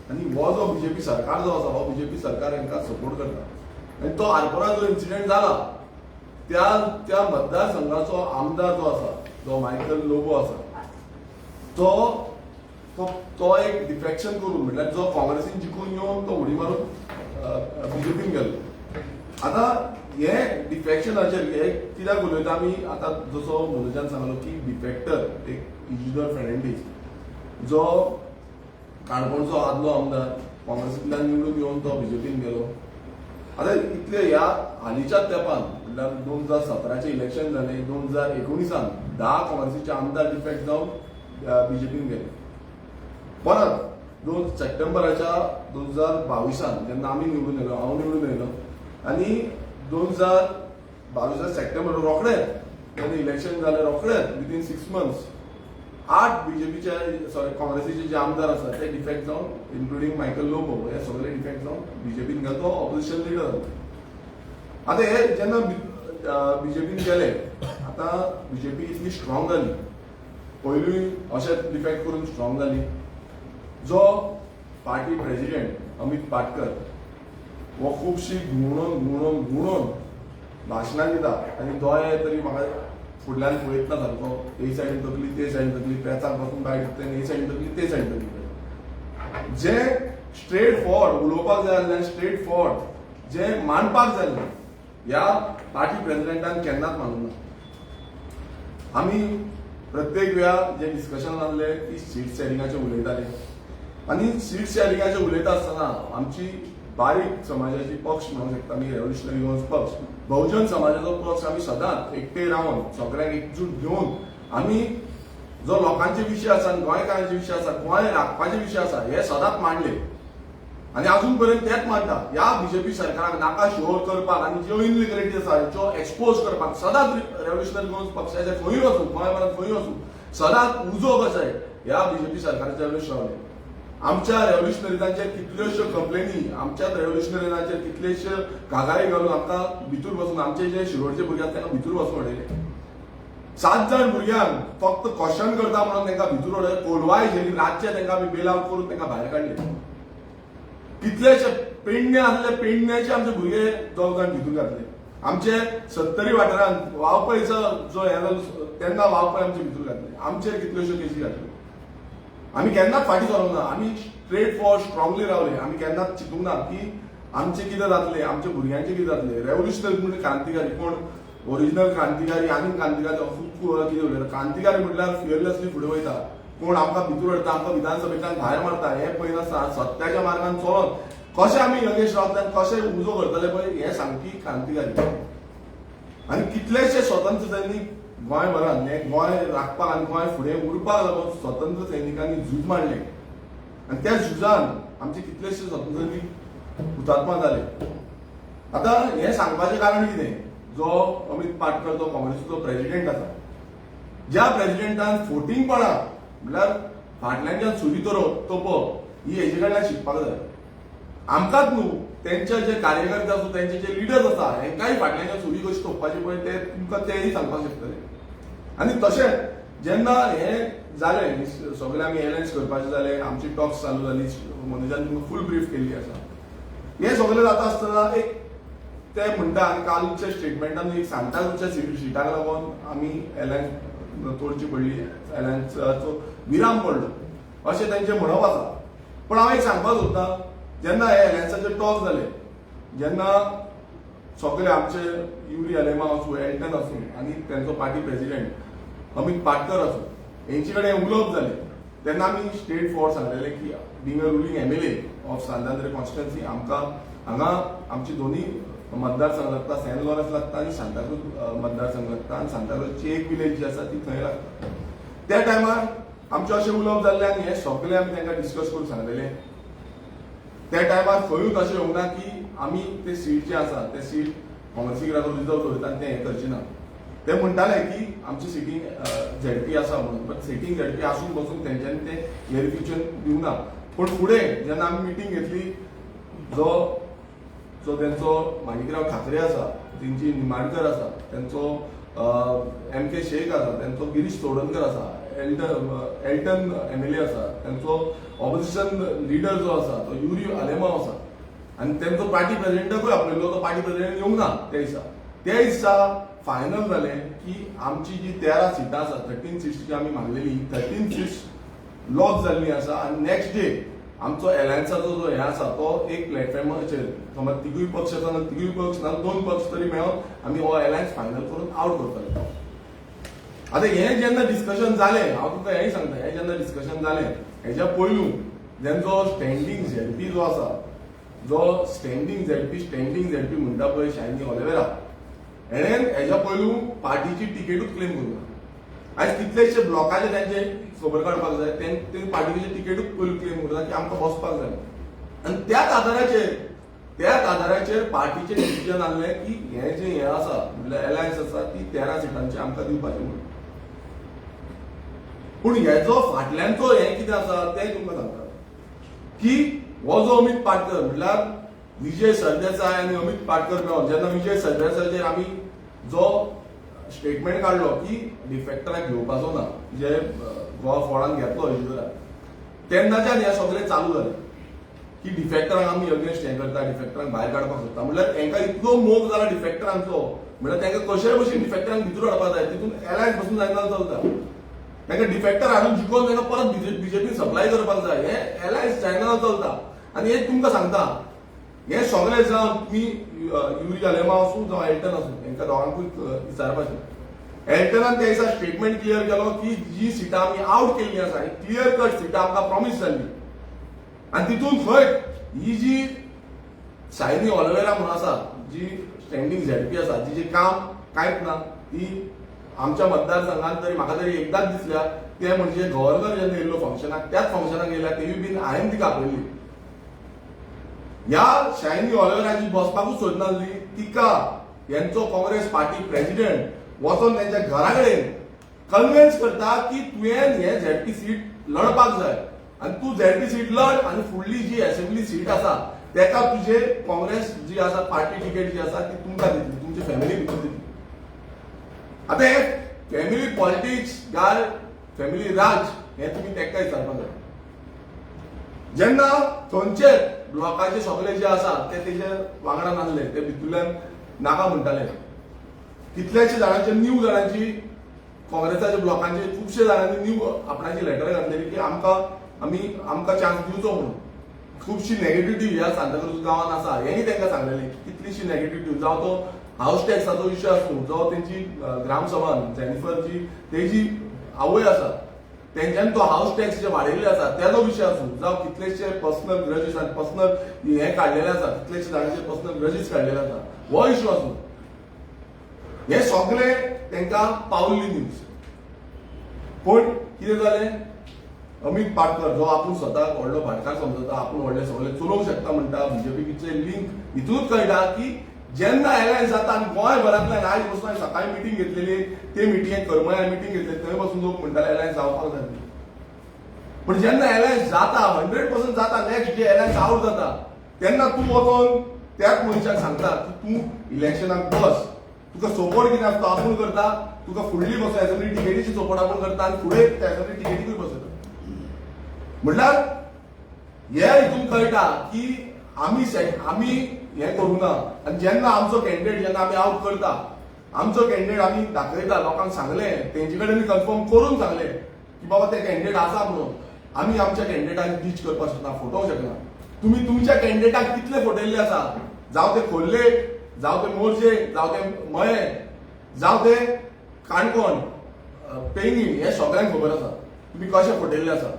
आनी हो जो बीजेपी सरकार जो आसा, हो बीजेपी सरकार हांकां सपोर्ट करता. आनी तो आरपोरा जो इन्सिडंट जाला त्या त्या मतदारसंघाचो आमदार जो आसा, जो मायकल लोबो आसा, तो तो तो एक डिफेक्शन करून, म्हटल्यार जो काँग्रेसीन जिखून येवन तो उडी मारून बीजेपीन गेलो. आतां हे डिफेक्शनाचेर हे कित्याक उलयता आमी, आतां जसो मनोजान सांगलो की डिफेक्टर एक इजिदोर फेर्नांडीस जो काणकोणचो आदलो आमदार काँग्रेसींतल्यान निवडून येवन तो बीजेपीन गेलो. आतां इतले ह्या हालींच्याच तेंपान म्हणल्यार 2017चें इलेक्शन जालें, 2019 10 काँग्रेसीचे आमदार डिफेक्ट जावन बीजेपीन गेले. परत 2 सप्टेंबराच्या 2022 जेन्ना आमी निवडून येयलो, हांव निवडून येयलो आनी 2022 सप्टेंबर रोखडेच जेन्ना इलेक्शन जालें, रोखडेच विदीन 6 मंथ्स 8 बीजेपीचे, सॉरी, काँग्रेसीचे जे आमदार आसात ते डिफेक्ट जावन, इन्क्लुडींग मायकल लोबो, हे सगळे डिफेक्ट जावन बीजेपीन गेलो, तो ऑपोजिशन लिडर जालो. आतां हे जेन्ना बीजेपीन गेले, आतां बीजेपी इतली स्ट्रॉंग जाली, पयलूय अशेंच डिफेक्ट करून स्ट्रॉंग जाली. जो पार्टी प्रेजिडेंट अमित पाटकर हो खुबशी घुंवणोवन घुंवणोवन घुंवणोवन भाशणां दिता आनी दोळे तरी म्हाका फुडल्यान पळयतना सारको हे सायडीन तकली, ते सायडीन तकली, पेचाक बसून बायट हे सायडीन तकली, ते सायडीन तकली. जे स्ट्रेट फॉरवर्ड उलोवपाक जाय आसलें, स्ट्रेट फॉरवर्ड जे मांडपाक जाय आसलें, ह्या पार्टी प्रेजिडेंटान केन्नाच मानूंक ना. आमी प्रत्येक वेळा जे डिस्कशन आसले की सीट शेअरिंगाचे उलयताले आनी सीट शेअरिंगाचे उलयता आसतना आमची बारीक समाजाची पक्ष म्हणूंक शकता आमी, रेव्होल्युशनरी गोवन्स पक्ष, बहुजन समाजाचो पक्ष, आमी सदांच एकटे रावन सगळ्यांक एकजूट घेवन आमी जो लोकांचे विशय आसा आनी गोंयकारांचे विशय आसा, गोंय राखपाचे विशय आसा, हे सदांच मांडले आनी अजून पर्यंत तेच मांडटा. ह्या बीजेपी सरकाराक नाका शोर करपाक आनी ज्यो इनलिगलिटी आसा ज्यो एक्सपोज करपाक सदांच रेव्होल्युशनरी गोवन्स पक्षाचे खंयूय वचूं, गोंयभरांत खंयूय वचूं, सदांच उजो कसो ह्या बीजेपी सरकाराच्या वेळेस रावले. आमच्या रेव्होल्युशनरीजांचेर कितल्योश्यो कंप्लेनी, आमच्याच रेव्होल्युशनरीजांचेर कितलेश्यो कागाळी घालून आमकां भितूर बसून, आमचे जे शिरोडचे भुरगे आसा तांकां भितूर बसून उडयले. 7 जाण भुरग्यांक फक्त क्वेश्चन करता म्हणून तांकां भितूर उडयले. कोलवाय झेली रातचे तांकां आमी बेल आवट करून तांकां भायर काडले. कितलेशे पेडणे आसले, पेडण्याचे आमचे भुरगे 2 जाण भितूर घातले. आमचे सत्तरी वाठारांत वाळपयचो जो हे जालो तेन्ना वाळपय आमचे भितूर घातले. आमचेर कितल्योश्यो केसी घातल्यो. आमी केन्नाच फाटीं सरोंक ना, आमी स्ट्रेट फॉरवर्ड स्ट्रॉंगली रावले. आमी केन्नाच चिंतूंक ना की आमचें कितें जातलें, आमच्या भुरग्यांचें कितें जातलें. रेव्होल्युशनरी म्हणजे क्रांतिकारी, कोण ओरिजिनल क्रांतिकारी आनी क्रांतिकारी खूब कितें उलयता. क्रांतिकारी म्हटल्यार फियरलेसली फुडें वयता. कोण आमकां भितर हाडटा, आमकां विधानसभेच्यान भायर मारता हें पळयनासतना सत्याच्या मार्गान चलोन कशें आमी योगेश रावतले, कशें उजो करतले पळय हें सामकी क्रांतिकारी. आनी कितलेशे स्वतंत्र सैनीक गोंयभरान हें गोंय राखपाक आनी गोंय फुडें उरपाक लागून स्वतंत्र सैनिकांनी झूज मांडलें आनी त्या झुजान आमचे कितलेशे स्वतंत्र सैनीक हुतात्मा जाले. आतां हें सांगपाचें कारण कितें, जो अमित पाटकर जो काँग्रेसीचो प्रेजिडेंट आसा, ज्या प्रेजिडेंटान फोटिंगपणां म्हणल्यार फाटल्यानच्यान सुरी तोपप ही हेजे कडल्यान शिकपाक जाय. आमकांच न्हू, तेंचे जे कार्यकर्ते आसूं, तेंचे जे लिडर्स आसा हेंकांय फाटल्यानच्यान सुरी कशी तोपपाची पळय ते तुमकां तेय सांगपाक शकतले. आनी तशेंच जेन्ना हें जालें सगळें आमी एलायन्स करपाचें जालें, आमची टॉक्स चालू जाली, मनोजान तुमकां फूल ब्रीफ केल्ली आसा. हें सगळें जाता आसतना एक ते म्हणटा आनी कालच्या स्टेटमेंटान एक सांताक्रूजच्या सिटाक लागून आमी एलायन्स तोडची पडली, एलायन्साचो विराम पडलो अशें तेंचें म्हणप आसा. पूण हांव एक सांगपाक सोदतां, जेन्ना हे एलायन्साचे टॉक जाले, जेन्ना सगळे आमचे युरी आलेमांव आसूं, एल्टन आसूं आनी तेंचो पार्टी प्रेजिडेंट अमित पाटकर आसूं, हेंचे कडेन उलोवप जालें, तेन्ना आमी स्ट्रेट फॉरवर्ड सांगलेलें की being a ruling MLA of Sant Andre constituency आमकां हांगा आमची दोनी मतदारसंघ लागता, सेंट लॉरन्स लागता आनी सांताक्रूज मतदारसंघ लागता आनी सांताक्रूजची एक विलेज जी आसा ती थंय लागता. त्या टायमार आमचें अशें उलोवप जाल्लें आनी हें सगळें आमी तांकां डिस्कस करून सांगलेलें. त्या टायमार खंयूच अशें येवंक ना की आमी ते सीट जे आसा ते सीट काँग्रेसीक लागून रिजर्व दवरता आनी तें हें करचे ना. ते म्हणटाले की आमची सिटींग झेडपी आसा म्हणून, बट सिटींग झेडपी आसून बसून तेंच्यांनी तें क्लॅरिफिकेशन दिवंक ना. पूण फुडें जेन्ना आमी मिटींग घेतली, जो जो तेंचो माणिकराव ठाकरे आसा, तेंची निमाणकर आसा, तेंचो एम के शेख आसा, तेंचो गिरीश चोडणकर आसा, एल्टन एमएलए आसा, तेंचो ऑपोजिशन लिडर जो आसा तो युरी आलेमाव आसा आनी तेंचो पार्टी प्रेजिडेंटाकूय आपयल्लो, तो पार्टी प्रेजिडेंट येवंक ना त्या दिसा. त्या दिसा फायनल जालें की आमची जी 13 सिटां आसा, 13 सिट्स जी आमी मागलेली, 13 सिट्स लॉक जाल्ली आसा. आनी नेक्स्ट डे आमचो एलायन्साचो जो हे आसा तो एक प्लॅटफॉर्माचेर समज तिगूय पक्ष आसा ना, तिगूय पक्ष ना, दोन पक्ष तरी मेळोन आमी हो एलायन्स फायनल करून आवट करतले. आतां हें जेन्ना डिस्कशन जालें, हांव तुमकां हेंय सांगता, हें जेन्ना डिस्कशन जालें हेज्या पयलू जेंचो स्टँडींग झेडपी जो आसा, जो स्टँडींग झेडपी म्हणटा पळय शायनी ऑलिवेरा, हेणें हेज्या पयलू पार्टीची तिकेटूच क्लेम करूंक ना. आयज कितलेशे ब्लॉकाचे तेंचे खबर काडपाक जाय, ते पार्टीचे तिकेटूच पयलू क्लेम करता की आमकां बसपाक जाय. आनी त्याच आधाराचेर पार्टीचें डिसिजन आहलें की हें जें हें आसा म्हणल्यार एलायन्स आसा ती 13 सिटांची आमकां दिवपाची म्हणून. पूण हेजो फाटल्यानचो हें कितें आसा तें तुमकां सांगता की हो जो अमित पाटकर म्हणल्यार विजय सरदेसाय आनी अमित पाटकर मेळोन जेन्ना विजय सरदेसायचेर आमी जो स्टेटमेंट काडलो की डिफेक्टराक घेवपाचो ना, जे गोवा फॉरवर्डान घेतलो हेजेर, तेन्नाच्यान हें सगळें चालू जालें की डिफेक्टरांक आमी अगेन्स्ट हें करता, डिफेक्टरांक भायर काडपाक सोदता. म्हणल्यार तांकां इतलो मोग जाला डिफेक्टरांचो, म्हणल्यार तांकां कशेय भशेन डिफेक्टरांक भितर हाडपाक जाय. तितून एलायन्स पसून जायना चलता, तांकां डिफेक्टर हाडून जिखोवन तांकां परत बीजेपी सप्लाय करपाक जाय. हें एलायन्स जायना चलता. आनी एक तुमकां सांगता, हें सगळें जावन तुमी युरी आलेमाव आसूं जावं एल्टन आसूं, हेंकां दोगांकूय विचारपाचें. एल्टनान त्या दिसा स्टेटमेंट क्लियर केलो की जी सिटां आमी आवट केल्ली आसा, ही क्लियर कट सिटां आमकां प्रॉमीस जाल्ली. आनी तितून खंय ही जी शायनी ऑलिवेरा म्हणून आसा, जी स्टँडींग झेडपी आसा, जिचें काम कांयच ना, ती आमच्या मतदारसंघात तरी म्हाका तरी एकदांच दिसल्या, ते म्हणजे गव्हर्नर जेन्ना येयल्लो फंक्शनाक, त्याच फंक्शनाक येयल्या, तेवूय बीन हांवें तिका आपयल्ली. ह्या शायनी ऑलिवेराची बसपाकूच सोदनासली, तिका यांचो काँग्रेस पार्टी प्रेसिडेंट वचोन तेंच्या घरा कडेन कन्विन्स करता की तुवें हे झेडपी सीट लढपाक जाय आनी तूं झेडपी सीट लढ आनी फुडली जी असेंब्ली सीट आसा तेका तुजे काँग्रेस जी आसा पार्टी तिकेट जी आसा ती तुमकां दितली, तुमच्या फॅमिली भितर दितली. आतां हे फॅमिली पॉलिटिक्स काय फॅमिली राज हें तुमी तेका विचारपाक जाय. जेन्ना थंयचे ब्लॉकाचे सगळे जे आसा ते तेजे वांगडा नासले, ते भितूरल्यान नाका म्हणटाले. कितल्याशे जाणांचे न्यू जाणांची काँग्रेसाच्या ब्लॉकांचे खुबशे जाणांनी न्यू आपणाची लेटर घातलेली की आमकां आमी आमकां चान्स दिवचो म्हणून. खुबशी नेगेटिव्हिटी ह्या सांताक्रूज गांवांत आसा हेंय तांकां सांगलेलें की कितलीशी नेगेटिव्हिटी, जावं तो हावस टॅक्साचो इश्यू आसूं, जावं तेंची ग्रामसभा जेनिफर जी तेजी आवय आसा तेंच्यांनी तो हावस टॅक्स जे वाडयल्ले आसा तेजो विशय आसूं, जावं कितलेशे पर्सनल ग्रजीस आनी पर्सनल हे काडलेले आसा, कितलेशे जाणांचे पर्सनल ग्रजीस काडलेले आसा, हो इश्यू आसूं, हे सगळे तांकां पावल्ली न्यूज. पूण कितें जालें, अमित पाटकर जो आपूण स्वताक व्हडलो भाटकार समजता, आपूण व्हडले सगळे चलोवंक शकता म्हणटा, बीजेपीचे लिंक हितूनच कळटा की जेन्ना एलायन्स जाता आनी गोंयभरांतल्यान आयज बसून हांवें सकाळी मिटींग घेतलेली, ते मिटिंगेक करमळ्या मिटींग घेतली, थंय बसून लोक म्हणटाले एलायन्स जावपाक जाय. पूण जेन्ना एलायन्स जाता 100% जाता, नेक्स्ट डे एलायन्स आवट जाता, तेन्ना तूं वचोन त्याच मनशाक सांगता की तूं इलेक्शनाक बस, तुका सपोर्ट कितें आसता आपूण करता, तुका फुडली बस एसेंब्ली टिकेटीची सपोर्ट आपूण करता आनी फुडें एसेंब्ली टिकेटीकूय बसयता. म्हणल्यार हे हितून कळटा की आमी हें करूं ना. आनी जेन्ना आमचो कॅन्डिडेट जेन्ना आमी आवट करता, आमचो कॅन्डिडेट आमी दाखयता, लोकांक सांगलें, तेंचे कडेन कन्फर्म करून सांगलें की बाबा ते कॅन्डिडेट आसा म्हणून, आमी आमच्या कॅन्डिडेटाक डिच करपाक शकना, फटोवंक शकना. तुमी तुमच्या कॅन्डिडेटाक कितले फटयल्ले आसा, जावं ते खोर्ले, जावं ते मोरजे, जावं ते मये, जावं ते काणकोण, पेंगीण, हे सगळ्यांक खबर आसा तुमी कशे फटयल्ले आसा,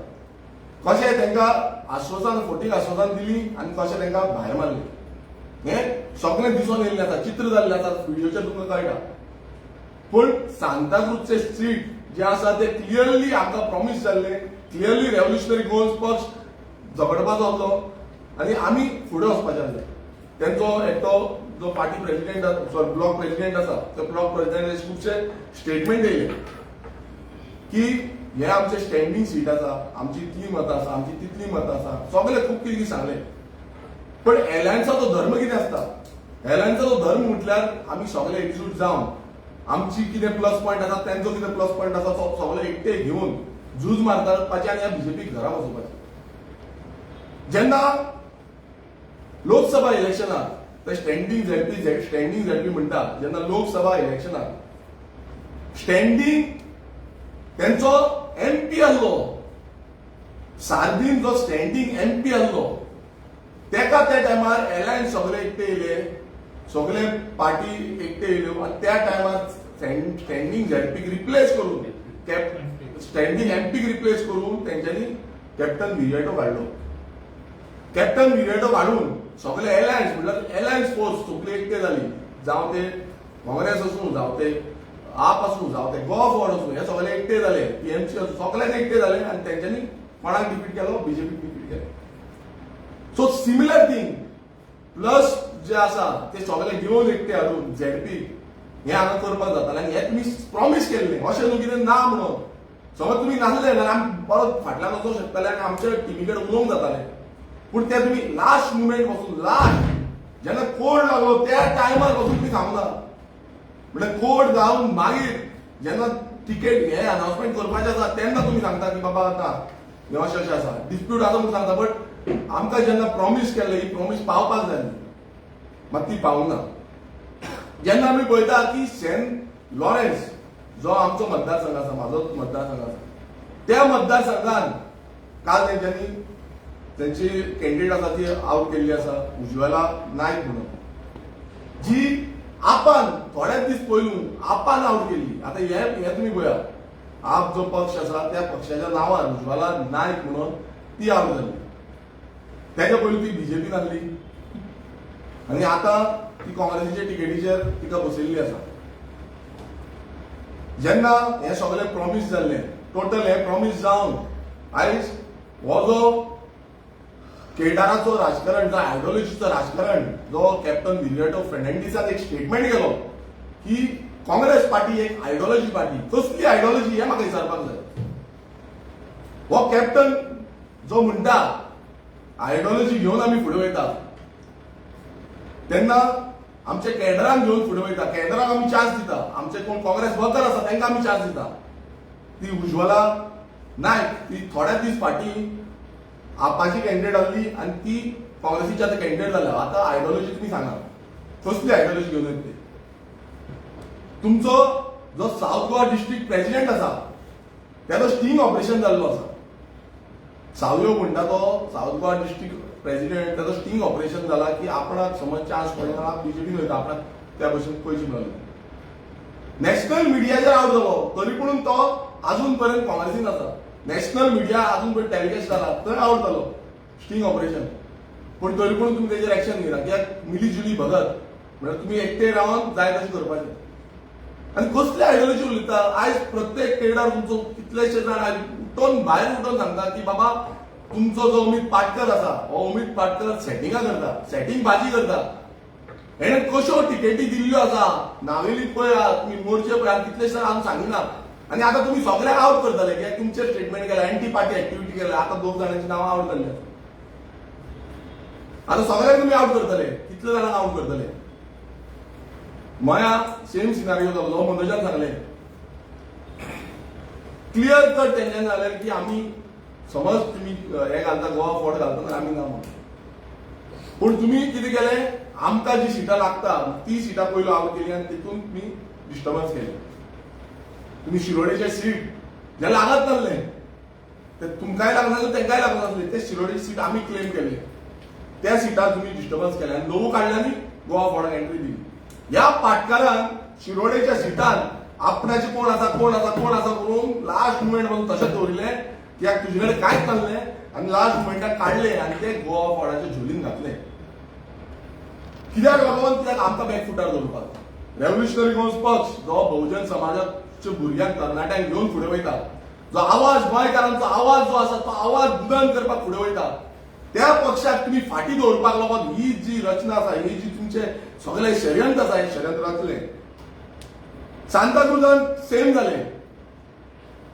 कशें तांकां आश्वासन, फोटीक आश्वासन दिली आनी कशें तांकां भायर मारले, हें सगळें दिसून येयल्लें आसा, चित्र जाल्लें आसा, व्हिडियोचेर तुमकां कळटा. पूण सांताक्रूजचे सीट जे आसा ते क्लियरली आमकां प्रॉमीस जाल्ले, क्लियरली रेव्होल्युशनरी गोवन्स पक्ष झगडपाचो आसलो आनी आमी फुडें वचपाचें आसलें. तेंचो एकटो जो party president, sorry block president आसा, त्या ब्लॉक प्रेजिडेंटाचे खुबशे स्टेटमेंट येयले की हे आमचे स्टँडींग सीट आसा, आमची इतली मतां आसा, आमची तितली मतां आसा, सगळे खूब कितें कितें सांगले. पण एलायन्साचो धर्म कितें आसता, एलायन्साचो धर्म म्हटल्यार आमी सगळे एकजूट जावन आमची कितें प्लस पॉयंट आसा, तेंचो कितें प्लस पॉयंट आसा, तो सगळे एकटे घेवन झूज मारपाचें आनी ह्या बीजेपीक घरा बसोवपाचें. जेन्ना लोकसभा इलेक्शनाक ते स्टँडींग झेडपी, स्टँडींग झेडपी म्हणटा, जेन्ना लोकसभा इलेक्शनाक स्टँडींग तेंचो एमपी आसलो, सार्दीन जो स्टँडींग एमपी आसलो, तेका त्या टायमार एलायन्स सगळे एकटे येयले, सगळे पार्टी एकटे येयल्यो आनी त्या टायमार स्टँडींग झेडपीक रिप्लेस करून, स्टँडींग एमपीक रिप्लेस करून तेंच्यांनी कॅप्टन विरियाटो काडलो. कॅप्टन विरियाटो काडून सगळे एलायन्स म्हणल्यार एलायन्स फोर्स सगळी एकटे जाली, जावं ते काँग्रेस आसूं, जावं ते आप आसूं, जावं ते गोवा फॉरवर्ड आसूं, हे सगळे एकटे जाले, पीएमसी आसूं, सगळ्यांनी एकटे जाले आनी तेंच्यांनी कोणाक डिफीट केलो, बीजेपीक डिफीट केलो. सो सिमिलर थींग प्लस जे आसा ते सगळे घेवन एकटे हाडून झेडपी हे हांगा करपाक जातालें आनी हे तुमी प्रॉमीस केल्लें, अशें न्हू कितें ना म्हणून. समज तुमी नासले जाल्यार आमी परत फाटल्यान वचूंक शकताले आनी आमच्या टिमी कडेन उलोवंक जातालें. पूण ते तुमी लास्ट मुमेंट पासून, लास्ट जेन्ना कोड लागलो त्या टायमार पासून तुमी सांगना, म्हणल्यार कोड जावन मागीर जेन्ना तिकेट हे अनाउन्समेंट करपाचें आसा तेन्ना तुमी सांगता की बाबा आतां हें अशें अशें आसा, डिस्प्यूट आसा म्हणून सांगता. बट आमकां जेन्ना प्रॉमीस केल्लें, ही प्रॉमीस पावपाक जाय, मात ती पावूंक ना. जेन्ना आमी पळयता की सेंट लॉरेन्स जो आमचो मतदारसंघ आसा, म्हाजो मतदारसंघ आसा, त्या मतदारसंघान काल तेंच्यांनी तेंची कॅन्डिडेट आसा ती आवट केल्ली आसा, उज्वला नायक म्हणून, जी आपान थोड्याच दीस पयलू आपान आवट केल्ली. आतां हे तुमी पळया, आप जो पक्ष आसा त्या पक्षाच्या नांवान उज्वला नायक म्हणून ती आवट जाली. तेच्या पयलू ती बीजेपीन आसली आनी आतां ती काँग्रेसीच्या टिकेटीचेर तिका बसयल्ली आसा. जेन्ना हें सगळें प्रॉमीस जाल्लें, टोटल हें प्रॉमीस जावन आयज हो जो केडाराचो राजकारण, जो आयडियोलॉजीचो राजकारण, जो कॅप्टन विरियाटो फेर्नांडीसान एक स्टेटमेंट केलो की काँग्रेस पार्टी एक आयडियोलॉजी पार्टी, कसली आयडियोलॉजी हें म्हाका विचारपाक जाय. हो कॅप्टन जो म्हणटा आयडियोलॉजी घेवन आमी फुडें वयता, तेन्ना आमच्या केडरांक घेवन फुडें वयता, केडरांक आमी चान्स दिता, आमचे कोण काँग्रेस वर्कर आसा तांकां आमी चान्स दिता. ती उज्वला नायक ती थोड्या दीस फाटीं आपाची कॅन्डिडेट आसली आनी ती काँग्रेसीची आतां कॅन्डिडेट जाल्या. आतां आयडियोलॉजी तुमी सांगा कसली आयडियोलॉजी घेवन येतली. तुमचो जो सावथ गोवा डिस्ट्रिक्ट प्रेसिडेंट आसा तेजो स्टिंग ऑपरेशन जाल्लो आसा. सावयो म्हणटा तो सावथ गोवा डिस्ट्रिक्ट प्रेसिडेंट ताजो स्टिंग ऑपरेशन जाला की आपणाक समज चान्स पडलो बीजेपीन वयता, आपणाक त्या भशेन पयशे मेळले. नॅशनल मिडियाचेर आवट जालो तरी पूण तो अजून पर्यंत काँग्रेसीन आसा. नॅशनल मिडिया अजून पर्यंत टेलिकास्ट जाला थंय आवट जालो, स्टिंग ऑपरेशन. पूण तरी पूण तुमी तेजेर एक्शन घेना कित्याक मिली जुली भगत म्हळ्यार तुमी एकटे रावन जाय तशें करपाचें. आनी कसली आयडियोलॉजी उलयता आयज प्रत्येक पेडार तुमचो कितलेशे जाण आयज उठोन भायर उठोन सांगता की बाबा तुमचो जो अमित पाटकर आसा हो अमित पाटकर सेटिंगां करता, सेटिंग बाजी करता. हेणे कश्यो टिकेटी दिल्ल्यो आसा नावेली पळयात तुमी, मोर्चे पळयात, कितलेशे जाण आमी सांगिना. आनी आतां तुमी सगळ्यांक आवट करतले कित्याक तुमचें स्टेटमेंट केलें, एंटी पार्टी एक्टिविटी केल्या. आतां दोग जाणांची नांवां आवट जाल्ली आसा. आतां सगळ्यांक तुमी आवट करतले, कितले जाणांक आवट करतले? मया सेम सिनारियो जालो. मनोजान सांगलें क्लियर कट तेंच्यांनी सांगलें की आमी समज तुमी हे घालता, गोवा फॉरवर्ड घालता जाल्यार आमी ना म्हणून. पूण तुमी कितें केलें, आमकां जी सिटां लागता ती सिटां पयलो आवट केली आनी तितून तुमी डिस्टर्बन्स केले. तुमी शिरोडेचे सीट जे लागत नासले ते तुमकांय लागनासले तेंकांय लागनासले, ते शिरोडेची सीट आमी क्लेम केले. त्या सिटार तुमी डिस्टर्बन्स केले आनी लोवू काडले आनी गोवा फॉरवर्डाक एंट्री दिली. ह्या पाटकारान शिरोडेच्या सिटान आपणाचे कोण आसा कोण आसा कोण आसा करून लास्ट मुमेंट पासून तशें दवरिल्लें कित्याक तुजे कडेन कांयच नासलें आनी लास्ट मुमेंटाक काडलें आनी ते गोवा फॉरवर्डाच्या झोलीन घातले. कित्याक लागून? कित्याक आमकां बॅकफुटार दवरपाक. रेव्होल्युशनरी गोवन्स पक्ष जो बहुजन समाजाच्या भुरग्यांक तरणाट्यांक घेवन फुडें वयता, जो आवाज गोंयकारांचो आवाज जो आसा तो आवाज बुलंद करपाक फुडें वयता, त्या पक्षाक तुमी फाटी दवरपाक लागून ही जी रचना आसा, ही जी तुमचे सगळे षडयंत्र आसा, हे षडयंत्र रचलें. सांताक्रुजान सेम जालें.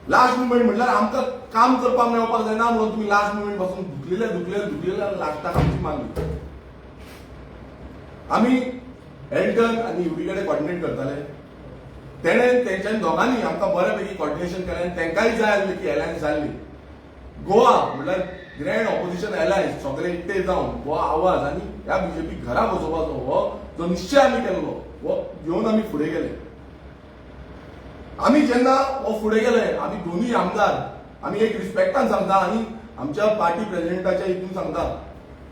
लास्ट मुमेंट म्हटल्यार आमकां काम करपाक मेळपाक जायना म्हणून तुमी लास्ट मुमेंट पासून धुकलेले धुकलेले धुकलेले आनी लास्टाक आमची मारली. आमी एल्टन आनी युरी कडेन कॉर्डिनेट करताले, तेणें तेंच्यानी दोगांनी आमकां बऱ्या पैकी कॉर्डिनेशन केलें आनी तेंकांय जाय आसलें की एलायन्स जाल्ली. गोवा म्हटल्यार ग्रँड ऑपोजिशन एलायन्स सगळे एकटे जावन हो आवाज आनी ह्या बीजेपी घरा बसोवपाचो हो जो निश्चय आमी केल्लो हो घेवन आमी फुडें गेले. आमी जेन्ना हो फुडें गेले, आमी दोनूय आमदार आमी एक रिस्पेक्टान सांगता आनी आमच्या पार्टी प्रेसिडेंटाच्या हितून सांगता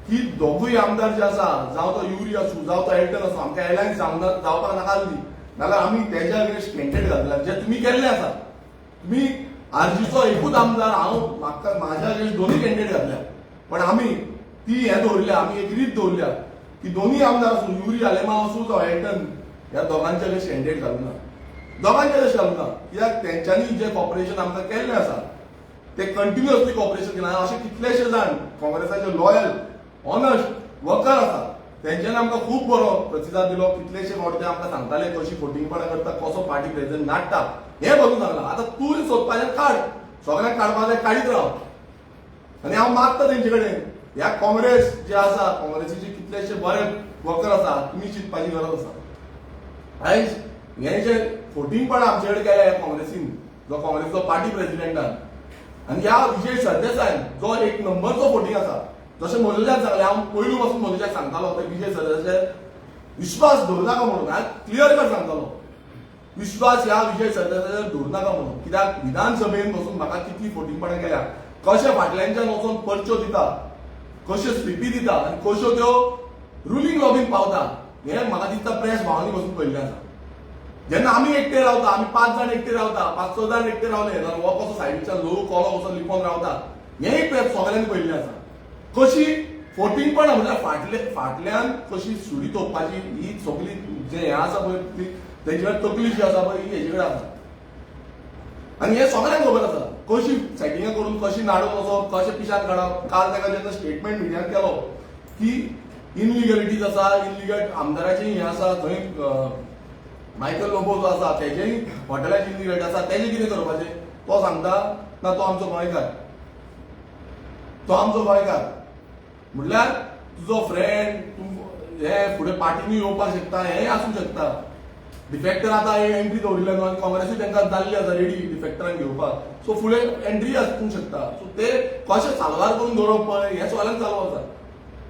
की दोगूय आमदार जे आसा, जावं तो युरी आसूं जावं तो एल्टन आसूं, आमकां एलायन्स जावपाक नाका आसली नाल्यार आमी तेज्या अगेन्स्ट कॅन्डिडेट घातला जे तुमी केल्ले आसा. तुमी आरजीचो एकूच आमदार, हांव म्हाका म्हाज्या अगेन्स्ट दोनूय कॅन्डिडेट घातल्या, पण आमी ती हें दवरल्या, आमी एक रीत दवरल्या की दोनूय आमदार आसूं, युरी आलेमांव आसूं जावं एल्टन, ह्या दोगांच्या अगेन्स्ट कॅन्डिडेट घालूं ना, दोगांच्या अगेन्स्ट घालूं ना. कित्याक तेंच्यांनी जे कॉपरेशन आमकां केल्लें आसा ते कंटिन्युअसली कॉपरेशन केलां. अशे कितलेशे जाण काँग्रेसाचे लॉयल ऑनस्ट वर्कर आसा, तेंच्यांनी आमकां खूब बरो प्रतिसाद दिलो. कितलेशे फावट ते आमकां सांगताले कशी फोटिंगपणां करता, कसो पार्टी प्रेसिडेंट नाडटा हें बसून सांगलां. आतां तूं सोदपाचें काड, सगळ्यांक काडपाक जाय काडीत राव. आनी हांव मागता तेंचे कडेन, ह्या काँग्रेस जे आसा, काँग्रेसीचे कितलेशे बरे वर्कर आसा, तुमी चिंतपाची गरज आसा. आयज हें जे फोटिंगपणां आमचे कडेन केल्या ह्या काँग्रेसीन, जो काँग्रेसीचो पार्टी प्रेसिडेंटान आनी ह्या विजय सरदेसायान जो एक नंबरचो फोटिंग आसा, जशें मनोजान सांगलें, हांव पयलू पासून मनोजाक सांगतालो ते विजय सरदेसाय विश्वास दवरू नाका म्हणून. हांव क्लियर कट सांगतालो, विश्वास ह्या विजय सरदेसायाचेर दवरू नाका म्हणून. कित्याक विधानसभेन बसून म्हाका कितली फोटिंगपणां केल्या, कशें फाटल्यानच्यान वचोन पर्च्यो दिता, कश्यो स्लिपी दिता आनी कश्यो त्यो रुलींग लॉबीन पावता, हें म्हाका दिसता प्रेस भावांनी बसून पळयल्लें आसा. जेन्ना आमी एकटे रावता, आमी 5 जाण एकटे रावता, 5-6 जाण एकटे रावले जाल्यार हो कसो सायडीच्यान ल्हवू कोलो कसो लिपोन रावता, हेंय प्रेस सगळ्यांनी पळयल्लें आसा. कशी फोटिंगपणां म्हळ्यार फाटल्यान कशी सुरी तोपपाची ही सगळी जे हें आसा पळय, ती तेंचे कडेन तकली जी आसा पळय ही हेजे कडेन आसा आनी हें सगळ्यांक खबर आसा. कशी सेटिंगां करून कशी नाडून वचप, कशें पिशान काडप. काल ताका जेन्ना स्टेटमेंट मिडियान केलो की इनलिगलिटीज आसा, इनलिगल आमदाराचें हें आसा, थंय मायकल लोबो जो आसा तेजेय हॉटेलाची इनलिगलिटी आसा, तेजें कितें करपाचें, तो सांगता ना तो आमचो गोंयकार, तो आमचो गोंयकार म्हटल्यार तुजो फ्रेंड तूं हे फुडें पार्टीनूय येवपाक शकता, हेंय आसूंक शकता. डिफेक्टर आतां एंट्री दवरिल्ले न्हू आनी काँग्रेसूय तांकां जाल्ली आसा रेडी डिफेक्टरांक घेवपाक, सो फुडें एंट्री आसूंक शकता. सो ते कशें साल्वार करून दवरप पळय हें सगळ्यांक चालू आसा.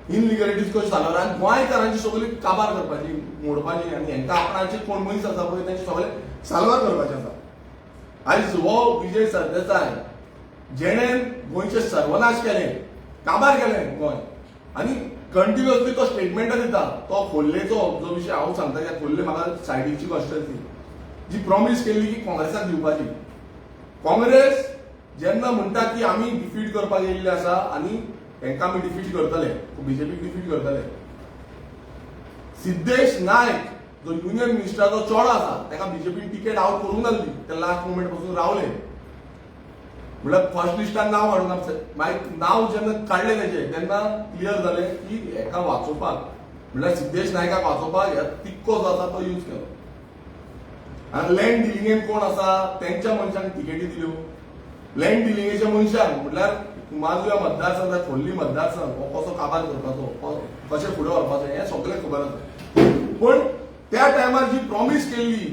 इनलिगलिटीज कश्यो साल्वार आनी गोंयकारांची सगळी काबार करपाची, मोडपाची आनी हेंकां आपणाचे कोण मनीस आसा पळय तेंचे सगळे साल्वार करपाचे आसा. आयज हो विजय सरदेसाय जेणें गोंयचें सर्वनाश केलें, काबार केलें गोंय, आनी कंटिन्युअसली तो स्टेटमेंटां दिता. तो खोर्लेचो जो विशय हांव सांगता की खोर्ले म्हाका सायडीची कॉन्स्टिट्युएन्सी जी प्रॉमीस केल्ली की काँग्रेसाक दिवपाची. काँग्रेस जेन्ना म्हणटा की आमी डिफीट करपाक येयल्ले आसा आनी हेंकां आमी डिफीट करतले, बीजेपीक डिफीट करतले, सिद्धेश नायक जो युनियन मिनिस्टराचो चेडो आसा ताका बीजेपीन तिकेट आवट करूंक नासली, ते लास्ट मुमेंट पासून रावले. म्हळ्यार फर्स्ट लिस्टान नांव काडूंक ना, मागीर नांव जेन्ना काडलें तेजें तेन्ना क्लियर जालें की हेका वाचोवपाक, म्हळ्यार सिद्धेश नायकाक वाचोवपाक ह्या तिक्को जो आसा तो यूज केलो. आनी लँड डिलिंगेन कोण आसा तेंच्या मनशांक तिकेटी दिल्यो. लँड डिलिंगेच्या मनशांक म्हटल्यार कुमारजुव्या मतदारसंघ, खोर्ली मतदारसंघ हो कसो काबार करपाचो, कशें फुडें व्हरपाचो हें सगळें खबर आसा. पूण त्या टायमार जी प्रॉमीस केल्ली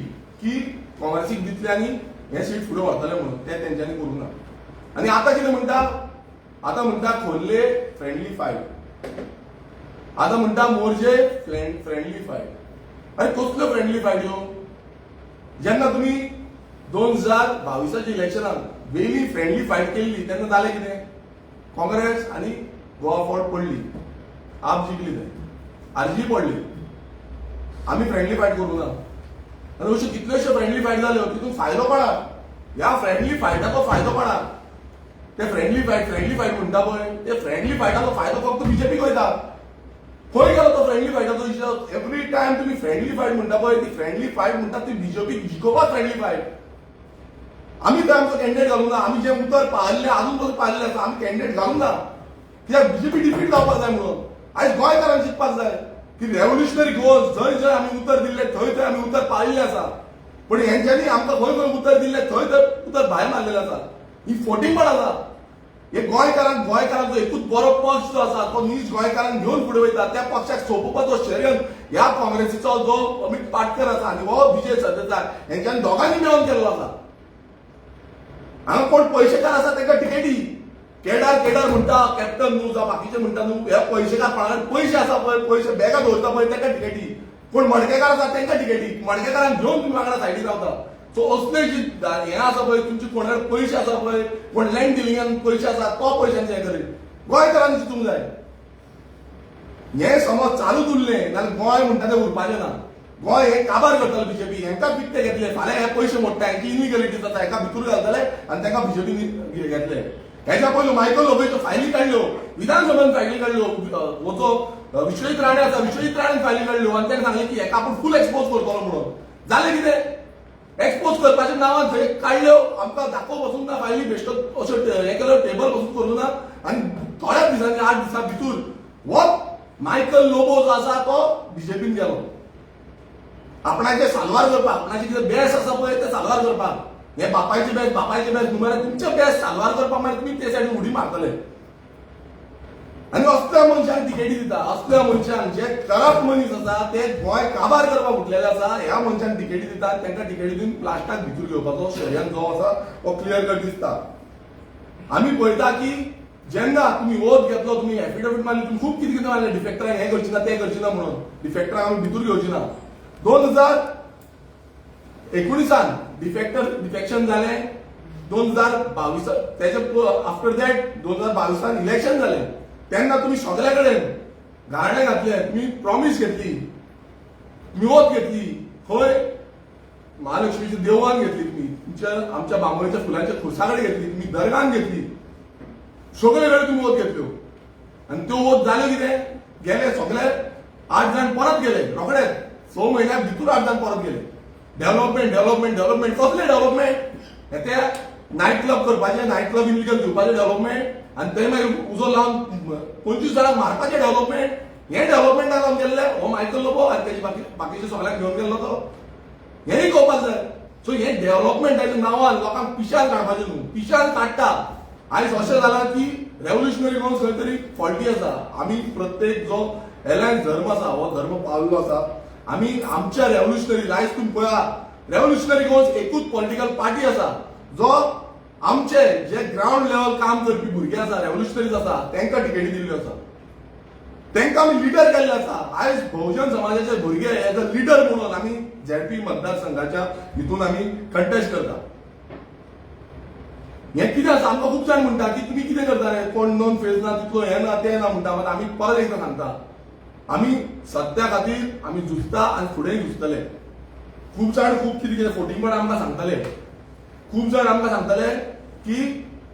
की काँग्रेसीक दितले आनी हें सीट फुडें व्हरतले म्हणून, तें तेंच्यांनी करूंक ना. आनी आतां कितें म्हणटा, आतां म्हणटा खोर्ले फ्रेंडली फायट, आतां म्हणटा मोरजे फ्रेंडली फायट. अरे कसल्यो फ्रेंडली फायट ह्यो? जेन्ना तुमी 2022 इलेक्शनाक वेली फ्रेंडली फायट केल्ली तेन्ना जालें कितें? काँग्रेस आनी गोवा फॉरवर्ड पडली, आप जिखली, थंय आरजी पडली. आमी फ्रेंडली फायट करूंक ना. आनी अश्यो कितल्योश्यो फ्रेंडली फायट जाल्यो, तितून फायदो कोणाक? ह्या फ्रेंडली फायटाचो फायदो कोणाक? ते फ्रेंडली फायट फ्रेंडली फायट म्हणटा पळय, ते फ्रेंडली फायटाचो फायदो फक्त बीजेपीक वयता. खंय गेलो तो फ्रेंडली फायटाचो हिशोब? एवरी टायम तुमी फ्रेंडली फायट म्हणटा पळय, ती फ्रेंडली फायट म्हणटा ती बीजेपीक जिखोवपाक फ्रेंडली फायट. आमी थंय आमचो कॅन्डिडेट घालूंक ना. आमी जें उतर पाळिल्लें अजून पसून पाळिल्लें आसा. आमी कॅन्डिडेट घालूंक ना कित्याक बीजेपी डिफीट जावपाक जाय म्हणून. आयज गोंयकारांक चिंतपाक जाय की रेव्होल्युशनरी गोवन्स जंय जंय आमी उतर दिल्लें थंय थंय आमी उतर पाळिल्लें आसा, पूण हेंच्यांनी आमकां खंय खंय उतर दिल्लें थंय थंय उतर भायर मारलेलें आसा. ही फोटिंगपण आसा. हे गोंयकारांक, गोंयकारांचो एकूच बरो पक्ष जो आसा तो नीज गोंयकारांक घेवन फुडें वयता, त्या पक्षाक सोंपोवपाचो षडयंत्र ह्या काँग्रेसीचो जो अमित पाटकर आसा आनी हो विजय सरदेसाय हेंच्यांनी दोगांनी मेळोन केल्लो आसा. हांगा कोण पयशेकार आसा ताका तिकेटी. केडार केडार म्हणटा, कॅप्टन न्हू जावं बाकीचे म्हणटा न्हू, ह्या पयशेकार कोणाकडे पयशे आसा पळय, पयशे बॅगां दवरता पळय ताका तिकेटी. कोण मडकेकार आसा तांकां तिकेटी. मडकेकारांक घेवन तुमी वांगडा सायडीक रावता. सो असले जी हें आसा पळय, तुमचे कोणा पयशे आसा पळय, कोण लँड डिलिंगान पयशे आसा तो पयशांचे हें करीत. गोंयकारांनी चिंतूंक जाय. हें समज चालूच उरलें जाल्यार गोंय म्हणटा तें उरपाचें ना. गोंय हें काबार करतले बीजेपी. हेंकां विकते घेतले, फाल्यां हे पयशे मोडटा, हेंची इलिगलिटी जाता, हेका भितूर घालतले आनी तांकां बीजेपी घेतले. हेच्या पयलू मायकल लोबोच्यो फायली काडल्यो, विधानसभेन फायली काडल्यो. हो जो विश्वजीत राणे आसा, विश्वजीत राणेन फायली काडल्यो आनी ताणें सांगलें की हेका आपूण फूल एक्सपोज करतलो म्हणून. जालें कितें? एक्सपोज करपाच्या नांवान थंय काडल्यो, आमकां दाखोवंक वचूंक ना फायली, बेश्टो असो हें केलो, टेबल पसून करूं ना. आनी थोड्याच दिसांनी, 8 दिसां भितूर हो मायकल लोबो जो आसा तो बीजेपीन गेलो आपणाचे साल्वार करपाक. आपणाचे कितें बेस आसा पळय ते साल्वार करपाक. हे बापायचे बेस, बापायचे बेस न्हू मरे, तुमचे बेस साल्वार करपाक मागीर तुमी ते सायडीन उडी मारतले. आनी असल्या मनशांक तिकेटी दिता, असल्या मनशांक जे करप्ट मनीस आसा ते गोंय काबार करपाक उठलेले आसा, ह्या मनशांक तिकेटी दिता. तांकां तिकेटी दिवन लास्टाक भितर घेवपाचो षडयंत्र जो आसा तो क्लियर कट दिसता. आमी पळयता की जेन्ना तुमी ओथ घेतलो, तुमी एफिडेवीट मारली, तुमी खूब कितें कितें मारलें, डिफेक्टरांक हें करची ना, तें करची ना म्हणून, डिफेक्टरांक आमी भितर घेवची ना. 2019 डिफेक्शन जालें, 2022 तेजे आफ्टर that 2022 election जालें. तेन्ना तुमी सगल्या कडेन गाराणें घातलें, तुमी प्रॉमीस घेतली, तुमी ओथ घेतली, खंय महालक्ष्मीच्या देवळान घेतली तुमी, तुमच्या आमच्या बांबोळीच्या फुलांच्या खुर्सा कडेन घेतली तुमी, दर्गान घेतली, सगळे कडेन तुमी ओत घेतल्यो. आनी त्यो ओत जाल्यो कितें? गेले सगळे 8 जाण परत गेले रोखडेच, 6 म्हयन्या भितूर 8 जाण परत गेले. डेव्हलपमेंट, डेव्हलपमेंट, डेव्हलपमेंट, कसलें डेव्हलपमेंट? हे ते नायट क्लब करपाचें, नायट क्लब इलिगल दिवपाचें डेव्हलपमेंट, आनी थंय मागीर उजो लावन 25 जाणांक मारपाचें डेव्हलपमेंट. हें डेव्हलपमेंटाक लावन गेल्ले हो मायकल लोबो आनी तेजे बाकीचे सगळ्यांक घेवन गेल्लो तो, हेंय कळपाक जाय. सो हें डेव्हलपमेंटाच्या नांवान लोकांक पिशान काडपाचें न्हू, पिशान काडटा. आयज अशें जालां की रेव्होल्युशनरी गोवन्स खंय तरी फॉल्टी आसा. आमी प्रत्येक जो एलायन्स धर्म आसा हो धर्म पावल्लो आसा. आमी आमच्या रेव्होल्युशनरी, आयज तुमी पळया, रेव्होल्युशनरी गोवन्स एकूच पॉलिटिकल पार्टी आसा जो आमचे जे ग्रावंड लेवल काम करपी भुरगे आसा, रेव्होल्युशनरीज आसा, तांकां तिकेटी दिल्ल्यो आसा, तांकां आमी लिडर केल्ले आसा. आयज बहुजन समाजाचे भुरगे एज अ लिडर म्हणून आमी झेडपी मतदारसंघाच्या हितून आमी कंटेस्ट करता. हें कितें आसा, आमकां खूब जाण म्हणटा की तुमी कितें करता रे, कोण नोन फेज ना, तितलो हें ना, तें ना म्हणटा. मात आमी परत एकदां सांगता, आमी सत्या खातीर आमी झुजता आनी फुडेंय झुजतले. खूब जाण खूब कितें कितें फोटिंगपण आमकां सांगतले, खूब जाण आमकां सांगतले की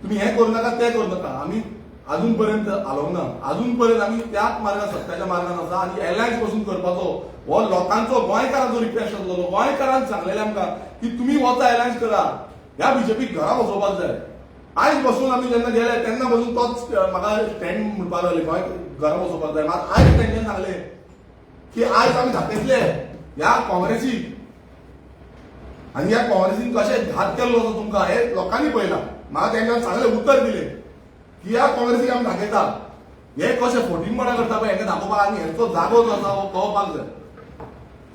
तुमी हें करूं नाका, तें करूं नाका. आमी अजून पर्यंत हालोवंक ना, अजून पर्यंत आमी त्याच मार्गान, सत्याच्या मार्गान आसा. आनी एलायन्स पसून करपाचो हो लोकांचो, गोंयकारांचो रिक्वेस्ट आसलेलो. गोंयकारान सांगलेलें आमकां की तुमी वचा, एलायन्स करा, ह्या बीजेपीक घरा बसोवपाक जाय. आयज बसून आमी जेन्ना गेले तेन्ना बसून तोच म्हाका स्टँड म्हणपाक लागले, गोंय घरा बसोवपाक जाय. मात आयज तेंच्यांनी सांगलें की आयज आमी दाखयतले ह्या काँग्रेसीक, आनी ह्या काँग्रेसीन कशें घात केल्लो आसा तुमकां हें लोकांनी पळयलां. म्हाका तेंच्यांनी सांगलें, उतर दिलें की ह्या काँग्रेसीक आमी दाखयता, हे कशें फोटिंगपणां करता पळय हेंकां दाखोवपाक, आनी हेंचो जागो जो आसा हो कळपाक जाय.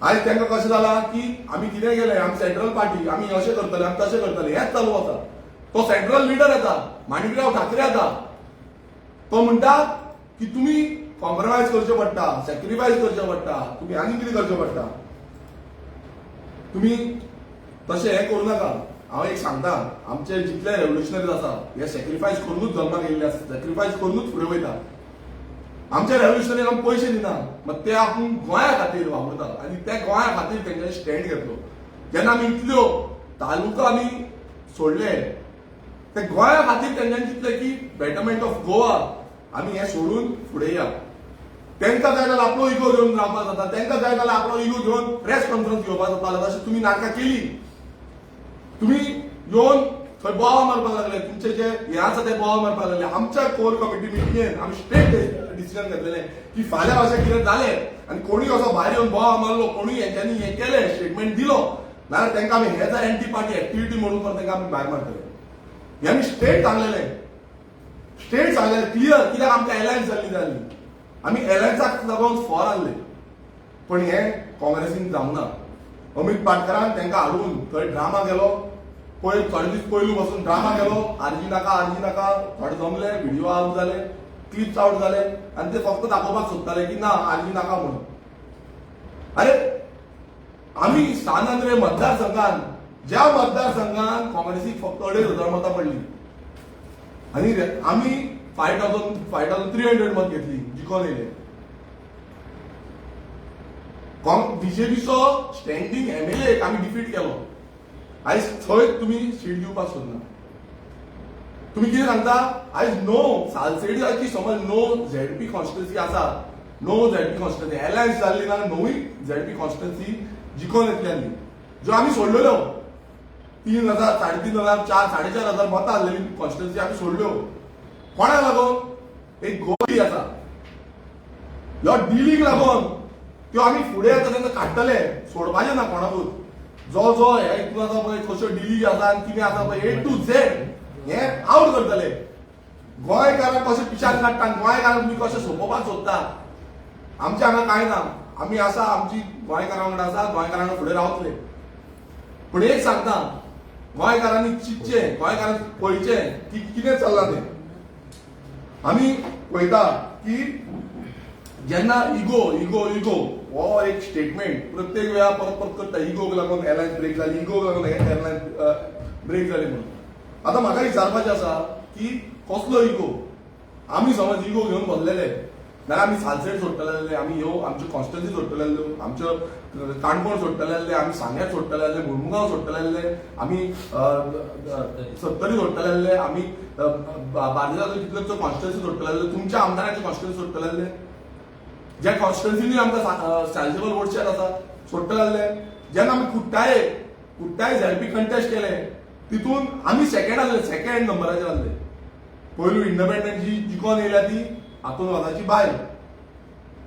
आयज तांकां कशें जालां की आमी कितें केलें, आमी सेंट्रल पार्टी, आमी अशें करतले, आमी तशें करतले, हेंच चालू आसा. तो सेंट्रल लिडर येता, माणिकराव ठाकरे येता, तो म्हणटा की तुमी कॉम्प्रोमायज करचें पडटा, सॅक्रिफायस करचें पडटा, तुमी आनी कितें करचें पडटा, तुमी तशें हें करूं नाका. हांव एक सांगता, आमचे जितले रेव्होल्युशनरीज आसा हे सॅक्रिफायस करूनूच जल्माक येयल्ले आसा, सॅक्रिफायस करूनूच फुडें वयता. आमच्या रेव्होल्युशनरीक आमी पयशे दिना, मात ते आपूण गोंया खातीर वावुरता आनी ते गोंया खातीर तेंच्यांनी स्टँड घेतलो. जेन्ना आमी इतल्यो तालुका आमी सोडले, ते गोंया खातीर तेंच्यांनी चिंतलें की बेटरमेंट ऑफ गोवा, आमी हें सोडून फुडें या. तेंकां जाय जाल्यार आपलो इगो घेवन रावपाक जाता, तेंकां जाय जाल्यार आपलो इगो घेवन प्रेस कॉन्फरन्स घेवपाक जाता. तशें तुमी नाटकां केली, तुमी येवन थंय बोवाळ मारपाक लागले, तुमचे जे हे आसा ते बोवाळ मारपाक लागले. आमच्या कोर कमिटी मिटिंगेन आमी स्ट्रेट डिसिजन घेतलेलें की फाल्यां अशें कितें जालें आनी कोणूय असो भायर येवन बोवाळ मारलो, कोणूय हेंच्यांनी हें केलें, स्टेटमेंट दिलो नाजाल्यार तांकां आमी हेच एंटी पार्टी एक्टिविटी म्हणून परत तांकां आमी भायर मारतले. हें आमी स्ट्रेट सांगलेलें, स्ट्रेट सांगलेलें क्लियर. कित्याक आमकां एलायन्स जाल्ली जाल्ली, आमी एलायन्साक लागून फॉर आहले, पण हें काँग्रेसीन जावंक ना. अमित पाटकरान तांकां हाडून थंय ड्रामा केलो, पयर थोडे दीस पयलू बसून ड्रामा केलो, आरजी नाका, आरजी नाका, थोडे जमले, व्हिडिओ आवट जाले, क्लिप्स आवट जाले, आनी ते फक्त दाखोवपाक सोदताले की ना आरजी नाका म्हणून. अरे आमी सान आंद्रे मतदारसंघान, ज्या मतदारसंघान काँग्रेसीक फक्त 2,500 मतां पडली आनी आमी 5,300 मत घेतली, जिखोन येयले. बीजेपीचो स्टँडींग एमएलए आमी डिफीट केलो. आयज थंय तुमी सीट दिवपाक सोदना. तुमी कितें सांगता आयज? नो सालसेडीची समज नो झेडपी कॉन्स्टिट्युन्सी आसा, नो झेडपी कॉन्स्टिट्युन्सी एलायन्स जाल्ली ना, नवूय झेडपी कॉन्स्टिट्युन्सी जिखोन येतली आसली, ज्यो आमी सोडलेल्यो. 3,000, 3,500, 4, 4,500 मतां आसलेली कॉन्स्टिट्युन्सी आमी सोडल्यो. कोणाक लागून? एक गोरी आसा, ह्यो डिलीक लागून त्यो आमी फुडें येता तेन्ना काडटले, सोडपाचें ना कोणाकूच. जो जो हे हितून आसा पळय, कश्यो डिली आसा आनी कितें आसा पळय, ए टू झेड हे आवट करतले. गोंयकारांक कशें पिशान काडटा, गोंयकारांक तुमी कशें सोंपोवपाक सोदता, आमच्या हांगा कांय ना. आमी आसा, आमची गोंयकारां वांगडा आसा, गोंयकारां फुडें रावतले. पूण एक सांगता, गोंयकारांनी चिंतचें, गोंयकारांनी पळयचें की कितें चल्लां तें. आमी पळयता की जेन्ना इगो इगो इगो हो एक स्टेटमेंट प्रत्येक वेळा परत परत करता, इगोक लागून एअरलायन्स ब्रेक जाली, इगोक लागून एअरलायन्स ब्रेक जाली म्हणून. आतां म्हाका विचारपाचें आसा की कसलो इगो? आमी समज इगो घेवन बसलेले जाल्यार आमी सालसेट सोडटले जाल्ले, आमी ह्यो आमच्यो कॉन्स्टिट्युन्सी सोडटले जाल्ल्यो, आमच्यो काणकोण सोडटले जाल्ले, आमी सांग्यार सोडटले जाल्ले, मुरमुगांव सोडटले जाल्ले, आमी सत्तरी सोडटले जाल्ले, आमी बार्देसाचो कितल्यो कॉन्स्टिट्युन्सी सोडटले जाल्ले, तुमच्या आमदारांचे कॉन्स्टिट्युन्सी सोडटले जाल्ले, ज्या कॉन्स्टिट्युन्सीनी आमकां सायजेबल वोट शेअर आसा सोडटले जाल्ले. जेन्ना आमी कुट्टाळे झेडपी कंटेस्ट केले, तितून आमी सेकंड आसले, सेकंड नंबराचेर आसले. पयलू इंडिपेंडंट जी जिखोन येयल्या ती आतून वाजाची बायल,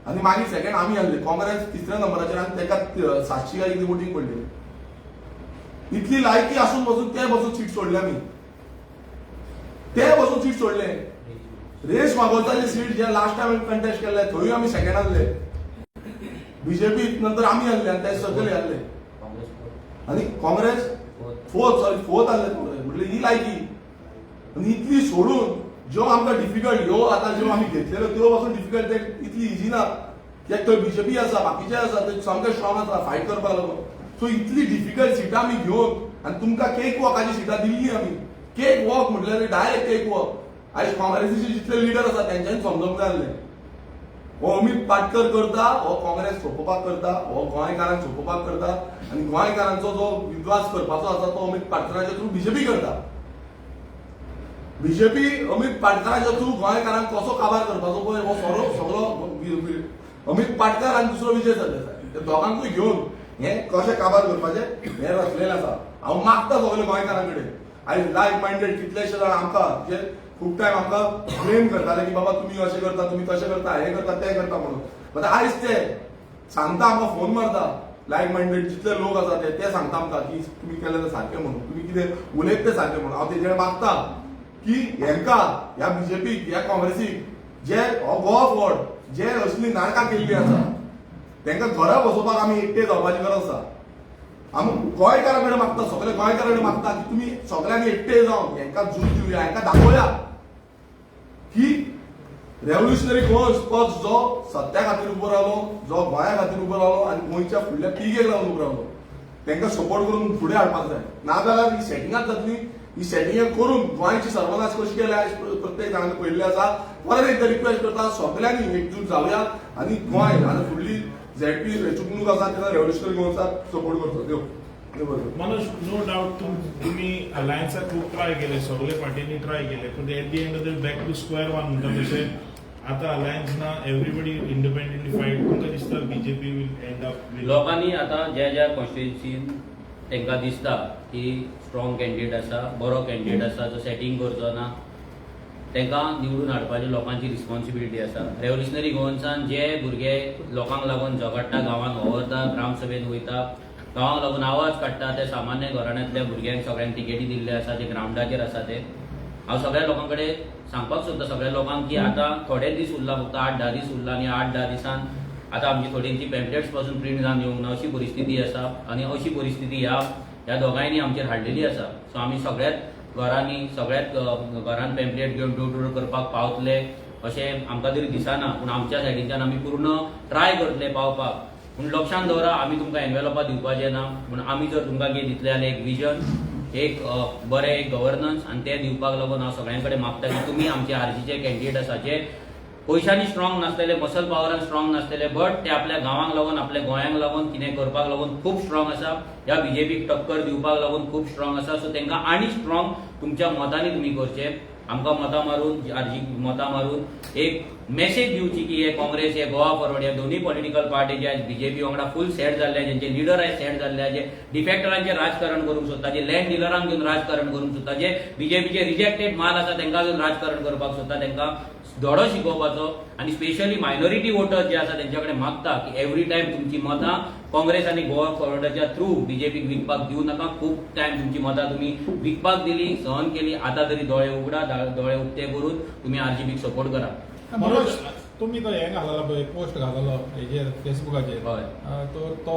आनी मागीर सेकंड आमी आसले. काँग्रेस तिसऱ्या नंबराचेर आनी तेका 700 काय कितें वोटींग पडली. इतली लायकी आसून बसून ते बसून सीट सोडले आमी, ते बसून सीट सोडले. रेस मागोवचाची सीट जे लास्ट टायम कंटेस्ट केल्ले थंयूय आमी सेकंड आसले. बीजेपी नंतर आमी आसले आनी ते सकयल आसले आनी काँग्रेस फोर्थ, सॉरी फोर्थ आसले काँग्रेस. म्हटल्यार ही लायकी आनी इतली सोडून ज्यो आमकां डिफिकल्ट ह्यो आतां ज्यो आमी घेतलेल्यो त्यो पासून डिफिकल्ट, ते इतली इजी ना, कित्याक थंय बीजेपी आसा, बाकीचे आसा, ते सामके स्ट्रॉंग आसा फायट करपाक लागून. सो इतली डिफिकल्ट सिटां आमी घेवन आनी तुमकां केक वॉकाची सिटां दिल्ली आमी. केक वॉक म्हटल्यार डायरेक्ट केक वॉक. आयज काँग्रेसीचे जितले लिडर आसा तेंच्यांनी समजूंक जाय आसलें, हो अमित पाटकर करता, हो काँग्रेस सोंपोवपाक करता, हो गोंयकारांक सोंपोवपाक करता आनी गोंयकारांचो जो विद्वास करपाचो आसा तो अमित पाटकराच्या थ्रू बीजेपी करता. बीजेपी अमित पाटकराच्या थ्रू गोंयकारांक कसो काबार करपाचो पळय, हो सगळो सगळो अमित पाटकर आनी दुसरो विजय सरदेसाय, ते दोगांकूय घेवन हे कशें काबार करपाचें हें रचलेलें आसा. हांव मागता सगळे गोंयकारां कडेन, आयज लायक मायंडेड कितलेशे जाण आमकां जे खूब टायम आमकां ब्लेम करताले की बाबा तुमी अशें करता, तुमी तशें करता, हें करता, तें करता म्हणून, बट आयज ते सांगता, आमकां फोन मारता, लायक मायंडेड जितले लोक आसा ते ते सांगता आमकां की तुमी केलें तें सारकें म्हणून, तुमी कितें उलयत तें सारकें म्हणून. हांव तेजेर मागता की हेंकां, ह्या बीजेपीक, ह्या काँग्रेसीक, जे हो गोवा फॉरवर्ड जे असली नाटकां केल्ली आसा तांकां घरा बसोवपाक आमी एकटे जावपाची गरज आसा. आमी गोंयकारां कडेन मागता, सगळे गोंयकारां कडेन मागता की तुमी सगळ्यांनी एकटे जावन हेंकां झूज दिवया, हेंकां दाखोवया की रेव्होल्युशनरी गोवन्स पक्ष जो सत्या खातीर उबो रावलो, जो गोंया खातीर उबो रावलो आनी गोंयच्या फुडल्या पिळगेक लागून उबो रावलो, तांकां सपोर्ट करून फुडें हाडपाक जाय. नाजाल्यार ही सेटिंगाच जातली. ही सेटिंगां करून गोंयची सर्वनाश कशी केल्या आयज प्रत्येक जाणांनी पळयल्लें आसा. परत एकदां रिक्वेस्ट करता, सगळ्यांनी एकजूट जावया आनी गोंय आनी फुडली झेडपी वेंचणूक आसा तेन्ना रेव्होल्युशनरी गोवन्साक सपोर्ट करचो. देव देव बरें करूं. मनोज, नो डाऊट तुम्ही अलायन्साक खूब ट्राय केले, सगळे पार्टींनी ट्राय केले, पण at the end of the back to square one म्हणटा तशें आता अलायन्स ना, एवरीबडी इंडिपेंडेंटली फायट. तुमकां दिसता BJP will end up with लोकांनी आतां ज्या ज्या कॉन्स्टिट्युन्सीन तांकां दिसता की स्ट्रॉंग कॅन्डिडेट आसा, बरो कॅन्डिडेट आसा, जो सेटींग करचो ना, तांकां निवडून हाडपाची लोकांची रिस्पॉन्सिबिलिटी आसा. रेव्होल्युशनरी गोवन्सान जे भुरगे लोकांक लागून झगडटा, गांवांत वावरता, ग्रामसभेन वयता, गांवांक लागून आवाज काडटा, ते सामान्य घराण्यांतल्या भुरग्यांक सगळ्यांक तिकेटी दिल्ले आसा, जे ग्रावंडाचेर आसा ते. हांव सगळ्या लोकां कडेन सांगपाक सोदता, सगळ्या लोकांक की आतां थोडे दीस उरला, फक्त 8-10 दीस उरला आनी 8-10 दिसान आतां आमची थोडींची पॅम्पलेट्स पासून प्रिंट जावन येवंक ना अशी परिस्थिती आसा आनी अशी परिस्थिती ह्या ह्या दोगांयनी आमचेर हाडलेली आसा. सो आमी सगळ्याच घरांनी, सगळ्याच घरान पॅम्पलेट घेवन डोर टू डोर करपाक पावतले अशें आमकां तरी दिसना, पूण आमच्या सायडीच्यान आमी पूर्ण ट्राय करतले पावपाक. पूण लक्षांत दवरा, आमी तुमकां एनवेलॉपां दिवपाचें ना, पूण आमी जर तुमकां कितें दितले जाल्यार एक विजन, एक बरें एक गव्हर्नन्स आनी तें दिवपाक लागून हांव सगळ्यां कडेन मागता की तुमी आमचे आरजीचे कॅन्डिडेट आसा, जे पयशांनी स्ट्रॉंग नासलेले, मसल पावरान स्ट्रॉंग नासलेले, बट ते आपल्या गांवांक लागून, आपल्या गोंयांक लागून कितें करपाक लागून खूब स्ट्रॉंग आसा, ह्या बीजेपीक टक्कर दिवपाक लागून खूब स्ट्रॉंग आसा. सो तांकां आनी स्ट्रॉंग तुमच्या मतांनी तुमी करचे. आमकां मतां मारून, आरजीक मतां मारून एक मेसेज दिवची की हे काँग्रेस, हे गोवा फॉरवर्ड, ह्या दोन्ही पॉलिटिकल पार्टी जे आयज बीजेपी वांगडा फूल सेट जाल्ले, जेंचे लिडर आयज सेट जाल्ले, जे डिफेक्टरांचे राजकारण करूंक सोदता, जे लँड डिलरांक घेवन राजकारण करूंक सोदता, जे बीजेपीचे रिजेक्टेड माल आसा तांकां घेवन राजकारण करपाक सोदता, तांकां धडो शिकोवपाचो. आनी स्पेशली मायनॉरिटी वोटर्स जे आसा तेंच्या कडेन मागता की एवरी टायम तुमची मतां काँग्रेस आनी गोवा फॉरवर्डाच्या थ्रू बीजेपीक विकपाक दिवं नाका. खूब टायम तुमची मतां तुमी विकपाक दिली, सहन केली. आतां तरी दोळे उगडा, दोळे उक्ते करून तुमी आरजीपीक सपोर्ट करा. मनोज, तुमी तो हें घाललो पळय, पोस्ट घाललो हेजेर, फेसबुकाचेर, हय. तो तो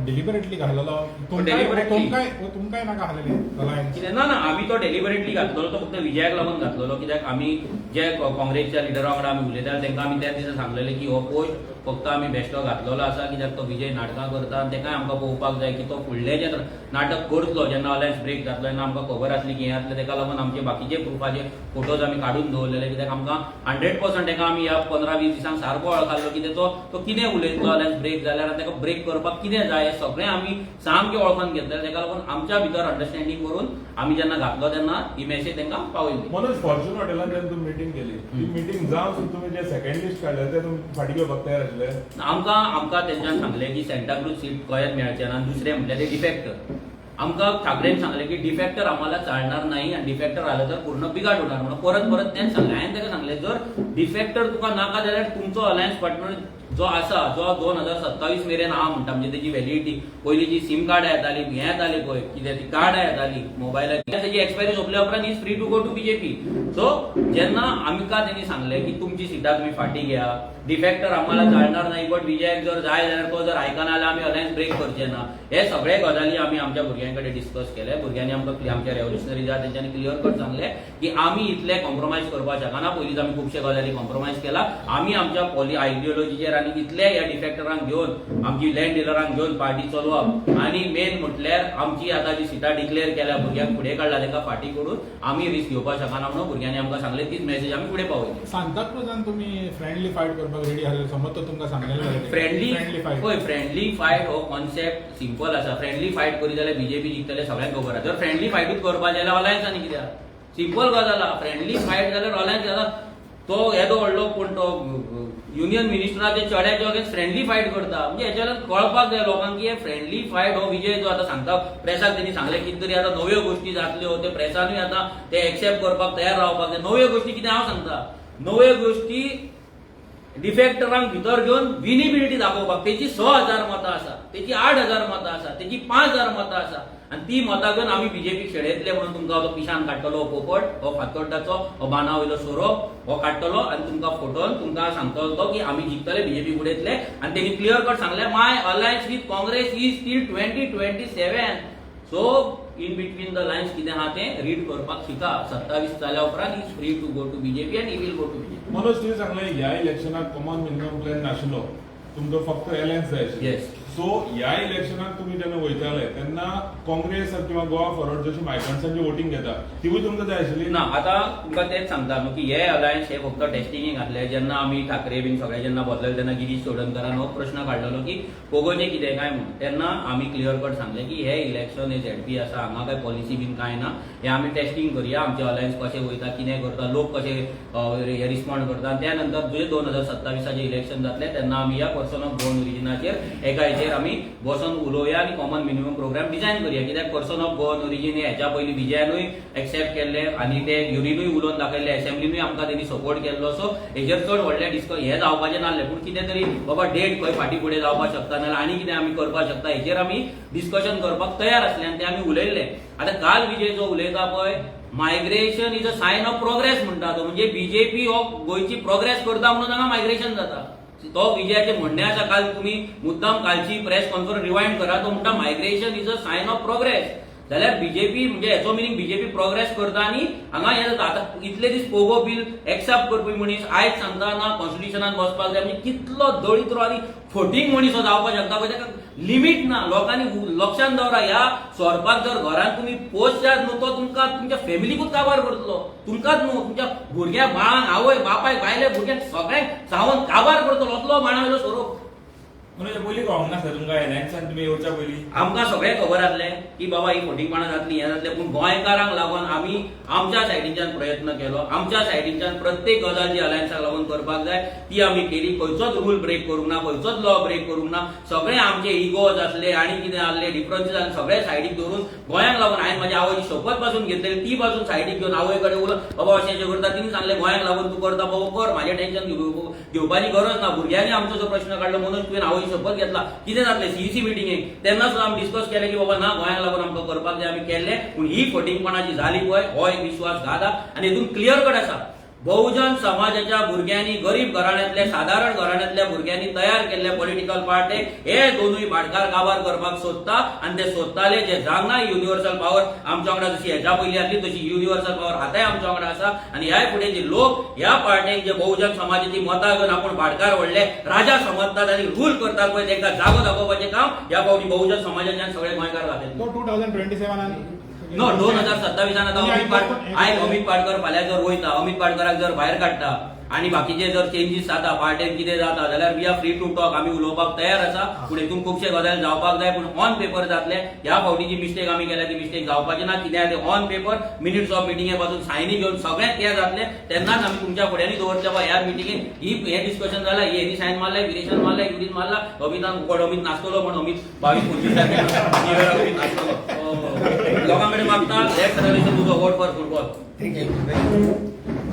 डिलिबरेटली घाललो? Deliberately. तुमकांय तुमकांय नाका आसलेले अलायन्स? कितें ना ना, आमी तो डेलिबरेटली घातलेलो, तो फक्त विजयाक लागून घातलेलो, कित्याक आमी जे काँग्रेसच्या लिडरा वांगडा आमी उलयताले तांकां आमी त्याच दिसा सांगलेले की हो पोस्ट फक्त आमी बेश्टो घातलेलो आसा, कित्याक तो विजय नाटकां करता आनी ताकाय आमकां पळोवपाक जाय की तो फुडलें जें नाटक करतलो जेन्ना अलायन्स ब्रेक जातलो तेन्ना आमकां खबर आसली की हें जातलें. ताका लागून आमचे बाकीचे प्रुफाचे फोटोज आमी काडून दवरलेले, कित्याक आमकां 100% ताका आमी ह्या 15-20 दिसांक सारको वळखाल्लो की तेचो तो कितें उलयतलो अलायन्स ब्रेक जाल्यार आनी ताका ब्रेक करपाक कितें जाय हें सगळें आमी सामकें वळखून घेतलें. ताका लागून आमच्या भितर अंडरस्टँडींग करून आमी जेन्ना घातलो तेन्ना ही मॅसेज तांकां पावयली. मनोज, फॉर्च्यून हॉटेलान जेन्ना तुमी मिटींग केली, ती मिटींग जावन सुद्दां तुमी जे सेकंड लिस्ट काडले ते तुमी फाटीं घेवपाक तयार आशिल्ले? आमकां आमकां तेंच्यान सांगलें की सेंटाक्रूज सीट गोंयांत मेळचें ना आनी दुसरें म्हटल्यार ते डिफेक्टर. आमकां ठाकरेन सांगलें की डिफेक्टर आम्हाला चालणार नाही आणि डिफेक्टर आलं तर पूर्ण बिघाड होणार म्हणून परत परत तेच सांगलें. हांवें ताका सांगलें, जर डिफेक्टर तुका नाका जाल्यार तुमचो अलायन्स पार्टनर जो आसा, जो 2027 मेरेन आहा म्हणटा, म्हणजे तेजी व्हॅलिडिटी, पयलीं जी सीम कार्डां येताली, हें येताली पळय, कितें ती कार्डां येताली मोबायलाची, तेजी एक्सपायरी सोंपल्या उपरांत is free to go to BJP. So जेन्ना आमकां तेणी सांगलें की तुमची सिटां तुमी फाटीं घेया, डिफेक्टर आम्हाला चालणार नाही, बट विजयाक जर जाय जाल्यार तो जर आयकना जाल्यार आमी अलायन्स ब्रेक करचे ना, हे सगळे गजाली आमी आमच्या भुरग्यां कडेन डिस्कस केले. भुरग्यांनी आमकां, आमच्या रेव्होल्युशनरी जाय तेंच्यांनी क्लियर कट सांगलें की आमी इतले कॉम्प्रोमायज करपाक शकना. पयलींच आमी खुबशे गजाली कॉम्प्रोमायज केला. आमी आमच्या पॉली आयडियोलॉजीचेर आनी इतले ह्या डिफेक्टरांक घेवन, आमची लँड डिलरांक घेवन पार्टी चलोवप आनी मेन म्हटल्यार आमची आतां जी सिटां डिक्लेअर केल्या, भुरग्यांक फुडें काडला, तांकां फाटीं करून आमी रिस्क घेवपाक शकना म्हणून भुरग्यांनी आमकां सांगलें, तीच मॅसेज आमी फुडें पावयली. सांताक्रुजान तुमी फ्रेंडली फायट करपाक रेडी आसले, समज तो तुमकां सांगलेलो जाल्यार? Friendly friendly fight. पळय, फ्रेंडली फायट हो कॉन्सेप्ट सिंपल आसा. फ्रेंडली फायट करी जाल्यार बीजेपी जिखतले, सगळ्यांक खबर आसा. जर फ्रेंडली फायटूच करपा जाल्यार अलायन्स आनी कित्याक? सिंपल गजाल आहा. फ्रेंडली फायट जाल्यार अलायन्स जाता. तो येदो व्हडलो कोण तो युनियन मिनिस्टराचे चेड्याचे अगेन्स्ट फ्रेंडली फायट करता, म्हणजे हेच्यान कळपाक जाय लोकांक की हे फ्रेंडली फायट हो विजय जो आतां सांगता, प्रेसाक तेणी सांगलें कितें तरी आतां नव्यो गोश्टी जातल्यो, ते प्रेसानूय आतां ते एक्सेप्ट करपाक तयार रावपाक जाय. नव्यो गोश्टी कितें हांव सांगता, नव्यो गोश्टी डिफेक्टरांक भितर घेवन विनिबिलिटी दाखोवपाक. तेची 6,000 मतां आसा, तेची 8,000 मतां आसा, तेची 5,000 मतां आसा आनी ती मतां घेवन आमी बीजेपीक शेणयतले म्हणून तुमकां तो पिशान काडटलो. हो पोपट, हो फातोड्डाचो, हो बाना वयलो सोरोप हो काडटलो आनी तुमकां फोटोन तुमकां सांगतलो तो की आमी जिखतले, बीजेपी उडयतले. आनी तेणी क्लियर कट सांगलें, "My alliance with Congress is till 2027." So in between the lines कितें आहा तें रीड करपाक शिका. 27 जाल्या उपरांत is free to go to BJP and he will go to BJP. Manoj, तुवें सांगलें ह्या इलेक्शनाक कॉमन मिनिमम प्लॅन नाशिल्लो, तुमकां फक्त एलायन्स जाय आशिल्ली. Yes. सो ह्या इलेक्शनाक तुमी जेन्ना वयताले तेन्ना काँग्रेस किंवा गोवा फॉरवर्ड जशी मायग्रंट्सांची वोटींग घेता, तिवूय तुमकां जाय आशिल्ली? ना, आता तुमकां तेच सांगता न्हू की हे अलायन्स हे फक्त टेस्टिंगेक आसले. जेन्ना आमी ठाकरे बीन सगळे जेन्ना बसलेले तेन्ना गिरीश चोडणकारान हो प्रश्न काडलेलो की पोगोचे कितें काय म्हणून. तेन्ना आमी क्लियर कट सांगलें की हे इलेक्शन हे झेडपी आसा, हांगा काय पॉलिसी बीन कांय ना, हे आमी टेस्टिंग करुया, आमचे अलायन्स कशें वयता, कितें करता, लोक कशे हे रिस्पॉन्ड करता. आनी त्या नंतर जे 2027चें इलेक्शन जातलें तेन्ना आमी ह्या पर्सन ऑफ गोवन ओरिजिनाचेर एका हेचेर आमी बसोन उलोवया आनी कॉमन मिनिमम प्रोग्राम डिजायन करुया. कित्याक पर्सन ऑफ गोवन ओरिजीन हे हेच्या पयलीं विजयानूय एक्सेप्ट केल्ले आनी ते युरिनूय उलोवन दाखयल्ले, असेंब्लीनूय आमकां तेणी सपोर्ट केल्लो. सो हेजेर चड व्हडले डिस्कस हे जावपाचें नासलें, पूण कितें तरी बाबा डेट खंय फाटीं फुडें जावपाक शकता नाल्यार आनी कितें आमी करपाक शकता, हेजेर आमी डिस्कशन करपाक तयार आसले आनी ते आमी उलयल्ले. आतां काल विजय जो उलयता पळय, "Migration is a sign of progress" म्हणटा तो, म्हणजे बीजेपी हो गोंयची प्रोग्रेस करता म्हणून हांगा मायग्रेशन जाता, तो विजयाचे म्हणणें आसा. काल तुमी मुद्दाम कालची प्रेस कॉन्फरन्स रिवायंड करा, तो म्हणटा, "Migration is a sign of progress." जाल्यार बीजेपी म्हणजे हेचो मिनींग बीजेपी प्रोग्रेस करता आनी हांगा हें जाता. आतां इतले दीस पोगो बील एक्सेप्ट करपी मनीस आयज सांगता ना, कॉन्स्टिट्युशनान बसपाक जाय. म्हणजे कितलो दळिद्रो आनी फटींग मनीस हो जावपाक शकता पळय, ताका लिमीट ना. लोकांनी लक्षात दवरा, ह्या सोरपाक जर घरान तुमी पोसशात न्हू, तो तुमकां तुमच्या फॅमिलीकूच काबार करतलो. तुमकांच न्हू, तुमच्या भुरग्या बाळांक, आवय बापायक, बायले भुरग्यांक सगळ्यांक चावन काबार करतलो, असलो बाणा वयलो सोरोप. म्हणून पयलीं कळोंक नासलें तुमकां एलायन्सान तुमी येवच्या पयलीं? आमकां सगळें खबर आसलें की बाबा ही फटींगपणां जातली, हें जातलें, पूण गोंयकारांक लागून आमी आमच्या सायडीच्यान प्रयत्न केलो. आमच्या सायडीच्यान प्रत्येक गजाल जी अलायन्साक लागून करपाक जाय ती आमी केली. खंयचोच रूल ब्रेक करूंक ना, खंयचोच लॉ ब्रेक करूंक ना. सगळे आमचे इगोज आसले आनी कितें आसले, डिफरन्सीस आसले, सगळे सायडीक दवरून गोंयांक लागून हांवें म्हाज्या आवयची शपथ पासून घेतलेली, ती पासून सायडीक घेवन आवय कडेन उलोवन, बाबा अशें अशें करता. तिणी सांगलें, गोंयांक लागून तूं करता बाबा कर, म्हाजें टेन्शन घेवपाची गरज ना. भुरग्यांनी आमचो जो प्रश्न काडलो, मनोज तुवें आवयची शपथ घेतला, कितें जातलें? सीईसी मिटिंगेक तेन्ना सुद्दां आमी डिस्कस केलें की बाबा ना, गोंयांक लागून आमकां करपाक जाय. आमी केल्लें, पूण ही फटींगपणां जी जाली पळय, हो एक विश्वासघात आहा. आनी हितून क्लियर कट आसा, बहुजन समाजाच्या भुरग्यांनी, गरीब घराण्यांतल्या, सादारण घराण्यांतल्या भुरग्यांनी तयार केल्ले पॉलिटिकल पार्टी हे दोनूय भाटकार काबार करपाक सोदता आनी ते सोदताले. जे जांगना युनिव्हर्सल पावर आमच्या वांगडा जशी हेच्या पयलीं आसली तशी युनिव्हर्सल पावर आतांय आमच्या वांगडा आसा. आनी ह्या फुडें जे लोक ह्या पार्टेक जे बहुजन समाजाची मतां घेवन आपूण भाटकार व्हडले राजा समजतात आनी रूल करतात पळय, तांकां जागो दाखोवपाचें काम ह्या फावटी बहुजन समाजाच्यान सगळे गोंयकार जातले. तो 2027आन? नो, 2027आन आतां अमित पाट आयक, अमित पाटकर फाल्यां जर वयता, अमित पाटकराक जर भायर काडटा आनी बाकीचे जर चेंजीस जाता पार्टेन कितें जाता जाल्यार we are free to talk. आमी उलोवपाक तयार आसा, पूण हितून खुबशे गजाली जावपाक जाय. पूण ऑन पेपर जातले. ह्या फावटी जी मिस्टेक आमी केल्या ती मिस्टेक जावपाची ना. कितें तें ऑन पेपर मिनिट्स ऑफ मिटिंगे पासून सायनी घेवन सगळें तें जातलें, तेन्नाच आमी तुमच्या फुड्यांनी दवरतले, बाबा ह्या मिटिंगेन ही हें डिस्कशन जालां, हेनी सायन मारलें, विरेशान मारलें, युरीन मारला, अमितान कोण अमित नासतलो, पण अमित 22-25 तारखेक अमित नासतलो. लोकां कडेन मागता, लेट तुजो vote for football. Thank you.